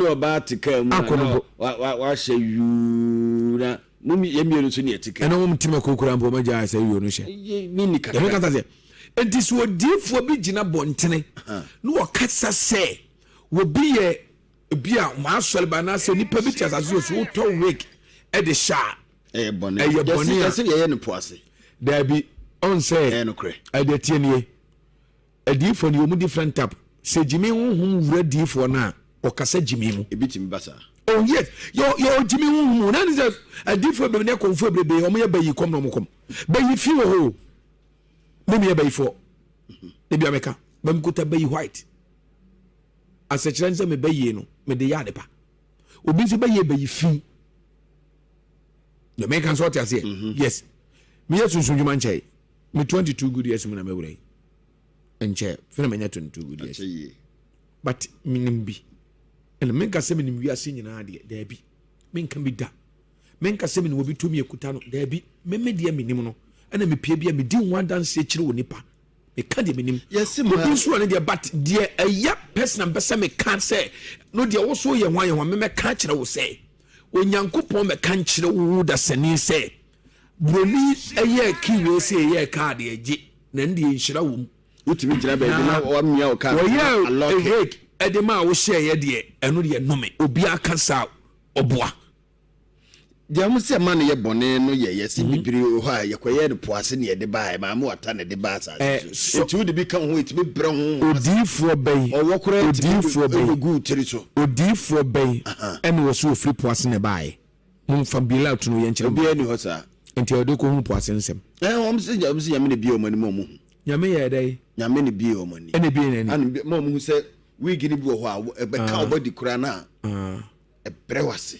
ɔbaa te kaa mu na wahyɛ yuu na mo yɛ mmienu nso ne ɛte kaa ɛna wɔn ti ma kokura mpo wɔn agya sɛ yuu no hyɛ mini kakra yɛn kasa sɛ nti sɛ odiifoɔ bi gyina bɔntene na wɔkasa sɛ obi yɛ bi a wɔn asɔre ba anaasɛ nipa bi te asase so so wotɔ wig ɛde hyɛ a ɛyɛ bɔne ɛyɛ bɔne a yɛsɛ yɛyɛ no po ase daabi ɔn sɛ ɛyɛ nokorɛ ɛdeɛ tie nie adiifoɔ no yɛ ɔmu different type sɛ gyimi honhom wura diifoɔ no a Ɔkasa gyimi mu. Ebi tumi ba saa. Oh yes, yɛ yɛ ɔgyimi huhu mu. Na ne sɛ adiifoɔ bebree ne akɔmfoɔ bebree wɔn yɛ bayi kɔm na wɔn kɔm. Bayi fi wɔ hɔ o. Me meyɛ bayifoɔ. Ebi a meka, ba mekuta bayi white. Asɛkyerɛ ne sɛ me bayie no, mede yɛ ade pa. Obi nso bɛyɛ bayi fi. Deɛ meka nso ɔte aseɛ. Mhm. Yes. Meyɛ sunsun dwuma nkyɛe. Me 22 good years mu na mewura yi. Nkyɛ, fɛn na manya 22 good years. But menim bi. Ɛna menka sɛ menim wiase nyinaa deɛ, daabi. Menka bi da. Menka sɛ menim obi tumi akuta no, daabi. Me me deɛ menim no. Ɛna mepie bi a medi ho adanseɛ kyerɛ wɔ nipa. Meka deɛ menim. Obi nso wɔ ne deɛ, but deɛ ɛyɛ person a mpɛ sɛ meka sɛ, no deɛ wo so yɛ ho ayɛ ho a, memɛka kyerɛ wo sɛ, Onyankopɔn mɛka nkyerɛ wo dasani sɛ, buroni ɛyɛɛ key wei sɛ ɛyɛɛ kaa deɛ gye, na ɛno deɛ nhyira wɔ mu. Wotumi gyina baabi na wamia wo kaa wɔyɛ awake ɛde ma a wohyɛeɛ deɛ ɛno deɛ nnome obiara ka saa ɔboa. Deɛ wɔn sɛ ma no yɛ bɔne no yɛ yɛsi mhm. bebree wɔ hɔ a yɛkɔyɛ no po ase na yɛde baa maame wata na ɛde baa asase eh, so nti wode bi ka ho ɛtumi brɛ ho odiifoɔ bɛn ɔwɔ koraa odiifoɔ bɛn gu tiri so odiifoɔ bɛn ɛna wɔ so ofiri po ase na ɛbaeɛ Momfa Bilal tunu yɛ nkyerɛ me. Obiara nni hɔ saa. Nti ɔde kɔhu po ase nsɛm. Ɛɛ wɔn sɛ wɔn sɛ Nyame na ebie wɔn anim a wɔn hu. Nyame yɛɛ dɛn? Nyame na ebie wɔn ani. Ɛna ebie n'ani. Ɛna ma wɔn hu sɛ wig no bi wɔ hɔ a ɛbɛka ah. ɔbɔ di koraa na ah. ɛbrɛ wase.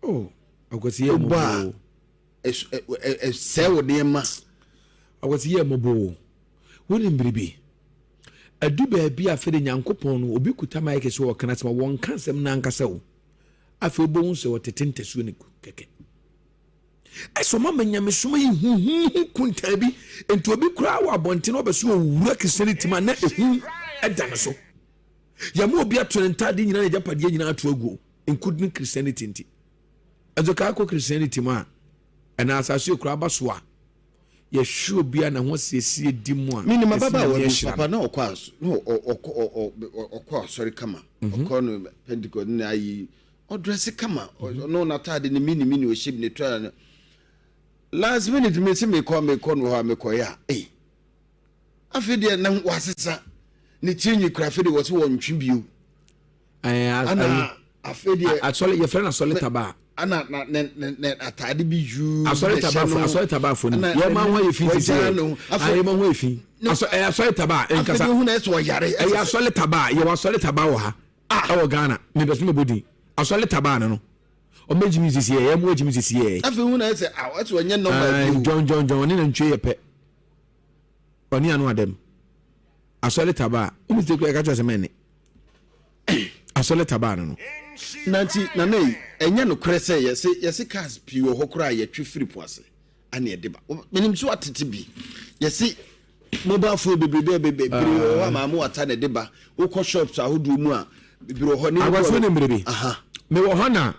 Oh, akwasi yɛ mɔbɔ. Ɛsɛe wo nneɛma. Akwasi yɛ mɔbɔ. Wonim biribi? Adu baabi a afei de Nyankopɔn no obi kuta mic so ɔka n'asɛm a wɔnka asɛm no ankasa o. Afei wobɛhu sɛ ɔtete ntasuo no gu kɛkɛ. Ɛsɛ ɔma ma nyamesom yi huhuhu kuntaa bi. Nti obi koraa wɔ abɔnten ɔbɛ so owura Christianity mu a na ehu ɛda no so. Yɛma obi ato ne ntaade nyinaa ne agyapadeɛ nyinaa ato aguo including Christianity nti. Ɛnso kaa kɔ Christianity mu a ɛna asase ekura aba so a yɛhwɛ obi a na ho asiesie di mu a menim ababaawa bi papa na ɔkɔ aso na ɔkɔ ɔkɔ asɔre kama mhm. ɔkɔ no pentecost ne ayi ɔdrɛse kama mhm. ɔno n'ataade ne mini mini ɔhyɛ bi ne tura no last minute me se mekɔ mekɔ no hɔ a mekɔyɛ a ei afei deɛ na wasesa ne tiri nwi kura afei deɛ wɔ se wɔntwe bio Ana afei deɛ. Asɔre yɛfrɛ no asɔre taba. Ana na ne ne ne ataade bi yuu. Asɔre taba fo asɔre taba fo no yɛ ma ho ayɛ fi sisi yɛ ayɛ ma ho ayɛ fi asɔ ɛyɛ asɔre taba nkasa. Afei deɛ ohun ɛsɛ ɔyare. Ɛyɛ asɔre taba yɛ wɔ asɔre taba wɔ ha ɛwɔ Ghana mepɛ so mebɔ din asɔre taba no no ɔmɛ gyimi sisi yɛ yɛ mo gyimi sisi yɛ. Afei ohun ɛsɛ aw ɛsɛ ɔnyɛ nɔma bi. Jɔn jɔn jɔn ɔne nantwie yɛ pɛ ɔne ano adɛm asɔre taba a ɔmo ti kura ɛka kyerɛ sɛ mɛne. Asɔre tabaa no no. Na nti nana yi ɛnyɛ nokorɛ sɛ yɛse yɛse cars pii wɔ hɔ koraa a yɛtwe firi po ase ana ɛde ba menim so atete bi yɛse mobile phone bebrebe bebree wɔ hɔ a maame wata na ɛde ba wokɔ shops ahodoɔ mu a bebree wɔ hɔ ne Aguaso ne mmere bi mewɔ hɔ na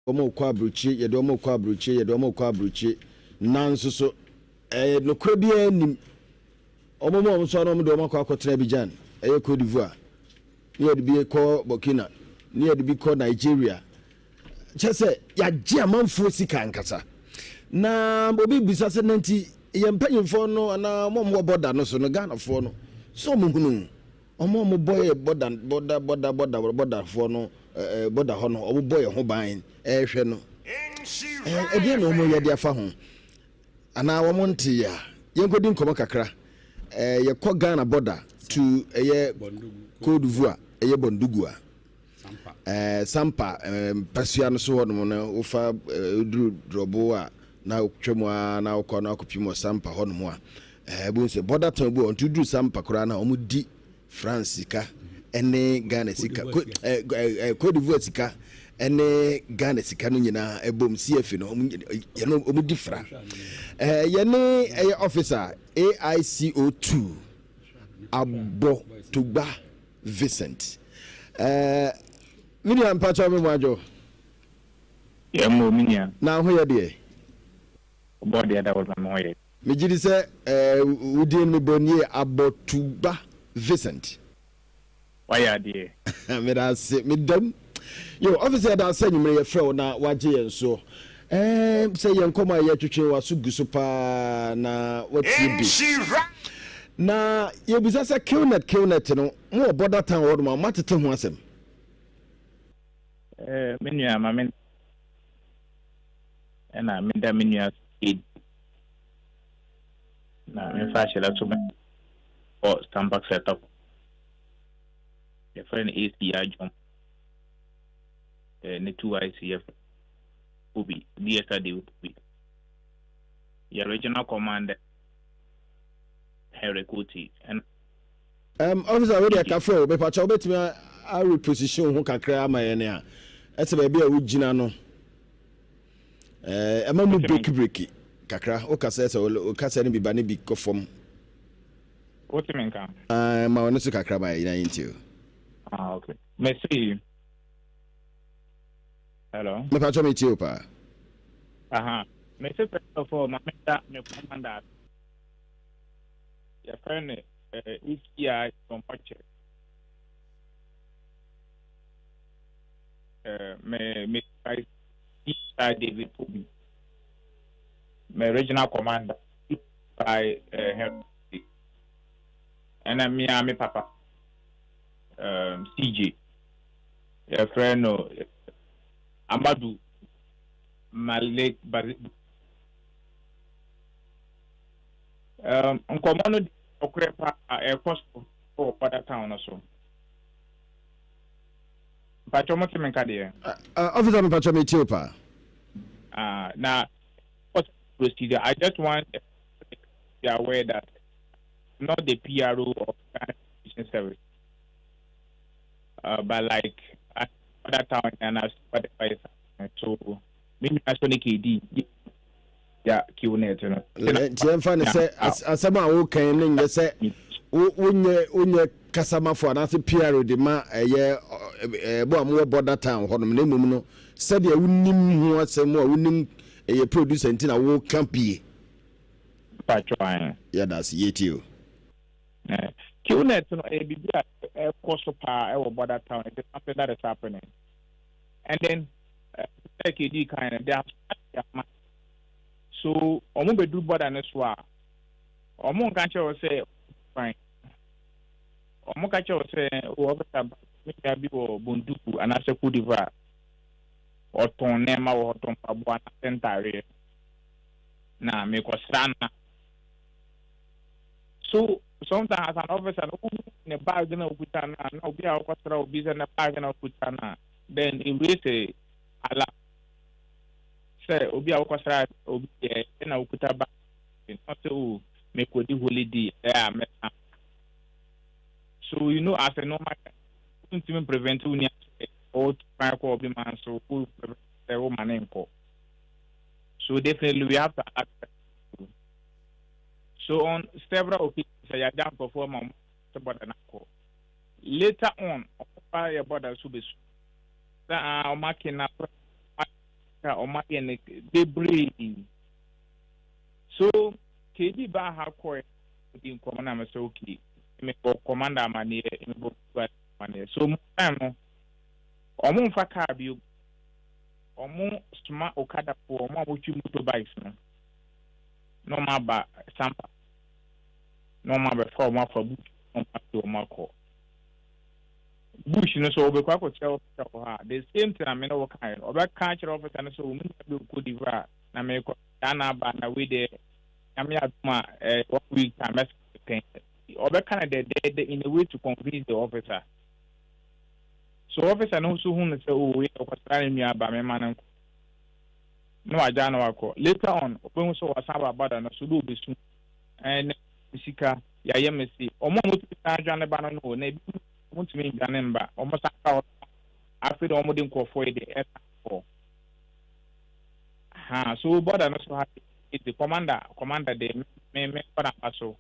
Wɔn rekɔ aburokyire, yɛde wɔn rekɔ aburokyire, yɛde wɔn rekɔ aburokyire. Nanso so ɛyɛ nokorɛ biara nnim. Wɔn mu a wɔn nso ano wɔn de wɔn akɔ akɔtena Abidjan, ɛyɛ Cote d'Ivoire, ne yɛde bi kɔ Burkina, ne yɛde bi kɔ Nigeria. Kyɛ sɛ yɛagye amanfoɔ sika ankasa. Na obi bisa sɛ nanti yɛn mpanyinfoɔ no anaa wɔn a wɔwɔ bɔda no so no Ghanafoɔ no sɛ wɔn hunu Wɔn a wɔbɔ yɛ bɔda bɔda bɔda bɔda bɔdafoɔ no ɛɛ bɔda hɔ no, wɔbɔ yɛn ho ban ɛrehwɛ no. Ɛɛ ɛdeɛn na wɔyɛ de afa ho? Anaa wɔn nte yɛ a? Yɛnkɔdi nkɔmɔ kakra. Ɛɛ yɛkɔ Ghana bɔda to ɛyɛ Cote d'Ivoire, ɛyɛ Bondugu a. Ɛɛ Sampa ɛɛ mpasua no so hɔnom no, wofa ɛɛ woduru Drɔbo a na wotwa mu ara na wokɔ na akɔpem wɔ Sampa hɔnom a, ɛɛ wobɛhu sɛ border town bi wɔ hɔ nti woduru Sampa koraa no a wɔdi France sika ɛne Ghana sika ɛɛ ɛɛ Cote d'Ivoire sika ɛne Ghana sika no nyinaa ɛbom CFA no wɔn yɛne wɔn di fra. Ɛɛ yɛne ɛyɛ officer AICO2 Abɔ Togba Vincent. Ɛɛ me nua mpakyɛw me mu adwo. Yɛ mo me nua. Na ho yɛ deɛ? Ɔbɔ deɛ da wɔ me ho yɛ. Me gye di sɛ ɛɛ wo din no me bɔ nie Abɔtuba Vincent. Wayɛ adeɛ. Meda ase me dam. Yo officer yɛda ase anwummere yɛfrɛ wo na wagye yɛn so. Ɛɛ sɛ yɛn nkɔmɔ a yɛtwetwe w'aso gu so paa na watie bi. Na yɛbisa sɛ Qnet Qnet no mo wɔ border town hɔ nom a moatete ho asɛm? Eh, me nua ma me ɛna meda me nua edi na memfa ahyɛda to me wɔ Stampak Setup yɛfrɛ no AC Adwom eh, ne 2IC yɛfrɛ Obi DSR David Obi yɛ regional commander Henry Quartey ɛna. Um, officer wei deɛ kafra o mepakyɛ wobɛtumi a reposition ho kakra ama yɛn a ɛsɛ baabi a wogyina no ɛma mu break break kakra wokasa sɛ wokasa no bi ba ne bi kɔ fam. Wote me nka? Ah, ma ɔno so kakra ma yɛn nti o. Ah, okay. Mesi. Hello. Mepakyɛ metie o paa. Aha. Mesi first of all, ma meda me commander yɛfrɛ no ECI Tɔmpɔkyɛ. Me me ECI David Pobi, me regional commander by Henry, ɛna me a me papa um, CJ yɛfrɛ no Amadu Malik Bazi. Um, nkɔmmɔ no ɔkorɛ paa ɛrekɔ so wɔ Border Town no so. Mpakyɛ mo te me nka deɛ? Officer mepakyɛ me tie paa. Na procedure, I just want to be aware that I'm not the PRO of Ghana Immigration Service. But like other town and I've whatever is happening. So me nua so ne KD ya QNet no. Nti yɛmfa no sɛ asɛm a woka yi no nyɛ sɛ wonyɛ wonyɛ kasamafo anaasɛ PR de ma ɛyɛ ɛbo a mowɔ border town hɔnom na mmom no sɛdeɛ wonim ho asɛm a wonim ɛyɛ producer nti na woka bie. Yɛda ase yɛtie o. QNet no ɛyɛ biribi a ɛkɔ so paa ɛwɔ border town. It is something that is happening. And then sɛ kedi kan no, they have started their mind. So wɔn bɛduru border no so a, wɔn nka kyerɛ wɔ sɛ kwan. Wɔn ka kyerɛ wɔ sɛ wɔ ɔfisa me nua bi wɔ Bonduku anaasɛ Cote d'Ivoire. Ɔtɔn nneɛma wɔ hɔ, ɔtɔn mpaboa anaasɛ ntaareɛ. Na mekɔsra no. So sometimes as an officer no wohu ne bag na okuta no a na obi a ɔkɔsra obi sɛ ne bag na okuta no a then it raise a alarm sɛ obi a wokɔsra obi deɛ ɛna okuta bag na ɔsɛ o mekɔdi holiday ɛ a mɛsa. So you know as a normal guy wontumi prevent wo nua sɛ ɔtu kwan kɔ obi man so wo prevent sɛ wo ma ne nkɔ. So definitely we have to alert. So on several occasions sɛ yɛagya nkurɔfoɔ ma wɔn sɛ bɔda no akɔ. Later on wɔn ba yɛ bɔda so bɛsu sɛ ah wɔn ake na ka wɔn ayɛ no bebree. So KB baa ha kɔɛ di nkɔmɔ na mesɛ okay mebɔ commander amaneɛ mebɔ amaneɛ. So mo time no wɔn mfa kaa bio wɔn soma okadafoɔ wɔn a wɔtwi motorbikes no. Na wɔn aba Sampa na wɔn abɛfa wɔn afa bush na wɔn ate wɔn akɔ bush no so wɔbɛkɔ akɔkyerɛ ɔfisa wɔ hɔ a the same thing a me ne wo kaeɛ no ɔbɛka akyerɛ ɔfisa no sɛ wɔn nua bi wɔ Cote d'Ivoire na mekɔ saa na aba na wei deɛ nyame adom a eh, one week time mɛsa pɛn ɔbɛka no dɛdɛɛdɛ in a way to convince the officer so officer no nso hu no sɛ oh wei ɔkɔsra ne nua aba mema no nkɔ na wagyaa no akɔ. Later on, obehu sɛ wasan aba border no so na obesu. Ɛɛ na me sika, yɛayɛ me se. Wɔn a wɔtumi san dwane ba no no o, na ebi wɔntumi ndwane mba. Wɔn san ba hɔ no, afei na wɔde nkurɔfoɔ yi de ɛsan kɔ. Ha, so border no so ha de, commander, commander de, me me kɔ n'aba so.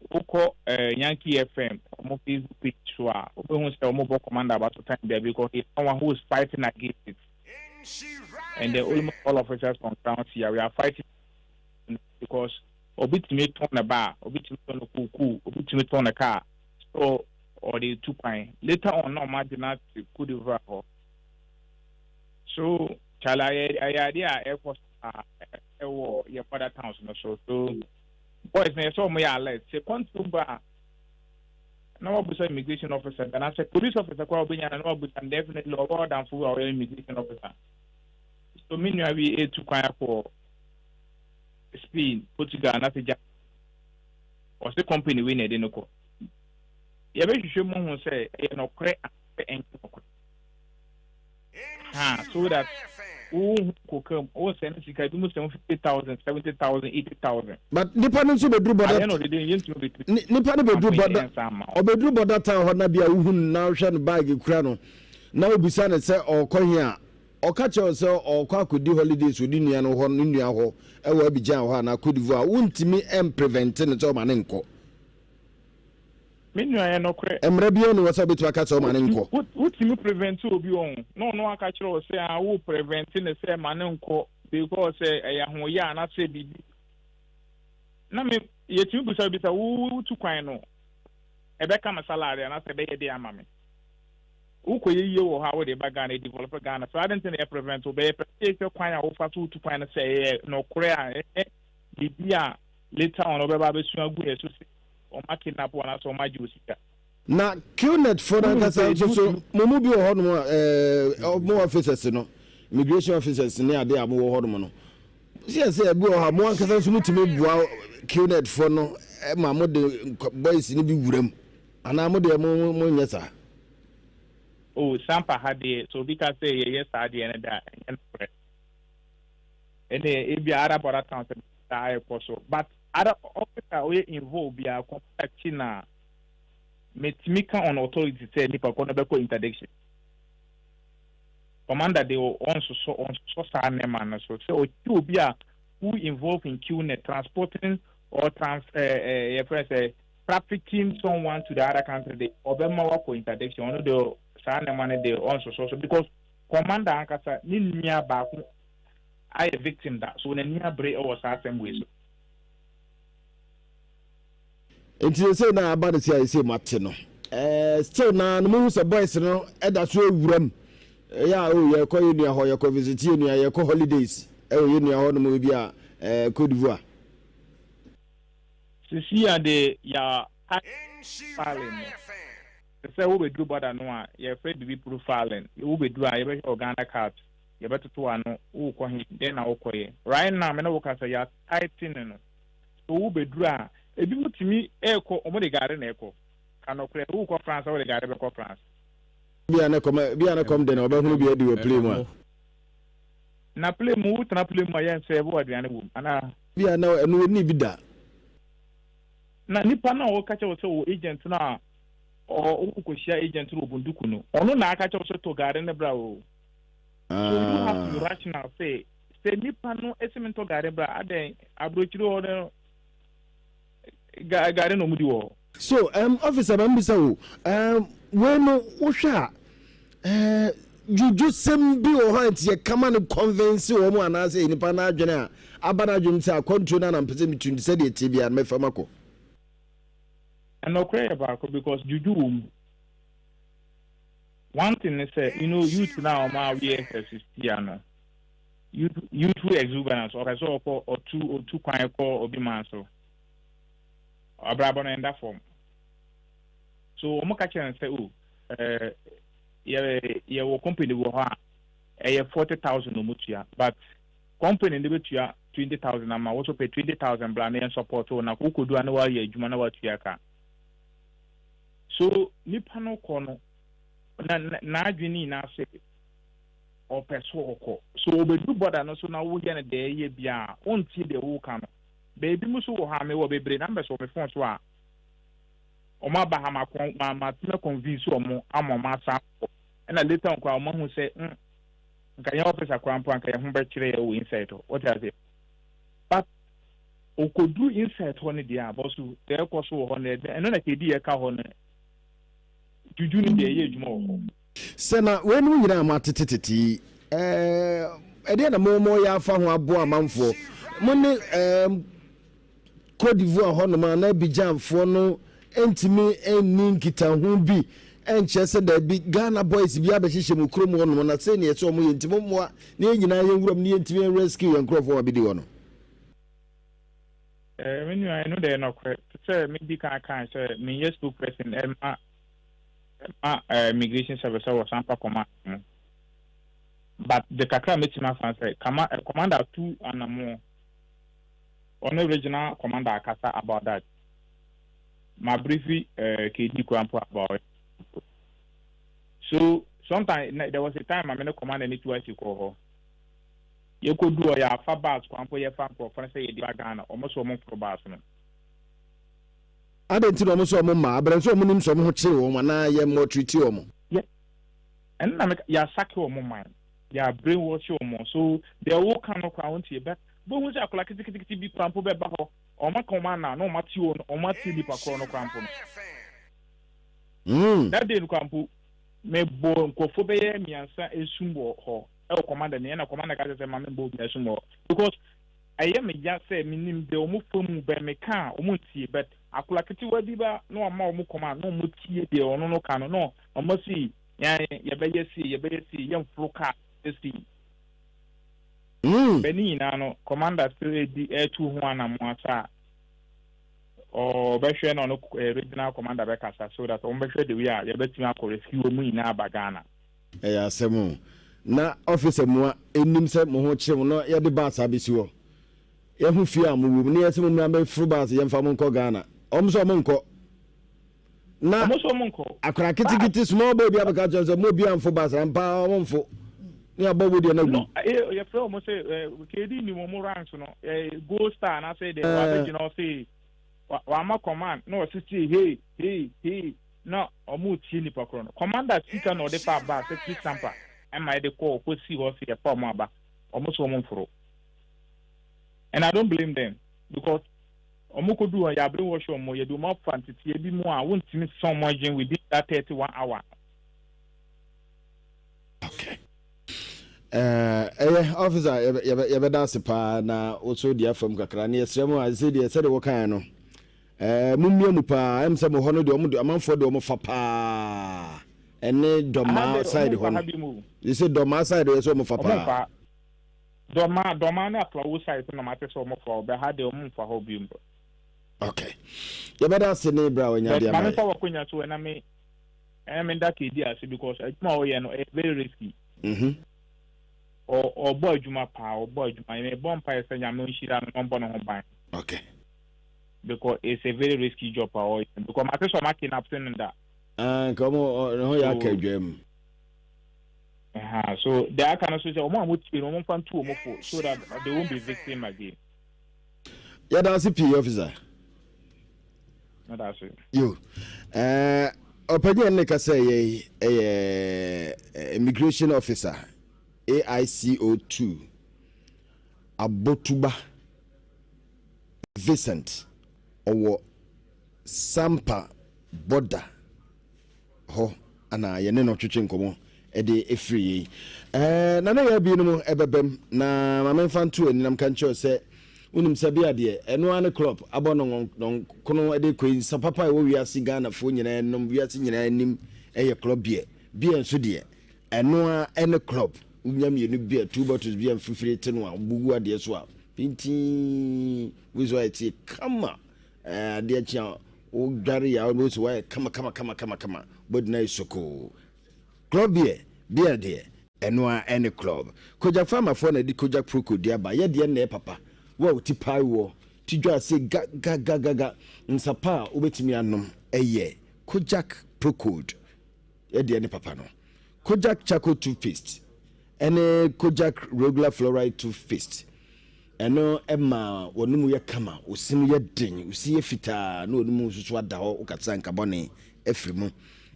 Wokɔ eh, Yankee FM, wɔn Facebook page so a, wobɛhu sɛ wɔbɔ commander aba so time biara because he is someone who is fighting against it. And then almost all officers on ground here, we are fighting because obi tumi tɔn ne ba, obi tumi tɔn ne kuku, obi tumi tɔn ne car. So ɔde tu kwan. Later on, na ɔmo agye na te Cote d'Ivoire hɔ. So kyale ayɛ ayɛ adeɛ a ɛkɔ so paa ɛwɔ yɛ border towns no so. So. Boys no yɛ sɛ wɔn yɛ alert sɛ kwantuo ba a na wabusa immigration officer bi anaasɛ police officer koraa wobɛnya no na wabusa no definitely ɔwɔ ɔdamfo bi a ɔyɛ immigration officer. So me nua bi etu kwan akɔ Spain, Portugal anaasɛ Germany ɔse company wei na ɛde no kɔ. Yɛbɛhwehwɛ mu ahu sɛ ɛyɛ nɔkorɛ anaasɛ ɛnyɛ nɔkorɛ. Ha, so that wohu koka mu, wo send sika ebi mu send 50,000, 70,000, 80,000. But nipa no nso bɛduru bɔda. At the end of the day, yɛntumi bɛtumi. Nipa no bɛduru bɔda. Ɔbɛduru bɔda town hɔ na bi a wohu no na wohwɛ no bag kura no na wobisa no sɛ ɔrekɔ he a, ɔka kyerɛ wo sɛ ɔrekɔ akɔdi holidays wɔ ne nua no hɔ ne nua hɔ ɛwɔ Abidjan hɔ anaa Cote d'Ivoire a, wontumi mprevente no sɛ ɔma no nkɔ. Me nua ɛyɛ nɔkorɛ. Mmara biara nni hɔ sɛ wobɛtumi aka sɛ ɔma no nkɔ. Wotumi prevent obi wɔ ho na ɔno aka kyerɛ wo sɛ ah wo prevent no sɛ ma no nkɔ because sɛ ɛyɛ ahoyɛ anaasɛ biribi. Na me yɛtumi bisa obi sɛ wo wotu kwan no ɛbɛka me salary anaasɛ ɛbɛyɛ dɛn ama me. Wokɔyɛ yie wɔ hɔ a wode ba Ghana ɛdevelop Ghana so adɛn nti na yɛ prevent wo bɛyɛ pɛ sɛ yɛhwɛ kwan a wofa so wotu kwan no sɛ ɛyɛ nɔkorɛ a ɛnyɛ biribi a later on wobɛba abɛsu agu yɛ so sɛ wɔn akidnap wo anaasɛ wɔn agye wo sika. Na Qnet foɔ no ankasa nso so, mo mu bi wɔ hɔnom a, ɛɛ, mo officers no, immigration officers ne adeɛ a mowɔ hɔnom no, sɛ sɛ ebi wɔ hɔ a, mo ankasa nso motumi boa Qnet foɔ no ma mo de boys no bi wura mu, anaa mo deɛ mo mo nyɛ saa? Oh, Sampa ha deɛ, sɛ obi ka sɛ yɛyɛ saa deɛ no da, ɛnyɛ nokorɛ. Ɛnna ebi a other border towns saa ɛkɔ so, but Other officer a ɔyɛ involve biara kɔmputa kyi na metumi ka on authority sɛ nipa kɔ no bɛkɔ interdiction. Commander de ɔnsosɔ ɔnsosɔ saa nneɛma no so sɛ ɔkyi obi a who involve in qnet transporting or trans ɛɛ eh, eh, yɛfrɛ sɛ trafficking someone to the other country de ɔbɛma wakɔ interdiction ɔno de saa nneɛma no de ɔnsosɔ so because commander ankasa ne nua baako ayɛ victim da so n'ani abere wɔ saa asɛm wei so. Nti sesei na aba no sei a sesei moate no eh, still na no mohu sɛ boys no ɛda so awura mu ɛyɛ a oh yɛkɔ yɛ nua hɔ yɛkɔ visit yɛ nua yɛkɔ holidays ɛwɔ yɛ nua hɔ nom ebi a eh, Cote d'Ivoire. Sisi a de yɛ filing no te sɛ wobɛduru border no a yɛfrɛ biribi profiling wobɛduru a yɛbɛhwɛ wɔ Ghana card yɛbɛtoto ano, worekɔ he, dɛn na wokɔyɛ? Right now me ne wo kasa yi, yɛataeten no. So wobɛduru a, ebinom tumi rekɔ, wɔn de gare na ɛkɔ. Ka nɔkorɛ, worekɔ France a, wode gare bɛkɔ France. Bia ne kɔm, bia ne kɔm de no, ɔbɛhunu bi adi wɔ plane mu a. Na plane mu, wotena plane mu a, yɛnsɛɛve wo aduane wom anaa? Bia na ɛno ɔnni bi da. Na nipa no a ɔka kyerɛ wo sɛ ɔwɔ agent no a, wokɔhyia agent no wɔ Bunduku no, ɔno na aka kyerɛ wo sɛ tɔ gare no bra o. So you have to be rational sɛ sɛ nipa no ɛsɛ mi ntɔ gari bra adɛn aburokyire hɔ no gari na ɔmo di wɔ hɔ. So um, officer ma mbisa wo um, wei no wohwɛ a eh, dwudwosɛm bi wɔ hɔ a nti yɛkama no convince wɔ mu anaasɛ nipa no adwene a aba no adwene sɛ akwantuo no anampɛ sɛ metu nti sɛdeɛ ɛteɛ biara no mɛfa makɔ. Ɛnɔkorɛ yɛ baako because dwudwo wɔ mu. One thing ne sɛ, you know, youth no a wɔn aweɛ sɛ sisia no, youth youthful exuberance, ɔpɛ sɛ ɔkɔ ɔtu ɔtu kwan kɔ obi man so. Abrabɔ no ɛnda fam. So wɔn ka kyerɛ no sɛ, oh, ɛɛ yɛ yɛwɔ company wɔ hɔ a ɛyɛ 40,000 na wɔn tua, but company no bɛtua 20,000 ama wo so pɛ 20,000 bla na yɛn support wo na wokɔdu a na woayɛ adwuma na woatua ka. So nipa no kɔ no na n'adwene nyinaa sɛ ɔpɛ so ɔkɔ. So obedu border no so na woyɛ no deɛ ɛyɛ biara a, ɔntie deɛ woka no. Baabi mu so wɔ hɔ a mewɔ bebree numbers wɔ me phone so a wɔn aba ha ma ma matumi convince wɔn ama wɔn asan akɔ. Ɛna later on koraa wɔn ahu sɛ mm nka yɛn officer koraa mpo anka yɛn ho bɛkyerɛ yɛ wɔ inside hɔ. Wote aseɛ? But Okoduru inside hɔ no deɛ a, bɔso deɛ ɛkɔ so wɔ hɔ no ɛno na kedi ɛka hɔ no juju no deɛ ɛyɛ adwuma wɔ hɔ. Sɛ na weinom nyinaa mo atete tete yi ɛɛ ɛdeɛ na mo mo yɛ afa ho aboa amanfoɔ mo ne ɛɛ Cote d'Ivoire hɔnom a na Abidjanfoɔ no ntumi nni nkitaho bi nkyerɛ sɛ daabi Ghana boys bi abɛhyehyɛ mo kurom hɔnom na sei na ɛsɛ wɔn yɛ nti mo mmoa na yɛn nyinaa yɛn wuram na yɛntumi rescue yɛn nkurɔfoɔ a wɔabɛdi hɔ no. Eh, me nua, ɛno deɛ nɔkorɛ. Te sɛ medi kan kae sɛ menyɛ spokesperson ɛma ɛma eh, immigration service wɔ Sampa command mu. But de kakra a mɛtumi afa sɛ kama eh, commander tu anamoɔ. Ɔne regional commander akasa about that. Ma briefi eh, KD kura mpo about it. So sometimes there was a time I mean commander ne tu asi kɔɔ hɔ. Yɛkɔduu hɔ, yɛafa bus kwan mpo yɛfa nkurɔfoɔ no sɛ yɛde ba Ghana, wɔn so wɔn mforo bus no. Adɛn nti na wɔn sɛ wɔn mma abrɛ nso wɔn nim sɛ wɔn ho kyere wɔn anaa yɛ mmaltreati wɔn? Yɛ, ɛno na meka, yɛasake wɔn man, yɛ brainwash wɔn, so deɛ woka no koraa wontie, but wobɛhu sɛ akwadaa ketekete bi koraa mpo bɛba hɔ, wɔn aka wɔn ana na wɔn ate wɔn, wɔn ate nipa korɔ no koraa mpo no. That day no koraa mpo, mebɔɔ nkurɔfoɔ bɛyɛ mmiɛnsa esum wɔ hɔ. Ɛwɔ commander ni ɛna commander ka kyerɛ sɛ ma me mbɔ obi asom wɔ because ɛyɛ me ya sɛ me nim deɛ ɔmo fa mu bɛ me ka a ɔmo ntie but akora ketewa bi ba na wama ɔmo command na ɔmo tie deɛ ɔno no ka no na ɔmo si yɛn yɛbɛyɛ sei yɛbɛyɛ sei yɛnforo kaa sei bɛ ne nyinaa no commander still edi ɛtu ho anamo asa a ɔbɛhwɛ na ɔno regional commander bɛkasa so that ɔmo bɛhwɛ the way a yɛbɛtumi akɔ rescue ɔmo nyinaa aba Ghana. Ɛyɛ asɛm o. Na officer mua nnim sɛ mo ho kyere mo na yɛde bus abɛsi hɔ. Yɛho fie a mowɔ mu na yɛse mo mmra mmɛforo bus yɛmfa mo nkɔ Ghana. Wɔn nso wɔn nkɔ. Na Wɔn nso wɔn nkɔ. akwadaa ketekete small boy bi abɛka kyerɛ sɛ mo obi amfo bus ampa wɔn mfo. Ne abɔ wo deɛ no agu. No, eh, yɛfrɛ wɔn sɛ eh, KD nim wɔn ranks no, eh, gold star anaasɛ deɛ wabɛgyina hɔ sɛ wama command na ɔse sei hey hey hey na ɔmo tie nipa korɔ no. Commander sika na ɔde faa bus firi Sampa ɛma yɛde kɔɔ kɔ sii hɔ se yɛfa ɔmo aba ɔmo se ɔmo mforo and I don't blame them because ɔmo kɔ duu hɔ yɛ brainwash ɔmo yɛde ɔmo afa nteteɛ bi mu a wontumi sesa ɔmo adwene within that 31 hour. Okay. Ɛyɛ officer yɛbɛda ase paa na woso deɛ afam kakra ne yɛsrɛ mu a sɛ deɛ sɛdeɛ wɔkaeɛ no mommia mu paa ɛm sɛ mo hɔ no deɛ ɔmo amanfoɔ deɛ ɔmo fa paa ɛne dɔmaa side hɔ no yɛsɛ dɔmaa side yɛ sɛ ɔmo fa paa dɔmaa dɔmaa ne aflawo side na mate sɛ ɔmo fa ɔbɛ ha deɛ ɔmo mfa hɔ bi mu. Okay yɛbɛda ase ne berɛ a wanya deɛ ama yɛ. Maame fa wakonya so ɛna me Ɛɛ me da KD ase because adwuma a ɔyɛ no ɛyɛ very risky. Mhm. Ɔ ɔbɔ adwuma paa ɔbɔ adwuma me bɔ mpaeɛ sɛ nyame nhyira no na ɔmbɔ ne ho ban. Okay. Because it's a very risky job a ɔyɛ because mate sɛ ɔma kidnap no da. Ah nka ɔmo ne ho yɛ aka adwa mu. Uh-huh. So the aka no so sɛ ɔmo a mo tie no ɔmo nfa ntu ɔmo fo so that they won't be victim again. Yɛda ase pii officer. Meda ase. Yo. Eh, ɔpanyin a ne kasa yɛ yi ɛyɛ eh, immigration officer AICO2 Abotuba Vincent ɔwɔ Sampa border hɔ na yɛne no twetwe nkɔmmɔ de firi yei. Ɛɛ na ne yɛ binom ɛbɛbam na ma memfa nto ani na mka nkyerɛ sɛ wonim sɛ bia deɛ ɛno ara ne club abɔ no nkono de kɔ yi nsa papa a ɛwɔ wiase Ghanafoɔ nyinaa nom wiase nyinaa nim ɛyɛ club beer beer nso deɛ ɛno ara ɛne club wonya mmienu beer two bottles beer mfifire te no a wobugu adeɛ so a pintin wei so ayɛ tie kama Ɛɛ adeɛ kye a wodware yɛ a wobɛhu sɛ woayɛ kama kama kama kama kama body no ayɛ sokoo. Club beer, beer deɛ ɛno ara ɛne club. Kojak Pharma foɔ na ɛde Kojak Pro Cold de aba, yɛ deɛ nnɛɛ papa. Wo a wo ti pae woɔ, ti dwa ase ga ga ga ga ga, nsa pa a wobɛtumi anom ɛyɛ Kojak Pro Cold. Yɛ deɛ ne papa no. Kojak Charcoal Toothpaste ɛne Kojak Regular Fluoride Toothpaste. Ɛno ma w'anomu yɛ kama, wo se no yɛ den, wo se yɛ fitaa na w'anomu nso so ada hɔ, wokasa nka bɔne afiri mu.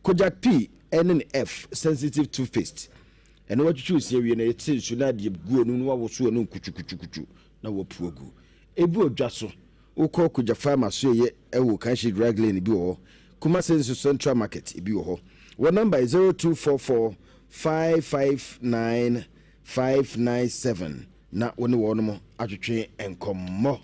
Kojak P ne ne F Sensitive Toothpaste. Ɛno watwitwi wo se awie no, yɛte nsu na adeɛ gu w'anum na wawoso w'anum kutukutukutu na wapu agu. Ebi wɔ dwa so. Wokɔ Kojak Pharma so ɛyɛ ɛwɔ Kanshi Drug Lane ebi wɔ hɔ. Kumasi nso Central Market ebi wɔ hɔ. Wɔn namba yɛ 0244 559 597 na wo ne wɔnom atwetwe nkɔmmɔ.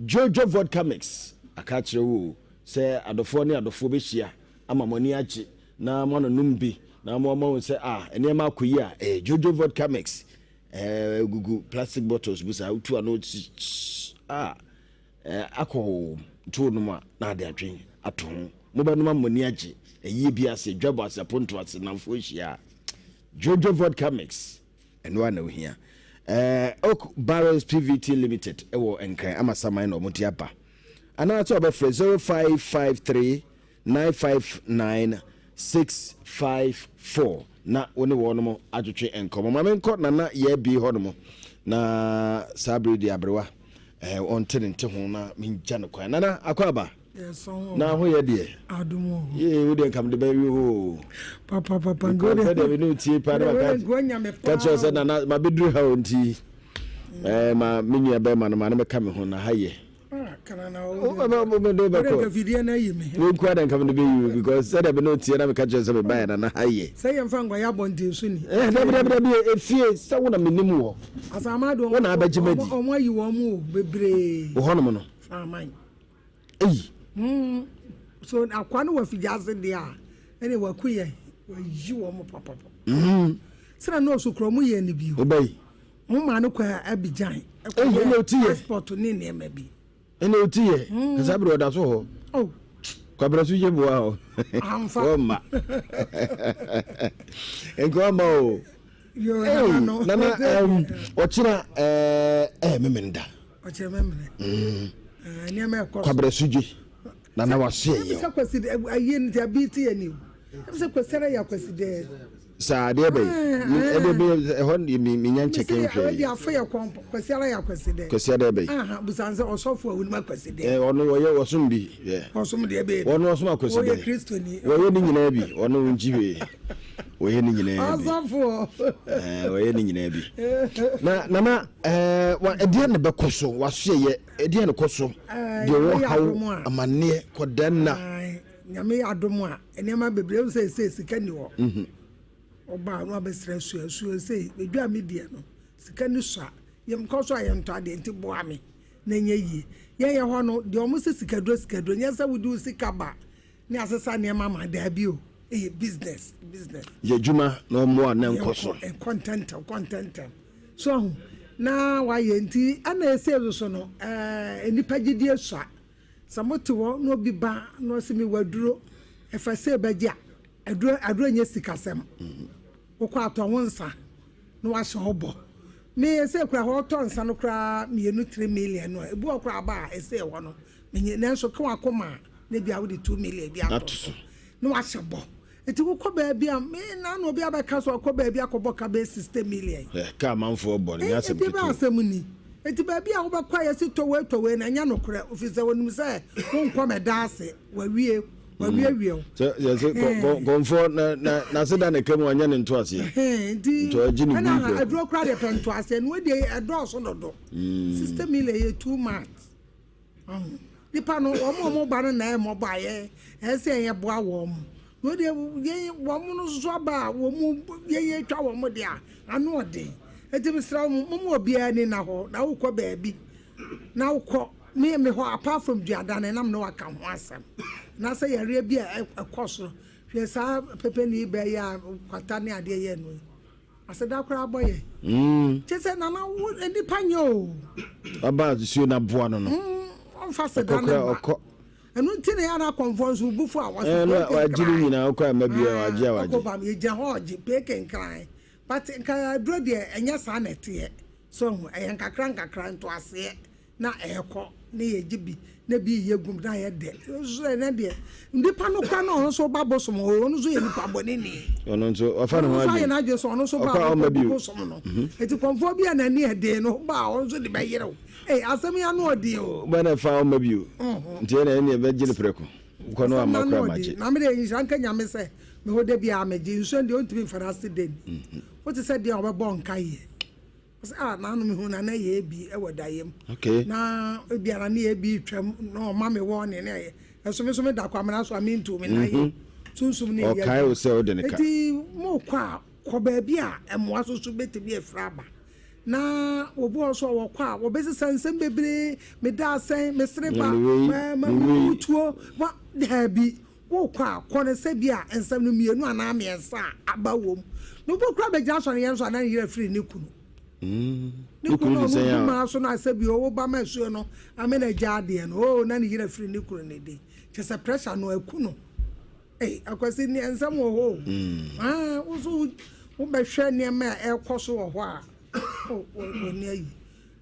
Jojo Vodka Mix aka akyerɛ wo o sɛ adɔfoɔ ne adɔfoɔ bɛhyia ama mo ani agye na moanonom bi na moahu sɛ ah nneɛma akɔ yie a, ɛyɛ Jojo Vodka Mix. Ɛgugu plastic bottles mu saa, wotu ano tss ah. Eh, alcohol wɔ mu, nti wonom a na ade adwen ato ho. Mobɛnom ama mo ani agye, ayie bi ase, dwabɔ ase, apontow ase, nnamfoɔ nhyia a. Jojo Vodka Mix, ɛno ara na wohia. Eh, Oak Barrels PVT Limited wɔ Nkran, Amasaman na wɔde aba. Anaasɛ wɔbɛfrɛ 0553 959 654 na wo ne wɔnom atwetwe nkɔmmɔ. Ma menkɔ Nana Yaabi hɔnom na saa bere yi deɛ aberewa eh, ɔnte ne nte ho na mengya no kwan. Nana, akɔ aba? Na ho yɛ deɛ? Yee, wo deɛ nka mede bɛwe hoo. Sɛdeɛ me ne wo tie paa na maka ka kyerɛ sɛ Nana mabɛduru ha o nti eh, ma me nua bɛrima no ma no mɛka me ho na ha yɛ. Wonkua na nka mede bɛyi wo because sɛdeɛ me ne woteɛ na meka kyerɛ sɛ mebaeɛ na na ha yɛ. Sɛ yɛmfa nkɔyɛ abɔnten so ni. Eh, dabi dabi dabi efie sɛ wo na menim wɔ. Asamado Wo na abɛgye madi. Ɔmo ayi wɔn mu o bebree. Wɔ hɔnom no. Aman. Eyi. Hmm. So akwa no wɔ afigya ase deɛ a ɛne waku yɛn wayi wɔn papapa. Hmm. Sɛ na nɔɔso kura ɔmo yɛ ne bio. Wobɛyi. Wɔn maa no kɔ Abidjan. Eyi ɛna oti yɛ. Passport ne nneɛma bi. Ɛna oti yɛ. Hmm. Kasa bere ɔda so hɔ. Oh. Kwabena so yɛ bua hɔ. Amfa. Wɔn ma. Nka wɔn ma o. Yo nana no. Nana ɔkyena ɛɛ ɛɛ memenda. Ɔkyena memene. Mm. Nneɛma ɛkɔ so. Kwabena so gye. Nana waso yɛ yɛ. Sɛ kwasi ayi ne ti abi ti yɛ ni o. Sɛ kwasi ara yɛ kwasi dɛ. Saa adeɛ bɛyi. Ɛdeɛ bɛyɛ ɛhɔ mi mi nya nkyɛkɛ nhwɛ yi. Ɛdeɛ afɔ yɛ kɔn kwasi ara yɛ kwasi dɛ. Kwasi ara bɛyi. Busan sɛ ɔsɔfo a onim akwasi dɛ. Ɛ ɔno ɔyɛ ɔsom bi. Ɔsom deɛ bɛyɛ. Ɔno ɔsom akwasi dɛ. Ɔyɛ kristoni. Wɔyɛ ne nyinaa bi ɔno nkyi hwee. Wɔyɛ ne nyinaa bi. Ɔsɔfo. Ɛɛ wɔyɛ ne nyinaa bi. Na nana ɛɛ wa ɛdeɛ na bɛkɔ so waso yɛ ɛdeɛ na kɔ so. Deɛ wɔ haw amaneɛ kɔda nna. Nyame yɛ adom a, nneɛma bebree, wohu sɛ ɛsei sika nni hɔ. Mhm. Ɔba a na wabɛsrɛ sua sua sei, medwa a mediɛ no, sika ni sua. Yɛmkɔ so a yɛntɔ adeɛ nti boa me na ɛnyɛ yie. Yɛn yɛ hɔ no, deɛ wɔn sɛ sikaduro sikaduro, nyɛ sɛ wode wo sika ba ne asesa nneɛma ma, daabi o, ɛyɛ business, business. Yɛ adwuma na ɔmmoa na ɛnkɔ so. Ɛnkɔ ntɛntɛm, kɔ ntɛntɛm. So ahu, na wayɛ nti, ɛna ɛsei nso no, ɛɛ, nnipa gyidie sua. Sɛ mote hɔ na obi ba na ɔse mewɔ aduro, ɛfa sei bɛgye a, aduro aduro nyɛ sikasɛm. Wokɔ atɔ wo nsa na wahyɛ wo bɔ. Me ɛsei koraa hɔ ɔtɔ nsa no koraa mmienu three million no a, ebi wɔ koraa aba a ɛsei hɔ no menye nanso ka wakoma a na ebi a wode two million bi ato so na wahyɛ bɔ. Nti wokɔ baabi a me na na obi abɛka sɛ ɔkɔ baabi akɔbɔ ka bɛyɛ 60 million. Hwɛ ka amanfoɔ bɔ no nyɛ asɛm ketewa. Ɛdeɛ bɛn asɛm ni? Nti baabi a wobɛkɔ a yɛsi tɔ wei tɔ wei no ɛnyɛ nokorɛ ofiri sɛ wɔnim sɛ wonkɔ mɛda ase wawie wawiewie wo. Sɛ yɛsɛ kɔnfoɔ na na n'ase da ne ka mu anyɛ ne ntoaseɛ. Nti Nti ɔgye ne ɛna bui prɛko. aduro koraa deɛ pɛ ntoaseɛ no wei deɛ ɛdɔɔso dodo. 60 million yɛ too much. Ɔho nipa no wɔn a wɔn ba no na ɛyɛ mmɔbɔ a yɛ ɛsɛ sɛ yɛn boa wɔn na wɔde yɛn wɔn no nso aba a wɔn yɛn yɛn twa wɔn de a ano ɔden eti mesrɛ wɔn mo mu obiara ni na hɔ na wokɔ baabi na wokɔ me me hɔ apart from duadane nam ne waka ho asɛm na sɛ yareɛ bi a ɛkɔ so hwɛ saa pɛpɛni bɛyɛ a kwata ne adeɛ yɛ no yi. Aseda koraa bɔ yɛn. Mm. Kyɛ sɛ nana wo nipa nyɛ o. Ɔba asuo na boa no no. Mm, ɔmfa seda no ma. Ɔkɔ. Ɛno nti na yɛn akɔmfoɔ nso bufo a wɔsi peke nkran. Wagye ne nyinaa ɔkɔ ama bi a wagye a wagye. Ɔkɔ ba yɛgyina hɔ ɔgye peke nkran. But nka aduro deɛ ɛnyɛ saa na ɛteɛ. So ho ɛyɛ nkakra nkakra ntoaseɛ. na ɛrekɔ na yɛgye bi na bi yɛ gum na ayɛ dɛ nso ɛnɛ deɛ nipa no kora na ɔno nso ba bosom hɔ ɔno nso yɛ nipa bɔne ni ɔno nso ɔfa ne ho adwene ɔno nso ayɛ n'adwene sɛ ɔno nso ba ɔkɔ bosom no mhm. eti kɔnfoɔ bi a n'ani ɛden no ba a ɔno nso de bɛyere o ee asɛm yi ano ɔden o. bɛn na ɛfa ɔma bi o mhm. nti ɛna ɛna ɛbɛgye no prɛko kɔ no ama kora ma gye. na mi de nhyira nka nyame sɛ mehɔ de bi a megye nsuo deɛ ɔntumi nfa n'ase de ni mhm. wote sɛ deɛ ɔbɛbɔ nka yɛ. Ɔsɛ ah naanu mehu na na yɛ bi wɔ dayɛ mu. Okay. Na ebi ara ne yɛ bi twam na ɔma me wɔ ne ne yɛ. Ɛso me so me da kɔ amena so a me ntu me na yɛ. Mhm. Sunsum ne yɛ. Ɔkae wo sɛ wode ne ka. Eti mo kɔ a kɔ baabi a mmoa so so betumi afiri aba. Na obi wɔ so a wɔkɔ a wɔbɛsesa nsɛm bebree me da asɛn me sere ba ma ma me tuo wa daabi wokɔ a kɔ no sɛ bi a nsɛm no mmienu anaa mmiɛnsa a aba wom. Na obi koraa bɛgyina asɔre yɛn so a na ne yere afiri ne kunu. Ne kunu na ɔno gu maa so no asɛ bi ɔwo ba ma asuo no ame na agya adeɛ no oo na ne yere afiri ne kunu ne din. Kyɛ sɛ pressure no aku no. Ei Akwasi nneɛ nsɛm wɔ hɔ o. Ah, wo so wobɛhwɛ nneɛma a ɛrekɔ so wɔ hɔ a, oh, w'ani ayi.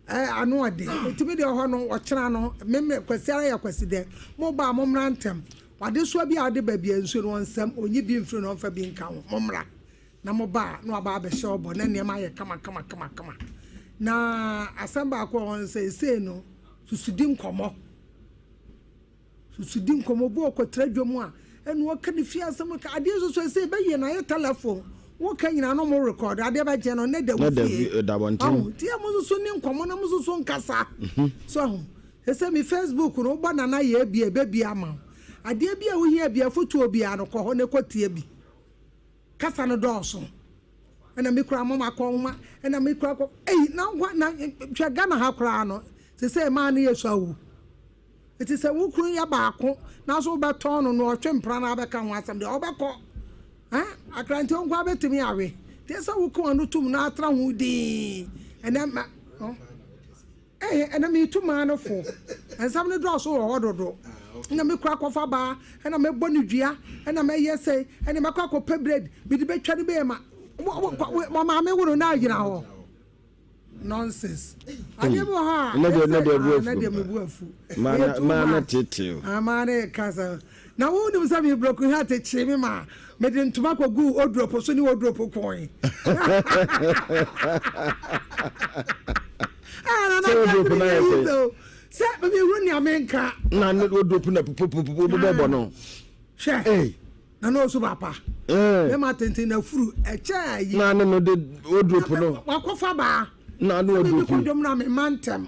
Eh, ano ɔden. Ɛtumi deɛ hɔ no, ɔkyena no, meme Kwasi ara yɛ Kwasi dɛ. Mo ba a, mommra ntɛm. Wadesoa bi a wode ba bia nsuo no ɔnsɛm, ɔnyi bi mfiri no ɔmfa bi nka ho. Mommra. Na mo ba a, na waba abɛhyɛ ɔbɔ na nneɛma ayɛ kama kama kama kama. Na asɛm baako wɔ hɔ no sɛ, esei no, susudi nkɔmmɔ. Susu di nkɔmmɔ. Obi ɔkɔtra dwam a, ɛna ɔka ne fie asɛm ka. Adeɛ nso so ɛsɛ ɛbɛyɛ no ayɛ telefon. Woka nyinaa na ɔmo rekɔd. Adeɛ bɛkyɛ no ne da wo fie. Ɔho nti yɛ mo nso so ne nkɔmmɔ na mo nso so nkasa. So ɔho. Ɛsɛ mi Facebook no wobɔ Nana Yaa bi a ɛbɛbie ama wo. Adeɛ bi a wohia bi afotuo biara no kɔ hɔ na kɔ tie bi. Kasa no dɔɔso. Ɛna me kura mama kɔ nwoma. Ɛna me kura kɔ. Ei na nkwa na hwɛ Ghana ha koraa no. Sesei maa no yɛ sua o. Enti sɛ wo kunu yɛ baako na so wobɛtɔn no na ɔtwe mpena na abɛka ho asɛm deɛ, ɔbɛkɔ. Ɛn, akrante nko ara bɛtumi awe. Nti ɛsɛ sɛ woka w'ano tom na atra ho dinn. Ɛnɛ ma, ɛhɛ, ɛnɛ meretu maa no fo. Nsɛm no dɔɔso wɔ hɔ dodo. Ɛna me kura akɔfa baa, ɛna mɛbɔ no dua, ɛna mɛyɛ sɛ, ɛna mɛkɔ akɔpɛ bread, mede bɛtwa no bɛyɛ ma. Wɔ maame wo no na agyina hɔ. Nonsense. Adeɛ bi wɔ hɔ a. Ɛnɛ deɛ ɛnɛ deɛ bu afu. Ɛnɛ deɛ mebu afu. Maa na tete o. Ah maa na kasa. Na wo nim sɛ me broken heart kyee me ma mede ntoma kɔ gu odropo so ne odropo kɔn. Ah na na odropo na yɛ sɛ. Sɛ me hu nea menka. Na ne odropo na popopopo bɔbɔ no. Hwɛ. Na na ɔsu papa. Bɛma tenten na furu ɛkyɛ ayi. Na ne no de wardrobe no. Wakɔfa baa. Na ne wardrobe. Sɛ mi kɔ dwom na mi ma ntɛm.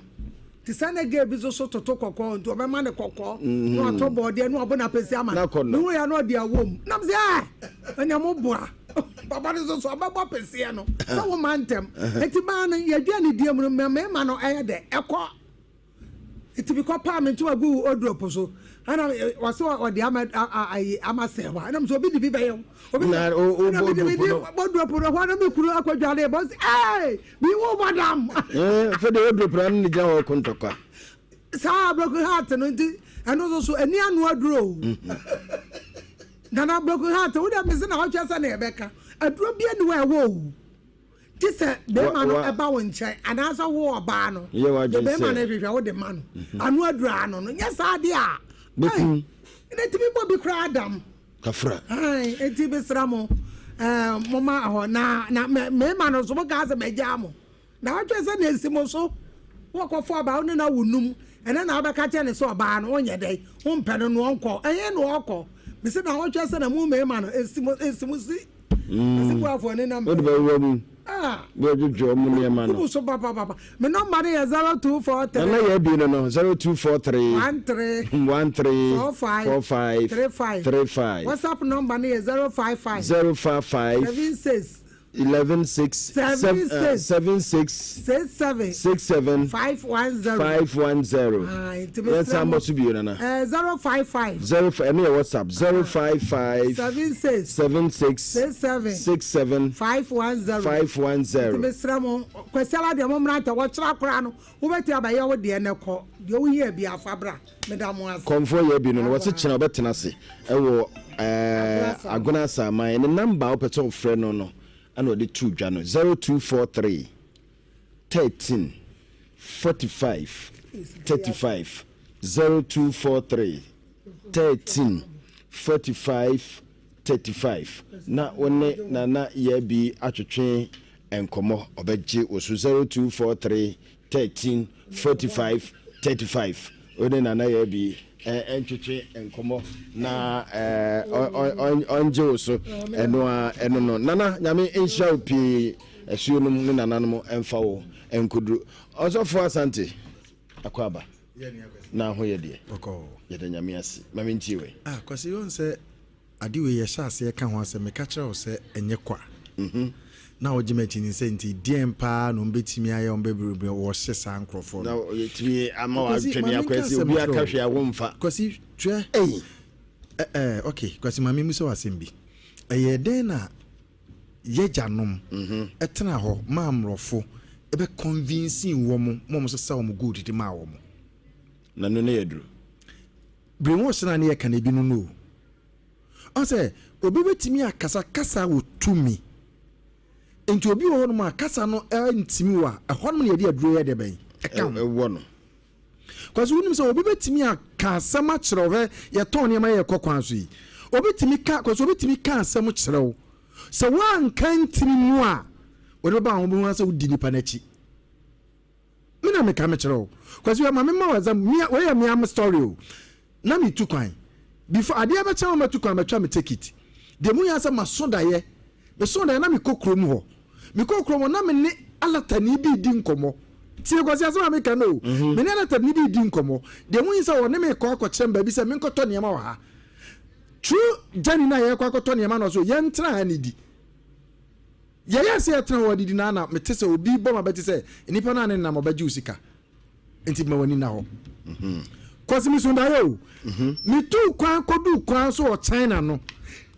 Te sɛ ne gay bi nso so toto kɔkɔɔ nti ɔbɛma ne kɔkɔɔ. Mm-hmm. Na watɔ bɔɔdeɛ na wabɔ n'apɛsi ama. Na kɔ no. Mehu ya na ɔde awom. Na mi sɛ ɛɛ ɛnea mo boa. Papa no nso so ɔbɛbɔ pɛseɛ no. Sɛ wo ma ntɛm. Eti maa no yɛdua ne die mu no mmarima no ɛyɛ dɛ ɛkɔ. Nti me kɔ paa me ntoma guu wardrobe so ɛna wɔsɛ ɔde ama ayi ama sɛ hɔ ɛna sɛ obi de bi bɛyɛ wo obi na o o ɛna mede mede wardrobe no hɔ na me kunu akɔdwale bɔ sɛ ee mi wo madam. Ɛɛ fɛ de wardrobe no ne gyina hɔ ko ntɔkwa. Saa broken heart no nti ɛno nso so ɛni ano aduro o. Nana broken heart wo deɛ mese na ɔtwɛ sɛ na ɛbɛka aduro bi ani wɔ ɛwɔ o. Gye sɛ barima no ba wo nkyɛn anaasɛ wo ɔbaa no de barima no hwehwɛ wo de ma no mhm. ano aduru ano no nyɛ saa deɛ a bɛkum ɛna tumi bɔ bi koraa dam kafra enti mesrɛ mo moma hɔ na na mmarima no so mokaa sɛ magyaa mo na wotwe sɛ na ɛsi mo so wɔkɔfo ɔbaa wo ne no awo num ɛnɛ na wobɛka kyɛ ne sɛ ɔbaa no wonyɛ dɛn wompɛ no no ɔnkɔ ɛhe na ɔkɔ mese na wotwe sɛ na mo mmarima no ɛsi mo si Mm. Wode bɛwura mu. Ah. Bɛdwodwo ɔmo nneɛma no. Kubu so papapapa. Me nɔmba no yɛ 0243. Nana yɛ abie no no 0243. 13. 13. 45. 45. 35. 35. WhatsApp nɔmba no yɛ 055. 055. 76. 11 6 7 6 7 6 6 7 6 7 5 1 0 5 1 0 yɛn san bɔ so bio nana. 055 0 ɛno yɛ WhatsApp 055 7 6 7 6 6 7 6 7 5 1 0 5 1 0. Nti mesrɛ mo Kwasiada deɛ mo mmra ntɛ wɔkyerɛ akora no wobɛtumi abɛyɛ wo deɛ no kɔ deɛ wohia bi afa bra meda mo ase. Kɔmfoɔ yɛ bi no no wɔse kyena ɔbɛtena ase ɛwɔ ɛɛ Agona Asaman ne number a wopɛ sɛ wofrɛ no no ɛna ɔde too dwa no 0243 13 45 35 0243 13 45 35 na wo ne Nana Yabi atwetwe nkɔmmɔ ɔbɛgye wo so 0243 13 45 35 wo ne Nana Yabi ntwetwe nkɔmmɔ na ɔngye wo so ɛno a ɛno no Nana Nyame nhyira wo pii asuo nom ne nananom mfa wo nkɔduru Ɔsɔfo Asante akɔ aba na ho yɛ deɛ yɛda Nyame ase ma mentie wei. Ah Kwasi wohu sɛ Ade wei yɛhyɛ aseɛ ka ho asɛm, meka kyerɛ wo sɛ ɛnyɛ kwa. Na wogye me akyi sɛ nti deɛn paa na wɔbɛtumi ayɛ wɔn bɛbrɛbrɛ wɔhye saa nkurɔfoɔ no. Na yɛtumi ama wadwene akɔ sɛ obi aka hwee a womfa. Kwasi hwɛ. Ei. Eh, ok, Kwasi ma memmisa wo asɛm bi. Ɛyɛɛ dɛn na y'agyanom tenaa hɔ maa mmorɔfo. ɛbɛ convince wɔn ma wɔn sesa wɔn gold de maa wɔn. Na no ne yɛ duro. Brainwash na ne yɛ ka na ebi no no o. Ɔn sɛ obi bɛtumi akasa kasa wɔ tumi. Nti obi wɔ hɔnom a kasa no ntumi wɔ a ɛhɔnom na yɛde aduro yɛ dɛ bɛn ɛka ho. Ɛwɔ no. Kwasi wonim sɛ obi bɛtumi aka asɛm akyerɛ wo hwɛ yɛtɔn nneɛma yɛ kɔ kwan so yi obi tumi ka kwasi obi tumi ka asɛm kyerɛ wo sɛ woanka ntini mu a wɔde bɛba ho bɛhu sɛ wodi nipa n'akyi me na meka mekyerɛ wo kwasi ma mema wo exam mea wei yɛ mea story o na metu kwan before adeɛ bɛkyɛ ma matu kwan matwa me ticket deɛ mu yɛ sɛ maso daeɛ meso daeɛ na mekɔ kurom hɔ mekɔ kurom hɔ na me ne alatani bi di nkɔmmɔ tie kwasi asɛm a meka no o mhm. me ne alatani bi di nkɔmmɔ deɛ mu yɛ sɛ ɔne me kɔ akɔkyerɛ m baabi sɛ menkɔtɔ nneɛma wɔ ha true journey na yɛkɔ akɔtɔ nneɛma no so yɛntena ha ne di yɛyɛ sɛ yɛtena hɔ adidi na na mete sɛ obi bɔ ma bɛte sɛ nnipa no a ne nam ɔbɛgye wo sika nti ma w'ani nna hɔ kɔsi mi so daeɛ o metuu kwan kɔduu kwan so wɔ China no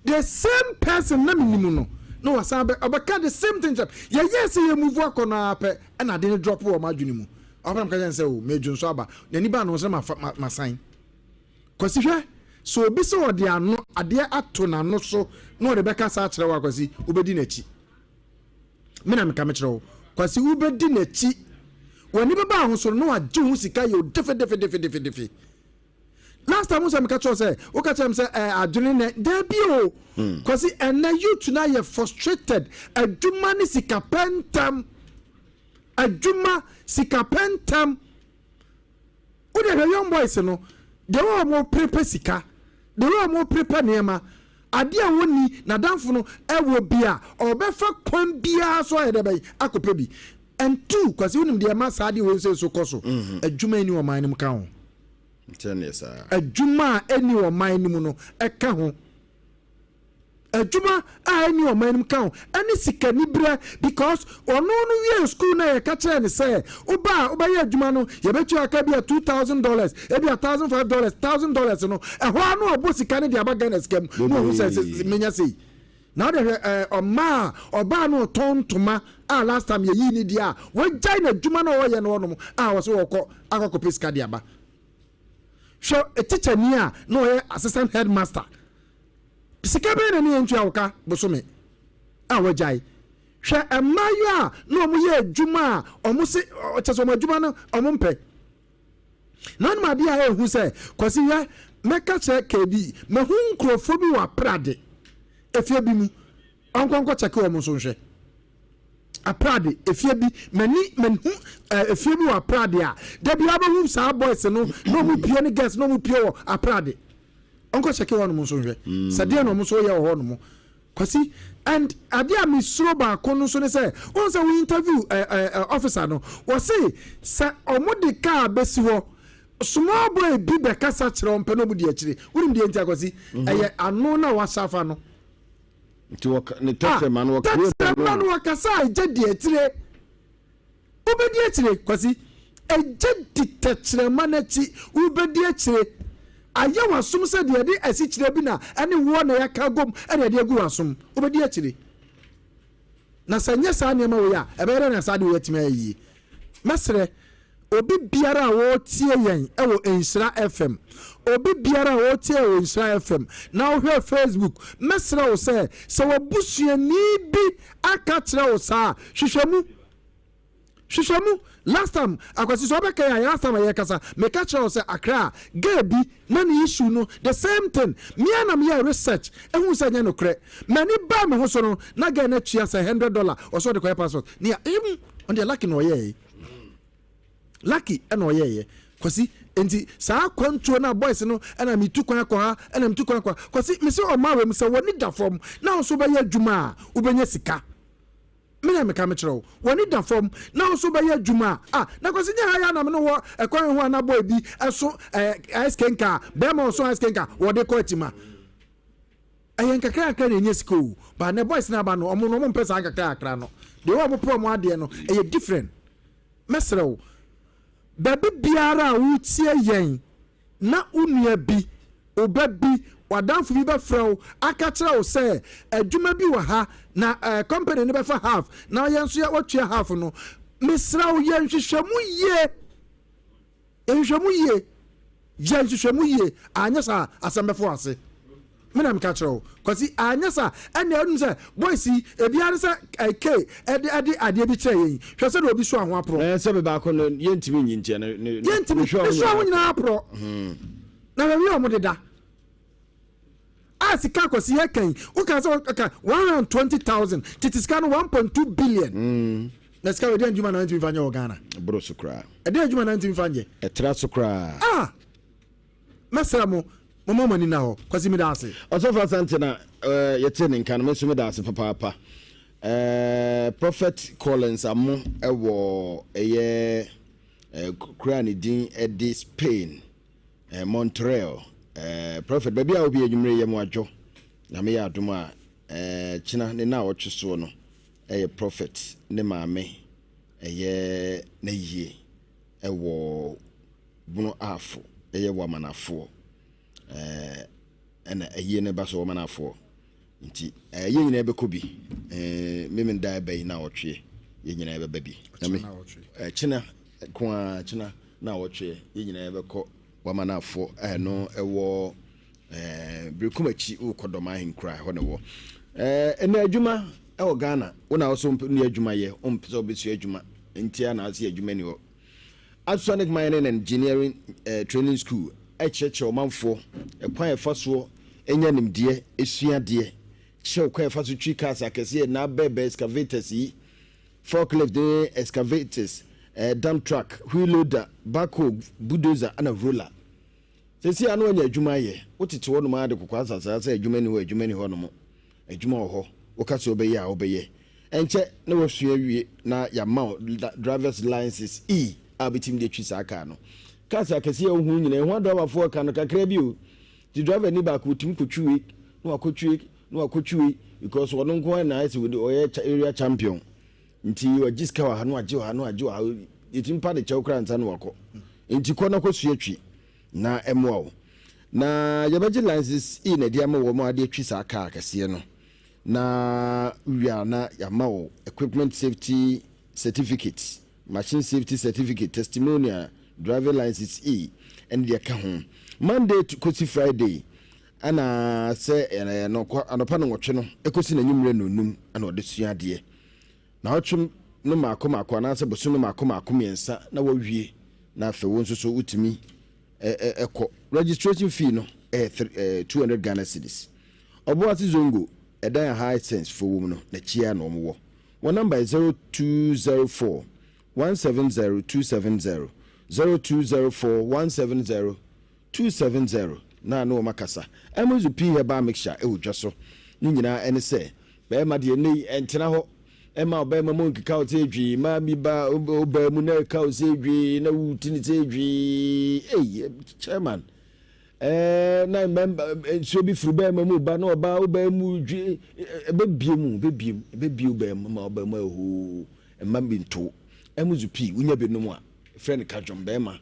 the same person na menim no na wasan bɛ ɔbɛka the same thing kyerɛ yɛyɛ sɛ yɛ move akɔ no ara pɛ ɛna ade no drop wɔ m'adwene mu ɔbɛn ka kyerɛ sɛ o medwo nso aba n'ani baa no sɛ mafa masan kwasi hwɛ sɛ obi sɛ ɔde ano adeɛ ato n'ano so na ɔde bɛka saa akyerɛ wɔ akwasi wobɛdi n'akyi Me na meka mekyerɛ wo, Kwasi wobɛdi n'akyi. W'ani bɛba ahosuo no na wagye ho sika yɛ defedefedefedefe. Last time sɛ meka kyerɛ wo sɛ woka kyerɛ me sɛ ɛɛ adwene nɛ daabi o. Hmm. Kwasi ɛnɛ youth no ayɛ frustrated adwuma ne sika pɛ ntɛm. Adwuma sika pɛ ntɛm. Wo deɛ hwɛ young boys no, the way wɔn prepare sika, the way wɔn prepare nneɛma, adeɛ a wɔnni n'adamfo no ɛwɔ bi a ɔbɛfa kwan biara so ayɛ dɛ bɛyi akɔpɛ bi. And two, Kwasi wonim deɛ ɛma saa adeɛ wei nso nso kɔ so, mhm. adwuma ɛni ɔman no mu ka ho. Adwuma a ɛni ɔman no mu no ɛka ho. Adwuma a ɛnni ɔman no mu ka ho ɛne sikaniberɛ because ɔno no wiee school no a yɛka kyerɛɛ no sɛ woba a wobɛyɛ adwuma no yɛbɛtua aka bi a $2000 ebi a $1005 $1000 no ɛhɔ ara no ɔbɔ sika no de aba Ghana sika mu na ɔhu sɛ menya sei na wode hwɛ ɛɛ ɔmaa ɔbaa no ɔtɔn ntoma a last time yɛyii ne deɛ a wagyae n'adwuma no a ɔyɛ no hɔnom a ɔsɛ ɔkɔ akɔkɔpɛ sika de aba hwɛ tikyani a na ɔyɛ assistant headmaster Sika bɛn na ne yɛntua wo ka bosome a wagyae? Hwɛ mmaayewa a na wɔyɛ adwuma a wɔn se kyɛ sɛ wɔn adwuma no wɔn mpɛ. Na wonim adeɛ a ɛhu sɛ Kwasi hwɛ mɛka kyerɛ KB mahu nkurɔfoɔ bi wɔ aprade efie bi mu ɔnkɔ nkɔ kyɛke wɔn nso nhwɛ. Aprade efie bi m'ani mahu efie bi wɔ aprade a da biara bɛhu saa boys no na wɔn pie ne girls na wɔn pie wɔ aprade. Ɔnkɔ kyɛke hɔ nom nso nhwɛ sɛ deɛ na ɔmo nso yɛ wɔ hɔ nom. Kwasi, and adeɛ a mesuro baako no nso ne sɛ, wohu sɛ wo interview eh, eh, eh, officer no, wɔse sɛ ɔmo de car bɛsi hɔ, small boy bi bɛkasa kyerɛ wɔn pɛ na ɔmo di akyire. Wonim deɛ nti a Kwasi? Mhm. Ɛyɛ ano na wahyɛ afa no. Nti wɔka ne tɛkyerɛma no wɔka tɛkyerɛma no wɔkasa a ɛgya di akyire. Wobɛdi akyire, Kwasi. Agya di tɛkyerɛma no akyi. Wobɛdi akyire. Ayɛ w'asom sɛ deɛ yɛde asikyire bi na ɛne woɔ na yɛaka agom na yɛde agu w'asom. Wobɛdi akyire. Na sɛ nyɛ saa nneɛma wei a, ɛbɛyɛ dɛn na saa adeɛ wei atumi ayɛ yie? Mɛsrɛ obi biara a ɔretie yɛn wɔ Nhyira FM, obi biara a ɔretie yɛn wɔ Nhyira FM na wohwɛ Facebook, mɛsrɛ wo sɛ, sɛ w'abusuani bi aka kyerɛ wo saa a, hwehwɛ mu. Hwehwɛ mu. Last time, Akwasi sɛ ɔbɛka yɛ a, last time a yɛkasa, meka kyerɛ wo sɛ Accra, girl bi, na ne issue no, the same thing. Me ara na meyɛɛ research, ehuu sɛ ɛnyɛ nokorɛ. M'ani baa me ho so no, na girl no atua sɛ $100, ɔsɛ ɔde kɔyɛ passport. Nea, em, ɔno deɛ lucky na ɔyɛɛe. Lucky ɛna ɔyɛɛyɛ. Kwasi, enti saa akwantuo no a boys no ɛna metu kwan akɔ ha, ɛna metu kwan akɔ ha. Kwasi, mese ɔmaa wei mu sɛ w'ani da fam na wo nso wobɛyɛ adwuma a, wobɛnya sika. Me na meka mekyerɛ wo, w'ani da fam na wo nso wobɛyɛ adwuma a, ah, na Kwasi nyɛ ha yi a na me ne wɔ ɛkwan ho a na boy bi ɛso ɛɛ ice kenka a, bɛrima ɔso ice kenka wɔde kɔ akyima. Ɛyɛ nkakra nkakra na ɛnya sika o, but na boys no aba no, ɔmo no ɔmo mpɛ saa nkakra nkakra no. Deɛ ɔmo pɛ ɔmo adeɛ no, ɛyɛ different. Mɛsrɛ wo, baabi biara a wotie yɛn na wo nua bi, wo ba bi, w'adamfo bi bɛfrɛ wo aka kyerɛ wo sɛ adwuma bi wɔ ha na eh, company no bɛfa half na yɛn nso yɛ watua half no. Mesrɛ wo, yɛ nhwehwɛmu yie. Yɛ nhwehwɛmu yie. Yɛ nhwehwɛmu yie. Anyɛ saa a, asɛm bɛfo ase. Me na meka kyerɛ wo. Kwasi, anyɛ saa a, ɛnneɛ wonim sɛ boys yi, ebiara ne sɛ Kay ɛde ɛde adeɛ bi kyerɛ yɛn yi. Hwɛ sɛdeɛ obi soa ho aporɔ. Ɛɛ sɛ me baako no, yɛntumi nyi nti ɛno. Ne, Yɛntumi, ne soa ho nyinaa aporɔ. Na baabi a wɔdeda. A sika Kwasi yɛ kan yi, woka sɛ wɔka 120,000, tete sika no 1.2 billion. Na sika wɔ ɛdeɛn adwuma na ntumi fa nyɛ wɔ Ghana? Ɛboro so koraa. Ɛdeɛn adwuma na ntumi fa nyɛ? Ɛtra so koraa. Ah! Mɛsrɛ mo, momma mo ani nna hɔ. Kwasi meda ase. Ɔsɔfo Asante na eh, yɛtee ne nka no, me nso meda ase papaapa. Eh, Prophet Collins Amo wɔ ɛyɛ eh, kuro a ne din de Spain, eh, Montreal. Eh, Prophet, baabi a wobi anwummere yɛ mo adwo. Nyame yɛ adom a, eh, kyena ne na ɔtwe soɔ no ɛyɛ Prophet ne maame ɛyɛ n'ayie ɛwɔ Bono Aafo ɛyɛ Wamanafoɔ ɛɛ ɛna ayie no ba so Wamanafoɔ nti ɛɛ yɛn nyinaa bɛkɔ bi ɛɛ meme da ɛbɛ yi na ɔtweɛ yɛn nyinaa bɛba bi nyame ɛkyena ko ara kyena na ɔtweɛ yɛn nyinaa bɛkɔ Wamanafoɔ ɛno ɛwɔ ɛɛ Berekum akyi wokɔ Dɔm Ahenkura ɛhɔ na ɛwɔ ɛɛ ɛnna adwuma ɛwɔ Ghana wo na wo so ne adwuma yɛ wompɛ sɛ wobɛsua adwuma ntia na ase adwuma ni hɔ Arsonic Mining and Engineering Training School kyerɛkyerɛ ɔmanfoɔ ɛkwan a ɛfa soɔ nya nimdeɛ, sua adeɛ, kyerɛ wo kwan a ɛfa so twi cars akɛseɛ, nnaabɛɛbɛɛ, excavators yi, forklift ne excavators, dump truck, wheel loader, backhoe, bulldozer ɛna roller. Seesei ara na woanya adwuma ayɛ. Wotete hɔnom ara de kokɔ asase ara sɛ adwuma nni hɔ, adwuma nni hɔnom. Adwuma wɔ hɔ. Woka sɛ wobɛyɛ a, wobɛyɛ. Ɛnkyɛ na woasua awie na yɛama wo driver's license E a wobɛtumi de atwi saa kaa no. Cars akɛseɛ a wohu nyinaa, ɛho adriverfoɔ ka no kakra bi o. Nti driver ni baako ɔtumi kɔtwi wei, na wakɔtwi wei, na wakɔtwi wei because ɔno nko ara na ayɛ sɛ ɔyɛ area champion. Nti wagye sika wɔ ha na wagye wɔ ha na wagye wɔ ha. Yɛtumi pa de kyɛw koraa ansa na wakɔ. Nti kɔ na kɔsua twi na ɛmmoa wo. Na yɛbɛgye license E na ɛde ama wɔn a de atwi saa kaa kɛseɛ no. Na wowie a na yɛama wo equipment safety certificate, machine safety certificate, testimonial, driving license E ɛne deɛ ɛka ho. Monday to kɔsi Friday ɛna sɛ anɔpa nnɔnwɔtwe no ɛkɔsi n'anwummerɛ nnɔnnum ɛna ɔde sua adeɛ. Naawɔtwe no mmaako mmaako anaasɛ bosome mmaako mmaako mmiɛnsa na wawie na afei wo nso so wotumi kɔ. Registration fee no yɛ 200 Ghana cedis. Ɔboase Zongo, ɛdan a Hisense foɔ wɔ mu no, n'akyi ara na wɔn wɔ. Wɔn number yɛ 0204 170 270, 0204 170 270 na ne wɔn akasa. Amuzu pii herbal mixture wɔ dwa so. Ne nyinaa ɛne sɛ, barima deɛ nnɛ yi ɛntena hɔ mma ɔbarima mu nkeka wo sɛ dwee, mmaa bi ba ɔbaa mu na ɛka wo sɛ dwee na wuti ne sɛ dwee. Ei, chairman, ɛɛ na mmɛmba nsuo bi firi barima mu ba na ɔbaa ɔbaa mu dwe ɛbɛbie mu, ɛbɛbie mu, ɛbɛbie ɔbaa mu ma ɔbaa mu ayɛ hoo, mma bi nto. Amuzu pii, wonya bi nom a, frɛ no kadwom barima.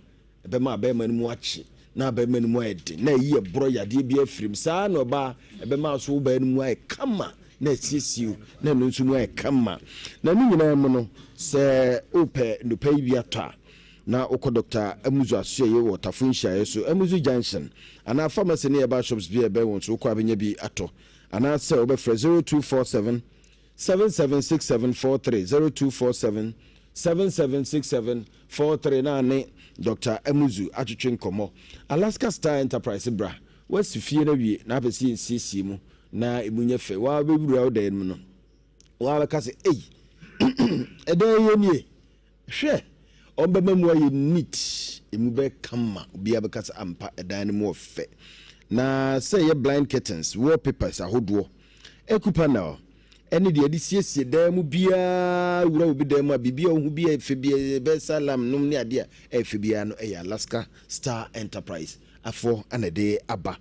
Ɛbɛma abarimaa no mu akye, na abarimaa no mu ayɛ den, na ayi ɛborɔ yadeɛ bi afiri mu. Saa ara na ɔbaa, ɛbɛma nso wo baa no mu ayɛ kama, na asiesie wo, na ɛno nso mu ayɛ kama. Na ne nyinaa mu no, sɛ wopɛ nnupa yi bi atɔ a, na wokɔ Dɔkta Amuzu Asoɛeɛ wɔ Tafo Nhyiaeɛ so, Amuzu Junction, anaa pharmacy ne herbal shops bi a ɛbɛn wo nso, wokɔ a bɛnya bi atɔ. Anaasɛ wobɛfrɛ 0247 776743, 0247 776743 na ne Dɔkta Amuzu atwetwe nkɔmmɔ. Alaska Star Enterprise bra, woasi fie no awie na apɛ sɛ yɛnsiesie mu na emu nyɛ fɛ. Woa wobɛwura wo dan mu no, woa bɛka sɛ, Ei, ɛdan yi nie! Hwɛ! Wɔbɛma mu ayɛ neat, emu bɛyɛ kama, obiara bɛka sɛ ampa ɛdan no mu wɔ fɛ. Na sɛ ɛyɛ blind curtains, wallpapers ahodoɔ, eco-panel, ɛne deɛ yɛde siesie dan mu biara, wura obi dan mu a, biribi a wohu bi a ɛyɛ fɛ biara, ɛbɛyɛ salam nom ne adeɛ a ɛyɛ fɛ biara no, ɛyɛ Alaska Star Enterprise afoɔ na ɛde aba.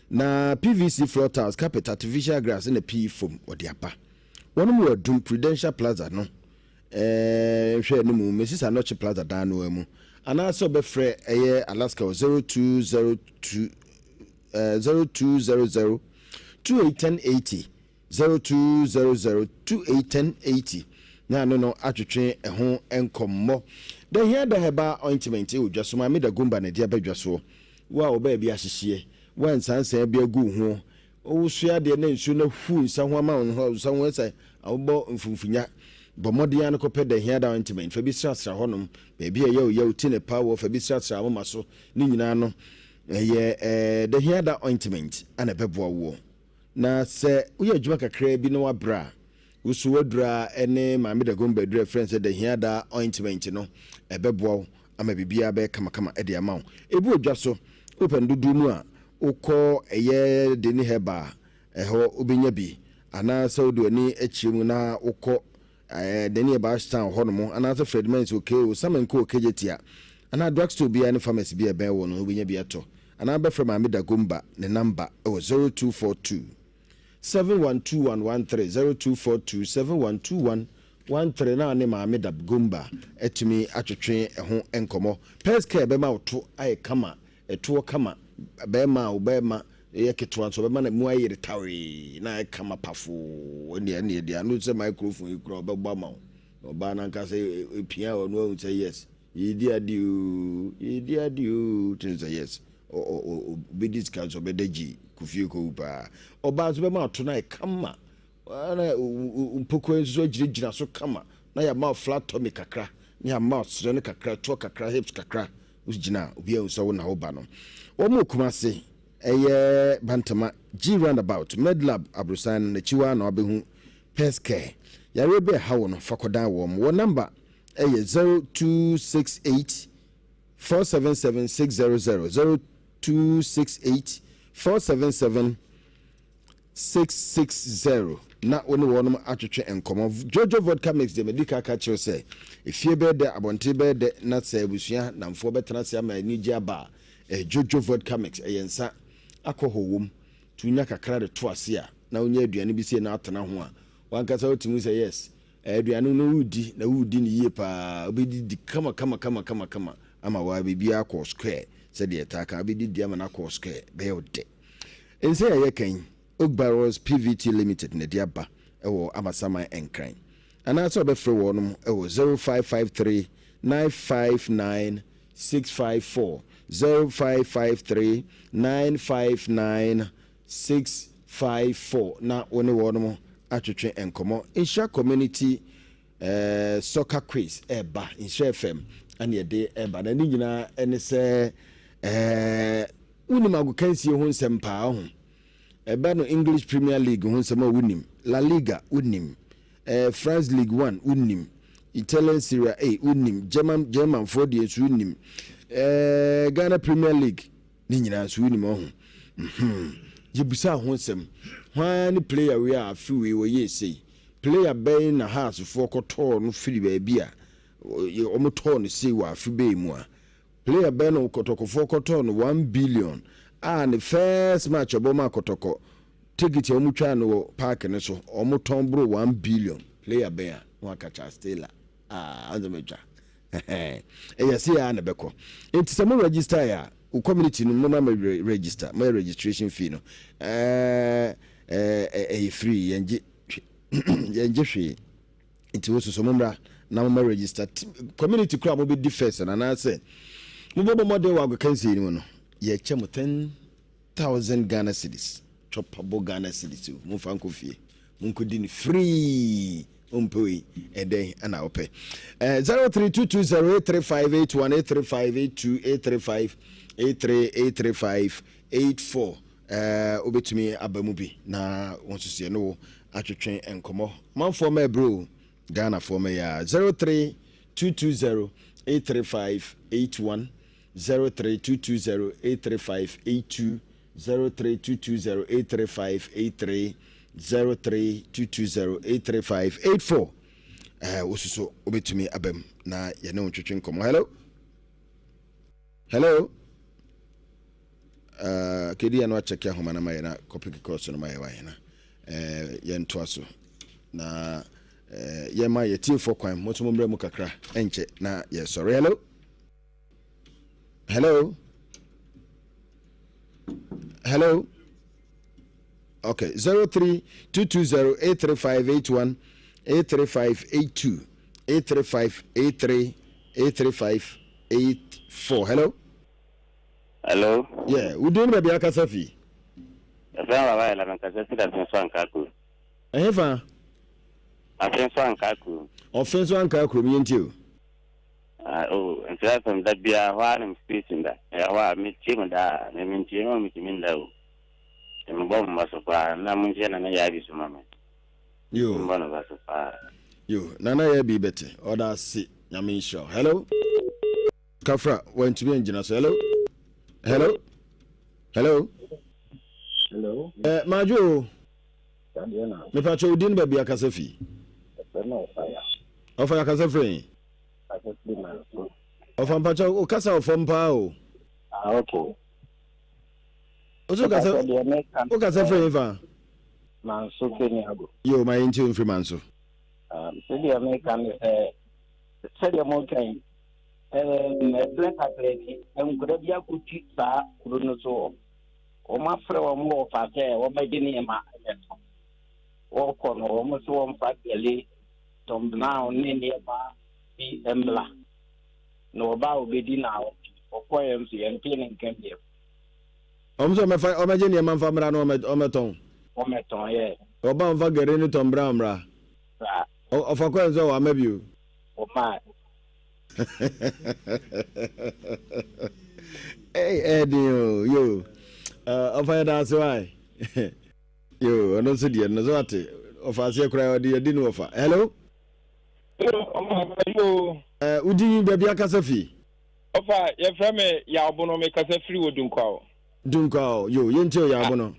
Na PVC floor tiles, carpet, artificial grass ɛna pii fam wɔde aba. Wɔnom wɔ Adum Prudential Plaza no Nhwɛ no mu, Mrs. Anokye Plaza dan no ara mu, anaasɛ wobɛfrɛ ɛyɛ Alaska wɔ 0202 0200 28 1080, 0200 28 1080. na ano no atwetwe ɛho nkɔmmɔ. Da hia da herbal ointment wɔ dwa so Maame Dagomba na ɛde aba dwa soɔ. Wo a wo baabi ahyehyeɛ, wo a nsansan bi agu wo ho, wosoɛ adeɛ na nsuo no ahu nsa ho ama wo nsa ho sɛ wobɔ mfumfunya, bɔ mmɔden ara no kɔpɛ da hia da ointment fa bi srasra hɔnom, baabi a ɛyɛ wo ya, wo ti ne pa wɔ fa bi srasra moma so, ne nyinaa no ɛyɛ da hia da ointment ana ɛbɛboa woɔ. Na sɛ woyɛ adwuma kakraa bi na woabrɛ a, Wo so w'aduru ara ne Maame Dagomba aduru a yɛfrɛ no sɛ Dahiada ointment no, ɛbɛboa wo ama biribiara abɛyɛ kamakama de ama wo. Ebi wɔ dwa so, wopɛ no dodoɔ mu a, wokɔ ɛyɛ Deni Herbal a, ɛhɔ wobɛnya bi. Anaasɛ wode w'ani kyerɛ mu na wokɔ ɛɛ Deni Herbal Ashtown hɔnom, anaasɛ Fred Mens wɔ KO, Samenko wɔ Kejetia, anaa drugstore biara ne pharmacy bi a ɛbɛn wo no, wobɛnya bi atɔ. Anaa bɛfrɛ Maame Dagomba ne number wɔ 0242. 712113 0242 712113 na ne maame Dab Gomba atumi atwetwe ɛho nkɔmmɔ. Pɛs Care bɛma wo to ayɛ kama, ɛtoɔ kama, bɛrima a wo bɛrima yɛ ketewa nso ɔbɛma no mu ayere tawee na ayɛ kama pafoo. Ɛnneɛ ɛnneɛ deɛ ano sɛ microphone yi koraa ɔbɛbɔ ama wo. Na ɔbaa no ankasa pia ɔno ahu sɛ yes, yɛredi adeɛ oo, yɛredi adeɛ oo, tumi sɛ yes. Ɔbɛdi sika nso ɔbɛda gyi kofie kɔwu paa. Ɔbaa nso bɛma ato no ayɛ kama na mpokua nso so agyinagyina so kama na yɛama flat tummy kakra na yɛama serɛ no kakra toɔ kakra hips kakra wogyina a obi ahu sɛ wo na woba no. Wɔn wɔ Kumase ɛyɛ Bantama G roundabout Medlab aborosan no n'akyi hɔ ara na wabɛhu Pes Care. Yareɛ bi a ɛha wo no fa kɔdan wɔn. Wɔn namba ɛyɛ 0268 477 600 0268 477 660 na wo ne wɔnom atwetwe nkɔmmɔ. Jojo Vodka Mix deɛ madi ka aka kyerɛ sɛ efie bɛyɛ dɛ, abɔnten bɛyɛ dɛ na sɛ abusua namfoɔ bɛtena ase ama anigye aba a, ɛyɛ Jojo Vodka Mix. Ɛyɛ nsa, alcohol wom, nti wonya kakra de to ase a na wonya aduane bi sei na atena ho a, wankasa wotumi hu sɛ yes, Aduane no woredi na woredi no yie paa, wobɛdidi kama kama kama kama kama ama waa biribiara akɔ square sɛdeɛ ɛtaa ka, wobɛdidi ama no akɔ square, bɛyɛ wo dɛ. Nsɛm a yɛka yi, Oak Barrels PVT Limited na ɛde aba wɔ Amasaman Nkran. Anaasɛ wobɛfrɛ wɔnom wɔ 0553 959 654, 0553 959 654 na wo ne wɔnom atwetwe nkɔmmɔ. Nhyira Community eh, Soccer Quiz ɛreba, Nhyira FM ɛne ɛde ɛreba na ne nyinaa ɛne sɛ eh, wonim agokansie ho nsɛm paa ho. Ɛba no English Premier League ho nsɛm a wonim, La Liga wonim, eh, France League One wonim, Italian Serie A wonim, German Germanfoɔ deɛ nso wonim, eh, Ghana Premier League Ne nyinaa nso wonim ɔho. Mhm. Yɛbisaa ho nsɛm. Hwan ne player wei a afe wei ɔyɛɛ sei? Player bɛn na Hearts foɔ kɔtɔɔ no firi baabi a wɔtɔɔ no sei wɔ afe bɛn mu a? Player bɛn na Kɔtɔkɔfoɔ kɔtɔɔ no one billion a ne first match ɔbɔ maa Kɔtɔkɔ ticket a wɔtwaa no wɔ park no so wɔtɔn boro one billion? Player bɛn a? Na waka Charles Taylor. Ah, ansa matwa. Ɛyɛ sei ara na ɛbɛkɔ. Nti sɛ mo register yɛ a, wo community no mo ma mɛ register, mo yɛ registration fee no. Ɛɛ ɛyɛ free, yɛn gye yɛn gye hwee. Nti wo soso mo mmra na mo mɛ register. Community kura mo bɛ di first na anaasɛ mo bɔ bɔ mmɔden wɔ agokansie no mu no, yɛkyɛ mo 10,000 Ghana cedis. Chopabo Ghana cedis o, mo nfa nkɔ fie. Monkɔdi no free. Wompɛ wei, ɛdɛn na wopɛ? Eh, 03220 83581 83582 83583 83584 eh, wobɛtumi aba mu bi na wo nso so yɛne wo atwetwe nkɔmmɔ. Manfoɔ ma ɛberɛ o, Ghanafoɔ ma yɛ a 03220 83581 03220 83582 03220 835 83 03220 835 84 ɛɛ wososo wobɛtumi aba mu na yɛne wo ntwetwe nkɔmmɔ. Hello, hello, uh, kedi ano akyɛke ahoma no ma yɛ na kɔpeke kɔɔso no ma yɛ wayɛ na uh, yɛntoa so na uh, yɛma yɛtiefoɔ kwan mo nso mommrɛ mu kakra ɛnkyɛ na yɛsɔre. Hello, hello, hello. Okay, 03220 83581 835 82 835 83 835 84. Hello. Hello. Yeah, wo din ne baabi akasa fi? Yɛfrɛ me Baba Yɛla, mekasa firi Afenso Ankaa kurom. Ɛhe fa? Afenso Ankaa kurom. Ɔfenso Ankaa kurom, yɛntie o. Ah, oh, Nhyira FM da biara hɔ ara na me station da. Ɛyɛ hɔ a metie mo daa. Me mentie mo a metumi nda o. Nti mebɔ mo ba so paa. Na monhyɛ Nana Yaa bi so ma me. Yo. Mbɔ no ba so paa. Yo, Nana Yaa bi bɛte. Ɔda ase. Nyame nhyira wo. Hello. Kafra, wantumi angyina so. Hello. Hello. Hello. Hello. Eh, Madwo o. Mepa kyɛ wo din baabi akasa fi. Ɔfa akasa firi. Ɔfa mpakyɛ wo kasa wɔ fam paa o. Ah, okay. Wo kasa wo kasa firi fa. Manso Keniago. Yo, ma yɛntie mfiri Manso. Um, sɛdeɛ meka ne sɛ sɛdeɛ moka yi ɛberɛ kakra bi nkora bi akɔtwi saa kuro no so hɔ wɔafrɛ wɔn wɔ fa sɛ wɔmmɛgye nneɛma mmɛtɔ wɔkɔ no wɔn so wɔmfa gɛle Tom Brown ne nneɛma bi mmra, na ɔba a ɔbɛdi naawɔtwe. Ɔkɔeɛ nso, yɛntee ne nka bio. Wɔn nso wɔmɛfa wɔmɛgye nneɛma mfa mmra na wɔmɛ wɔmɛtɔn. Wɔmɛtɔn yɛ. Ɔba a ɔmfa gari ne Tom Brown mmra. Bra. Ɔfa kɔɛ nso a wamma bio. Ɔmaa. Ei ɛyɛ den o yo ɔfa yɛda ase wae. Yoo ɔno nso deɛ no so ate ɔfa aseɛ koraa ɔde yɛdi no ɔfa hello. Yo. Ɛɛ wodi baabi akasa fi. Ɔfa yɛfrɛ me Yawbono mekasa firi wɔ Dunkwao. Dunkwao yo yɛntie o Yawbono.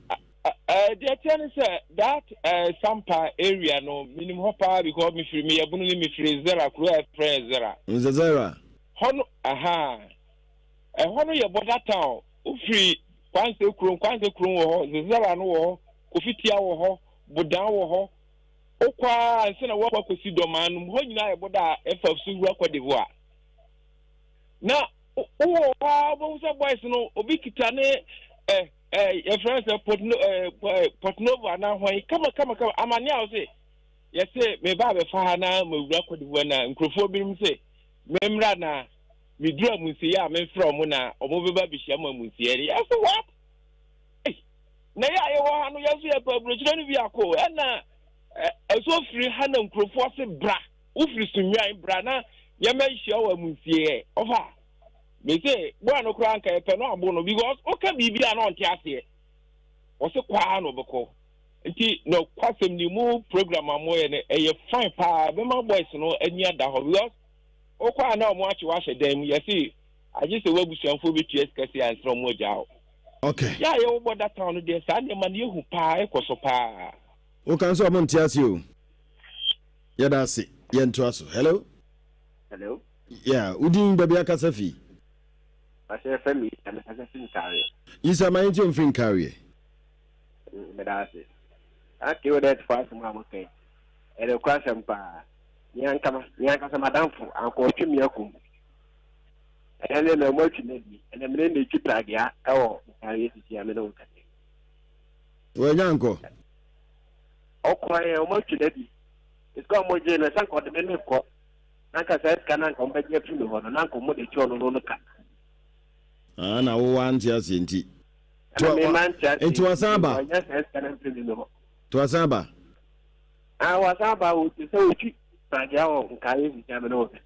Ɛɛ deɛ teɛ ne sɛ that ɛɛ Sampa area no menim hɔ paa because mefiri meyɛ bono ne mefiri Zera kuro a yɛfrɛ yɛ Zera. Zera. Hɔ no aha ɛhɔ no yɛ border town Wofiri Kwanse kurom, Kwanse kurom wɔ hɔ, Zezera no wɔ hɔ, Kofi Tia wɔ hɔ, Bodan wɔ hɔ. Wokɔ ara ansa na woakɔ akɔsi Dɔmaa no mu, hɔ nyinaa yɛ boda a ɛfa so wura Cote d'Ivoire. Na wowɔ hɔ ara wobɛhu sɛ boys no, obi kita ne eh, eh, yɛfrɛ no sɛ Portno, eh, eh, Portnovo anaa hwan, kama kama kama, amane a wose yɛse meba abɛfa ha na mawura Cote d'Ivoire na nkurɔfoɔ binom se memmra na meduru amunsieɛ a memfrɛ ɔmo na ɔmo bɛba abɛhyia mo amunsieɛ no yɛse what Ei, na yɛ a yɛwɔ ha no yɛn nso yɛpɛ aburokyerɛ no bi akɔ ɛna ɛso firi ha na nkurɔfoɔ se bra wofiri sunwan bra na yɛma nhyia wɔ amunsieɛ ɔfa mese boa no koraa nka yɛpɛ no abo no because woka biribi a na ɔnte aseɛ ɔse kwaa na ɔbɛkɔ nti na kwasɛm ni mu program a moyɛ no ɛyɛ fine paa bɛma boys no ani ada hɔ because Wokɔ a na ɔmo akye wo ahyɛ dan mu, yɛse agye sɛ w'abusuamfoɔ bɛtua sika sei ansa na ɔmo agyaa wo. Okay. Yɛ a yɛwɔ border town no deɛ saa nneɛma no yɛhu paa, ɛkɔ so paa. Woka nso ɔmo nte ase o. Yɛda ase. Yɛntoa so. Hello. Hello. Yeah, wo din baabi akasa fi? Pastor yɛfrɛ me Isa, mekasa fi Nkareɛ. Isa, ma yɛntie wo mfiri Nkareɛ. Meda ase. Saa KONET fo asɛm a moka yi, ɛyɛ nokorasɛm paa. Me ankasa, me ankasa m'adamfo anka ɔtwe me akum. Ɛnɛ ne na ɔmo atwi me adi. Ɛnɛ me ne na etwi pragea ɛwɔ ntareɛ sisi a me ne wo kasa yi. Wanya nkɔ. Ɔkɔɛ ɔmo atwi no adi. Sika ɔmo gye no sɛ nka ɔde me ne kɔ. Na nka saa sika na nka ɔmo bɛgye afiri me hɔ no na nka ɔmo de kyɛ ɔno no no ka. Ah, na wo wante aseɛ nti. Ɛna me mante aseɛ nti wasan aba. Wanya saa sika no mfiri me hɔ. To wasan aba. Ah, wasan aba o, te sɛ otwi pragea wɔ nkaeɛ sisi a me ne wo kasa.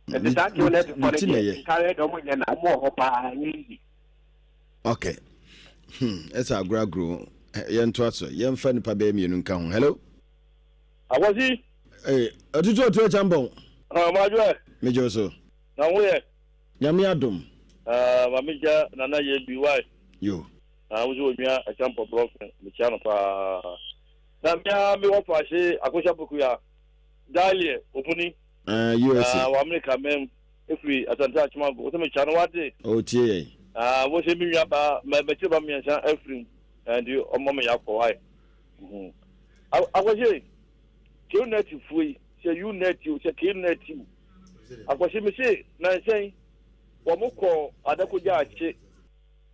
Ɛte saa kew na ɛte fɔ no deɛ, nkaeɛ deɛ ɔmo nyɛ na ɔmo wɔ hɔ paa, ɛnyɛ easy. Okay. Hmm, ɛsɛ agorɔ agorɔ. Yɛntoa so. Yɛmfa nipa bɛyɛ mmienu nka ho. Hello. Akwasi. Ee, ɔtutu ɔtu ɛkyampɔn. Ah, madwo. Megye wo so. Na ho yɛ. Nyame adom. Ah, ma mekyia Nana yɛ bi why. Yo. Ah, wo sɛ onua ɛkyampɔn brɔfin, mekyia no paa. Na me ara me wɔfa ase Akosua Pokuya, Dalie Opuni. Ah, USA. Ah, wɔ Amerika mɛm, efiri Asante Akyemago. Wosɛ mekyia no wate. Oh, tie yɛn. Ah, wosɛ me nua ba, mɛ mɛkyerɛ ba mmiɛnsa afiri mu. Nti ɔmɔ me yakɔ wae. Mhm. Akwasi, KNet fuo yi, sɛ UNet o, sɛ KNet o. Akwasi me se, nansɛn, wɔn kɔ Adakogya akye.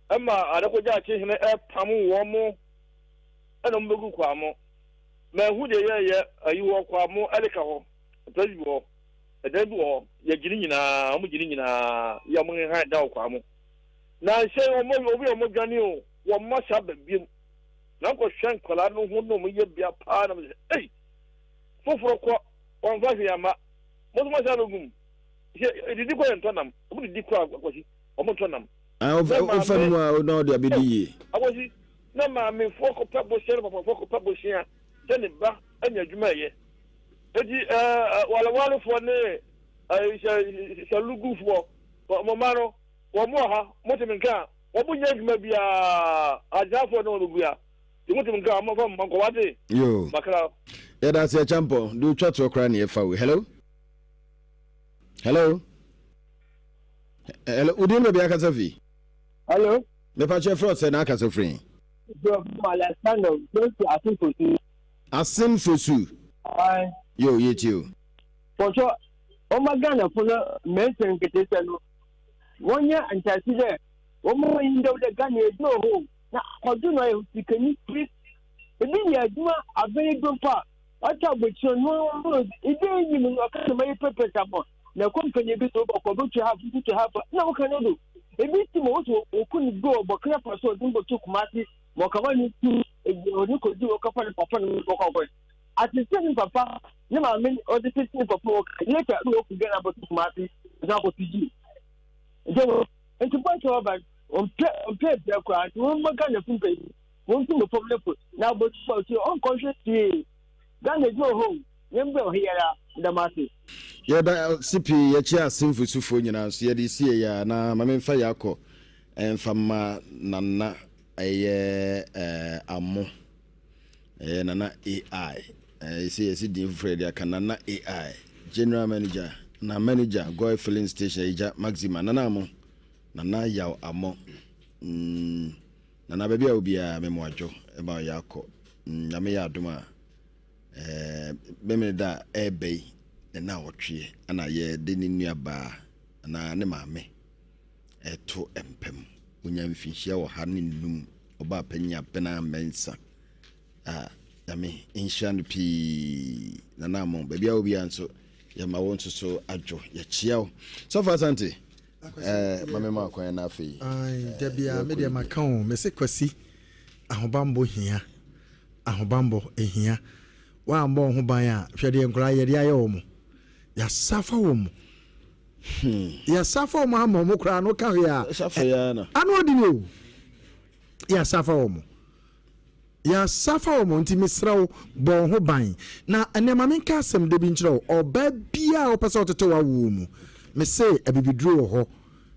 Ɛma Adakogya akye hene ɛpam wɔn. Ɛna wɔn bɛgu kwamo. Mahu deɛ yɛyɛ ayi wɔ Kwamo Elika hɔ, place bi wɔ hɔ, ɛdan bi wɔ hɔ, yɛgye ne nyinaa, wɔn gye ne nyinaa, yɛ wɔn hehan dan wɔ Kwamo. Na nhyɛ wɔn obi a wɔn dwane o, wɔn mma saa ba biom. Na nkɔhwɛ nkwadaa no ho na wɔn yɛ bia paa na wɔn sɛ, ei, foforɔ kɔ, wɔn fa hwee ama, mo nso mo asan abɛgum. Sɛ edidi kɔ yɛ ntɔ nam, wɔn didi kɔ akwasi, wɔn ntɔ nam. Ah, wofa no mu a na ɔde abɛdi yie. Akwasi, na maamefoɔ kɔpɛ bosea na papafoɔ kɔpɛ bosea sɛ ne ba anya adwuma ɛyɛ. Eti ɛɛ walewalefoɔ ne ɛɛ salugufoɔ wɔn mma no wɔn wɔ ha mo te me nka a wɔn nyɛ adwuma biara agyafoɔ ne wɔn bɛgua te mo te me nka a wɔn fa mma nkɔ wate. Yoo. Makra. Yɛda ase Acheampong, deɛ otwa toɔ koraa ne yɛfa wei. Hello? Hello? Hello, wodin baabi akasa fi? Hello? Mepa kyɛ frɛ sɛ na akasa firi. Alexander Joshua Asin Fosu. Asin Fosu. Aye. Yo, yɛ ti o. Pɔtɔ, wɔma Ghana fo no mɛnsa nketesia no, wɔnyɛ ntaase dɛ wɔma wɔn yi dɛw dɛ Ghana edwuma wɔ hɔ na akɔdo na ɔyɛ sikani piri. Ebi yɛ adwuma abɛn do mpo a, ɔtɔ abɔkyerɛ no, ebi enyim no ɔka sɛ mɛyɛ pɛpɛs ama na company bi so bɔkɔ bɛtua half nso tua half na woka no do ebi ti ma woso wɔku no bi wɔ Burkina Faso ɔde no bɔto Kumasi ma ɔkama no tu ɔde kɔdi wɔkɔfa ne papa no bɔkɔ akɔ asese ne papa ne maame ɔde tete ne papa wɔ later na wɔku Ghana bɔto Kumasi ɔsan akɔto gyi nti nti bɔnkyɛ wɔba ɔmpɛ ɔmpɛ brɛ koraa nti wɔn mma Ghana fo mpɛ wɔn nso mbɔfam ne fo na abɔtu bɔtu ɔnkɔhwɛ tie Ghana edwuma wɔ hɔ o, yɛmbrɛ wɔ ha yi ara, meda mo ase. Yɛda ase pii, yɛkyea Asenfo sufoɔ nyinaa nso, yɛde sie yɛ a na ma memfa yɛ akɔ mfa mma Nana ɛyɛ Amo, ɛyɛ Nana AI, ɛsɛ yɛsi din foforɔ yɛde aka Nana AI, General Manager na Manager Goil Filling Station Ayigya Maxima, Nana Amo, Nana Yaw Amo, mm, Nana baabi a obiara me mo adwo ɛma ɔyɛ akɔ. Nyame yɛ adom a, Memeneda a ɛreba yi ne naawɔtweɛ ana yɛde ne nuabaa anaa ne maame ɛto mpam. Onya mfinhyia 105, ɔbaa panyin Abena Mensah a Nyame nhyira no pii. Nana Ammon, baabi a wɔ biara nso yɛma wo nso so adwo, yɛkyea wo. Sɔfo Asante, ma me ma kwan na afei. Da biara me deɛ maka o, mese Kwasi Ahobanbɔ hia. Ahobanbɔ hia. Woammɔ wo ho ban a, hwɛ deɛ nkwadaa yɛde ayɛ wɔn. Yɛasafa wɔn. Yɛasafa wɔn ama wɔn koraa no ka hwee a. Ano ɔde ni o. Yɛasafa wɔn. Yɛasafa wɔn nti mesrɛ wo bɔ wo ho ban. Na ɛnɛ ma menka asɛm da bi nkyerɛ wo. Ɔbaa biara a wopɛ sɛ ɔtete w'awoɔ mu, mese abibiduro wɔ hɔ.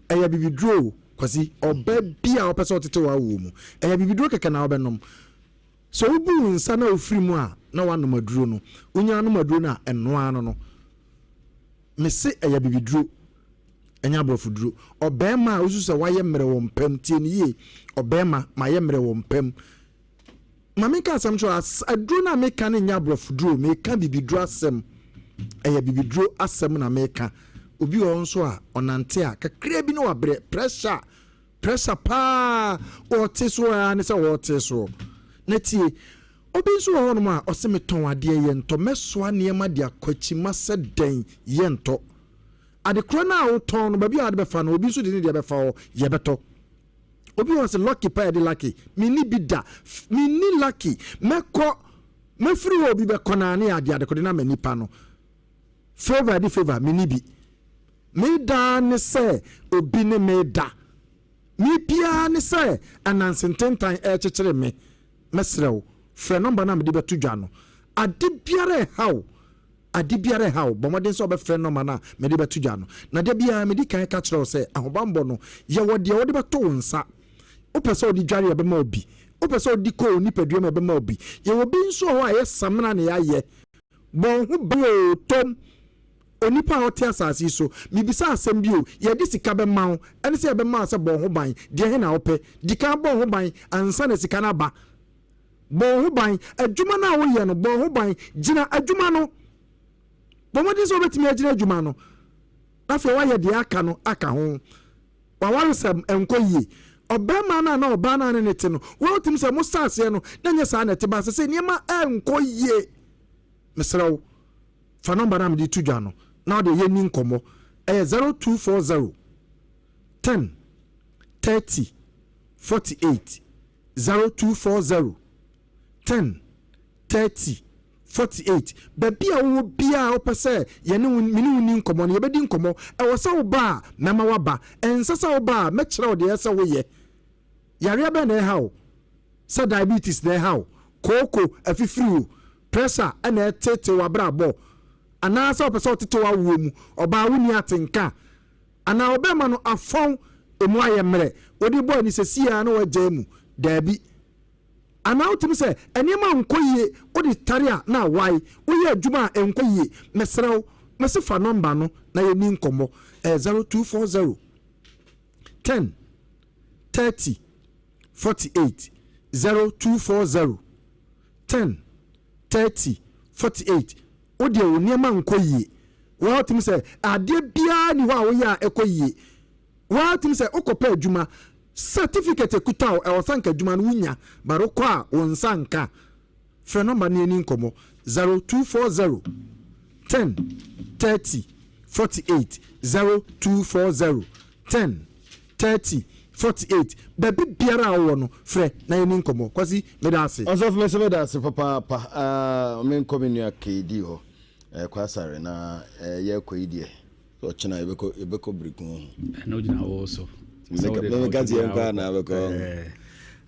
Ɛyɛ abibiduro o, Kwasi. Ɔbaa bi a ɔpɛ sɛ ɔtete w'awoɔ mu, ɛyɛ abibiduro kɛkɛ na wobɛnom. Sɛ wobu wo nsa na wofiri mu a, na woanom aduro no. Wonya nom aduro no a, ɛno ara no no. Mese ɛyɛ abibiduro, ɛnyɛ aborɔfoduro. Ɔbarima a wosusu sɛ wayɛ mmerɛ wɔ mpa mu, tie no yie, ɔbarima, mayɛ mmerɛ wɔ mpa mu. Ma menka asɛm nkyerɛ wo, aduro no a meka no nyɛ aborɔfoduro, meka bibiduro asɛm. Ɛyɛ bibiduro asɛm na meka. Obi wɔ hɔ nso a, ɔnante a, kakraa bi na wabrɛ, pressure, pressure paa, ɔte so ara ne sɛ ɔte soɔ. Na tie, obi nso wɔ hɔnom a, ɔse metɔn adeɛ yɛntɔ, mɛsoa nneɛma de akɔ akyima sɛ dɛn, yɛntɔ. Adekorɔ no a wotɔn no, baabi a wode bɛfa no, obi nso de ne deɛ bɛfa hɔ, yɛbɛtɔ. Obi wɔ hɔ sɛ lucky paa yɛde lucky menni bi da menni lucky mɛkɔ mɛfiri hɔ obi bɛkɔ naa ne yɛade adekode no ama nipa no favor de favor menni bi me daa ne sɛ obi ne me da me biara ne sɛ ananse ntentan ɛrekyekyere me mɛsrɛ wo frɛ nɔmba no a mede bɛto dwa no ade biara ɛhaw Ade biara nhaw wo, bɔ mmɔden sɛ wobɛfrɛ nɔma no a mede bɛto dwa no. Na da biara medi kan ka kyerɛ wo sɛ ahobammɔ no, yɛwɔ deɛ wode bɛto wo nsa. Wopɛ sɛ wode dware a, yɛbɛma wo bi. Wopɛ sɛ wode kɔ wo nipadua mu a, yɛbɛma wo bi. Yɛwɔ bi nso wɔ hɔ a ɛyɛ samina na yɛayɛ. Bɔ wo ho ban oo, Tom, onipa a ɔte asase yi so, mebisa asɛm bi o, yɛde sika bɛma wo, ɛne sɛ yɛbɛma wo sɛ bɔ wo ho ban, deɛ he na wopɛ? Di kan bɔ wo ho ban ansa na sika no aba. Bɔ wo ho ban. Adwuma no a woyɛ no, bɔ wo ho ban. Gyina adwuma no. Bɔ mmɔden sɛ wobɛtumi agyina adwuma no. Afei woayɛ deɛ aka no aka ho. W'awaresɛm nkɔ yie. Ɔbarima no anaa ɔbaa no a ne ne te no, woatumi sɛ mo aseɛ no, na nyɛ saa na ɛte ba sɛ sɛ nneɛma ɛnkɔ yie. Mesrɛ wo, fa nɔmba no a mede to dwa no na wode yɛnni nkɔmmɔ. Ɛyɛ 0240 10 30 48 0240 10 30 48. Baabi a wowɔ biara wopɛ sɛ yɛne wo me ne wo ni nkɔmmɔ no, yɛbɛdi nkɔmmɔ. Ɛwɔ sɛ woba a, mɛma woaba. Ɛnsɛ sɛ woba a, mɛkyerɛ wo deɛ ɛsɛ sɛ woyɛ. Yareɛ bɛn na ɛha wo? Sɛ diabetes na ɛha wo, kooko afifiri wo, pressure na ɛtetee w'abrabɔ, anaasɛ wopɛ sɛ wotete w'awoɔ mu, ɔbaa wonni atenka, anaa ɔbɛrima no afɔn emu ayɛ mmerɛ, wode bɔ ani sɛsi ara na woagyae mu. Daabi. Anaa wotumi sɛ nneɛma nkɔ yie, wode tare a na awae, woyɛ adwuma a ɛnkɔ yie. Mesrɛ wo, mese fa nɔmba no na yɛnni nkɔmmɔ. Ɛyɛ 0240 10 30 48 0240 10 30 48. Wo deɛ wo nneɛma nkɔ yie. Woa wotumi sɛ adeɛ biara ni hɔ a woyɛ a ɛkɔ yie. Woa wotumi sɛ wokɔpɛ adwuma, certificate ekuta wo, ɛwɔ sɛ nka adwuma no wonya, but wokɔ a wo nsa nka. Frɛ nɔmba no yɛni nkɔmmɔ 0240 10 30 48 0240 10 30 48. Baabi biara a wowɔ no, frɛ na yɛni nkɔmmɔ. Kwasi, meda ase. Ɔsɔfo me nso meda ase papaapa. Ah, menkɔ me nua KD hɔ, eh, Kwasare, na eh, yɛrekɔ yi deɛ, ɔkyena yɛbɛkɔ yɛbɛkɔ Birikun ho. Ɛna ogyina wo so. Meka sɛ yɛnkɔ a na abɛkɔ.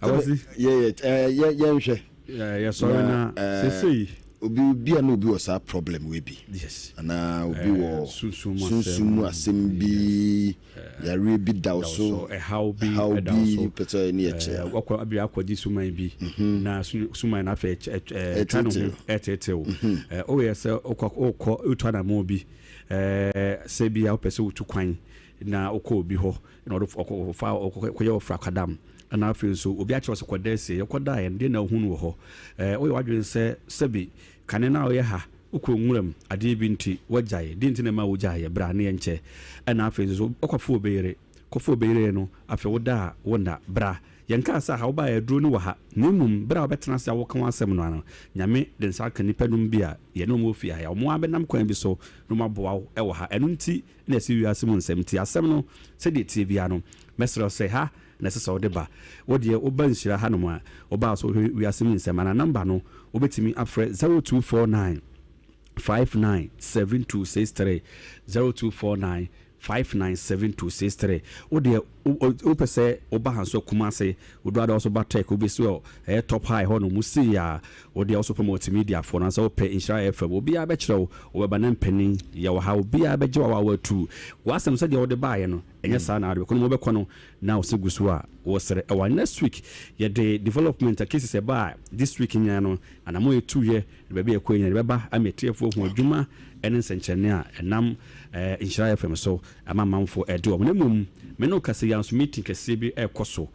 Awasi. Yɛnhwɛ. Yɛsɔre na sesei. Obi obi a na obi wɔ saa problem wei bi. Yes. Anaa obi wɔ sunsum mu asɛm bi, yareɛ bi da wo so, ɛhaw bi da wo so, pɛ sɛ ɛne ɛkyɛ. Wakɔ abi akɔgye suman bi na suman no afei ɛtwa ne ho ɛtetew. Woyɛ sɛ wokɔ wokɔ wotu anamɔ bi sɛ bi a wopɛ sɛ wotu kwan na wokɔ obi hɔ na ɔde ɔfa ɔkɔyɛ ɔfra kwadam ɛna afei nso obi akyerɛ sɛ kɔda asie yɛkɔda yɛn deɛ na ohun wɔ hɔ woyɛ w'adwene sɛ sɛbi kane na ɔyɛ ha wokɔ nwuram adeɛ bi nti wagyae deɛ nti na ɛma wogyaeɛ bra ne yɛnkyɛ ɛna afei nso wokɔfo obi yere kɔfo obi yere no afei woda a wonna bra yɛnkaa sɛ ha wobaeɛ aduro no wɔ ha na mmom berɛ a wobɛtena ase a woka w'asɛm no ano Nyame de nsa aka nnipa nom bi a yɛne wɔn wɔ fie ha yi a wɔn ara bɛnam kwan bi so na wɔaboa wo wɔ ha. Ɛno nti na ɛsɛ wiase mu nsɛm nti asɛm no sɛdeɛ ɛteɛ biara no mɛsrɛ wo sɛ ha na ɛsɛ sɛ wode ba. Wo deɛ woba nhyira hanom a wobaa so wohwɛ wiase mu nsɛm anaa number no wobɛtumi afrɛ 0249 597263 0249 597263 Wo deɛ wopɛ sɛ woba ha nso a Kumasi, wodu ada wo so ba Tech wobɛsi wɔ ɛyɛ Top High hɔ nom wosii a wo deɛ wo so pɛ multimedia foɔ no ansa wopɛ Nhyira FM obiara bɛkyerɛ wo wobɛba na mpanin yɛwɔ ha obiara bɛgye wo a watu w'asɛm sɛdeɛ wode baeɛ no ɛnyɛ saa na wode bɛkɔ no wobɛkɔ no na wo se gu so a wosere ɛwɔ next week yɛde development cases ɛbaa this week nyinaa no anamɔ yɛtuiɛ Na baabi a ɛkɔ nyinaa, yɛbɛba ama atiefoɔ ahu adwuma ne nsɛnkyerɛnne a ɛnam Nhyira FM so ama amanfoɔ ɛde wɔn. Na mmom, me ne wo kasa yi ara nso, meeting kɛseɛ bi rekɔ so.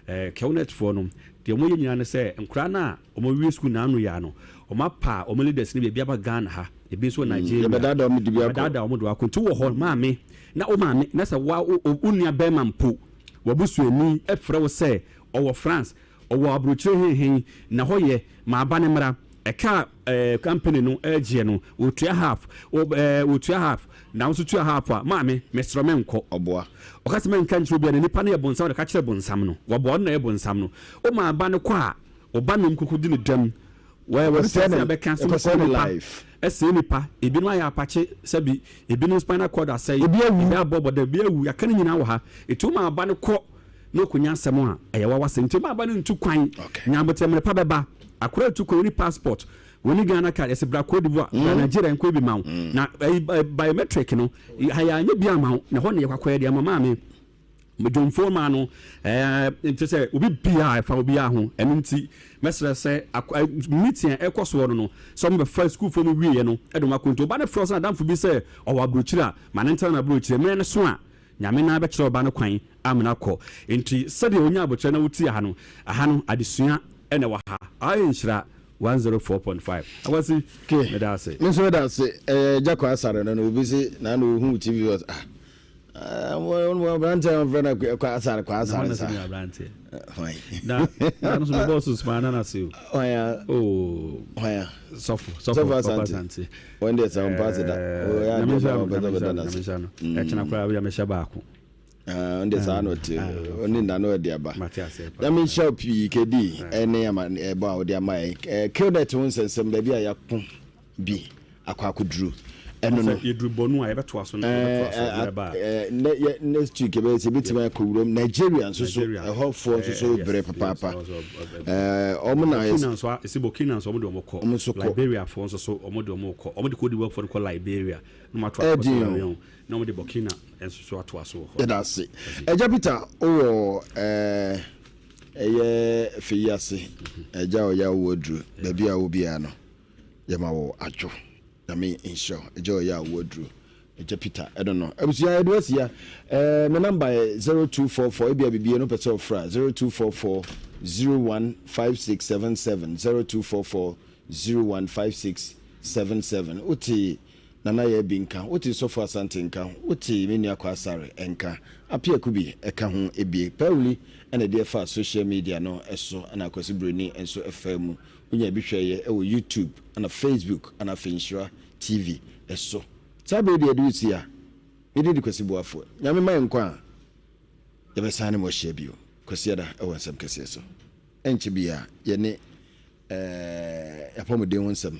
Kewnet foɔ no, deɛ wɔyɛ nyinaa ne sɛ, nkwadaa no a wɔawie sukuu naano yi ara no, wɔapa wɔn leaders no bi, ebi aba Ghana ha, ebi nso wɔ Nigeria. Yɛbɛdaadaa wɔn de bi akɔ. Yɛbɛdaadaa wɔn de wɔn akɔ. Nti wowɔ hɔ, maame, na wo maame, na sɛ wo wo nua barima mpo, w'abusuani frɛ wo sɛ ɔwɔ France, Ɔwɔ abrokyire henhen na hɔ yɛ ma aba no mmra ɛka a eh company no ɛgyeɛ no ɔtua half wo eh ɔtua half na wo nso tua half a maame mesrɛ menkɔ. Ɔboa. Ɔka sɛ menka nkyerɛ obiara na nipa no yɛ bonsam na ka kyerɛ bonsam no waboa ɔno na ɛyɛ bonsam no wo ma aba no kɔ a wo ba nom koko di ne dɛm wɛ wɔ Ɛkɔsɛe ne ne abɛka so ɛkɔsɛe ne nipa life. ɛsɛe nipa ebinom ayɛ apakye sɛbi ebinom spinal cord asɛe Ebi awu. ebi abɔ bɔdam ebi awu yɛaka ne nyinaa wɔ ha eti wo ma aba no kɔ na ɔkɔnya asɛm a ɛyɛ wawa sɛ nti ɔma aba no ntu kwan nya abotire mmerɛ pa bɛba akora tu kwan wɔni passport wɔni Ghana card ɛsɛ bra Cote d'Ivoire bra Nigeria nkɔ bi ma wo na biometric no ha yɛ anyɛ bi ama wo na hɔ na yɛkɔ akɔyɛ de ama maame dwomfoɔ maa no ɛɛ nti sɛ obi biara ɛfa obiara ho ɛno nti mɛsrɛ sɛ meeting a ɛkɔ soɔ no no sɛ wɔn bɛfa sukuufoɔ mu wieɛ no ɛde wɔn akɔ nti ɔba no frɛ sɛ adamfo bi sɛ ɔwɔ aburokyire a ma ne ntena na aburokyire mmerɛ no so a Nyame no ara bɛkyerɛ ɔba no kwan amena akɔ. Enti sɛdeɛ wonya aboterɛ na wotie aha no, aha no adesua na ɛwɔ ha. Ayɛ nhyira 104.5. Akwasi, Okay. meda ase. Me nso meda ase. Ɛyɛ Gyakɔ Asare no no obi se na na ohu TV ɔse ah. Aberanteɛ a wɔfrɛ no Kwa Asare, Kwa Asare saa. Na aberanteɛ. Na na no so mebɔɔ so soma na nase o. Hwan Oh. Hwan Sɔfo, sɔfo Papa Asante. Wɔn deɛ sɛ wɔn ase da. Ɔyɛ adeɛ ba wɔn pɛ sɛ wɔbɛda n'ase. Nyame no. Ɛkyena koraa bia mehyɛ baako. Ɔn deɛ saa na ɔte. Ɔne nna no ɛde aba. Nyame nhyira wo pii kedi ɛne ama ɛbɔ a wɔde ama yɛn. Kilnet ho nsɛnsɛm baabi a yɛako bi akɔ akɔduru ɛno no. Yɛduru bɔnu a yɛbɛtoa so no yɛbɛtoa so yɛba a. Nɛ yɛ next week yɛbɛyɛ sɛ yɛbɛtumi akɔ wuram Nigeria nso so ɛhɔfoɔ nso so brɛ papaapa. Wɔn na Burkina nso ɛsi Burkina nso wɔn de wɔn kɔ. Wɔn nso kɔ. Liberia foɔ nso so wɔn de wɔn kɔ. Wɔn de Cote d'Ivoire foɔ no kɔ Liberia na wɔn ato akɔ Sierra Leone na wɔn de Burkina nso so atoa so wɔ hɔ. Yɛda ase. Agya Peter wowɔ ɛyɛ fɛ yi ase agya ɔyɛ a wowɔ aduru baabi a wɔ biara no. Yɛma wo adwo. Nyame nhyira wo. Agya ɔyɛ a wo aduro. Agya Peter ɛno no. Abusua yɛde wo asi ya. Eh, me number yɛ 0244 ebia bibie no pɛ sɛ ɔfra 0244 015677 0244 015677 wote Nana Yaa bi nka, wote Sɔfo Asante nka, wote me nua Kwaa Asare nka, Appiah Kubi ɛka ho ebie. Pawuli ɛna ɛde ɛfaa social media no so ɛna Akwasi Broni nso ɛfaa mu. Wonya bi hwɛeɛ wɔ YouTube ɛna Facebook ɛna afei Nhyira TV so. Saa berɛ yi deɛ yɛde resi ha. Me din de Kwasi Boafo. Nyame ma yɛn nkwa a, yɛbɛsan ne mo ahyia bio Kwasiada wɔ nsɛm kɛseɛ so. Ɛnkyɛ biara yɛne eh, yɛapɔmuden ho nsɛm.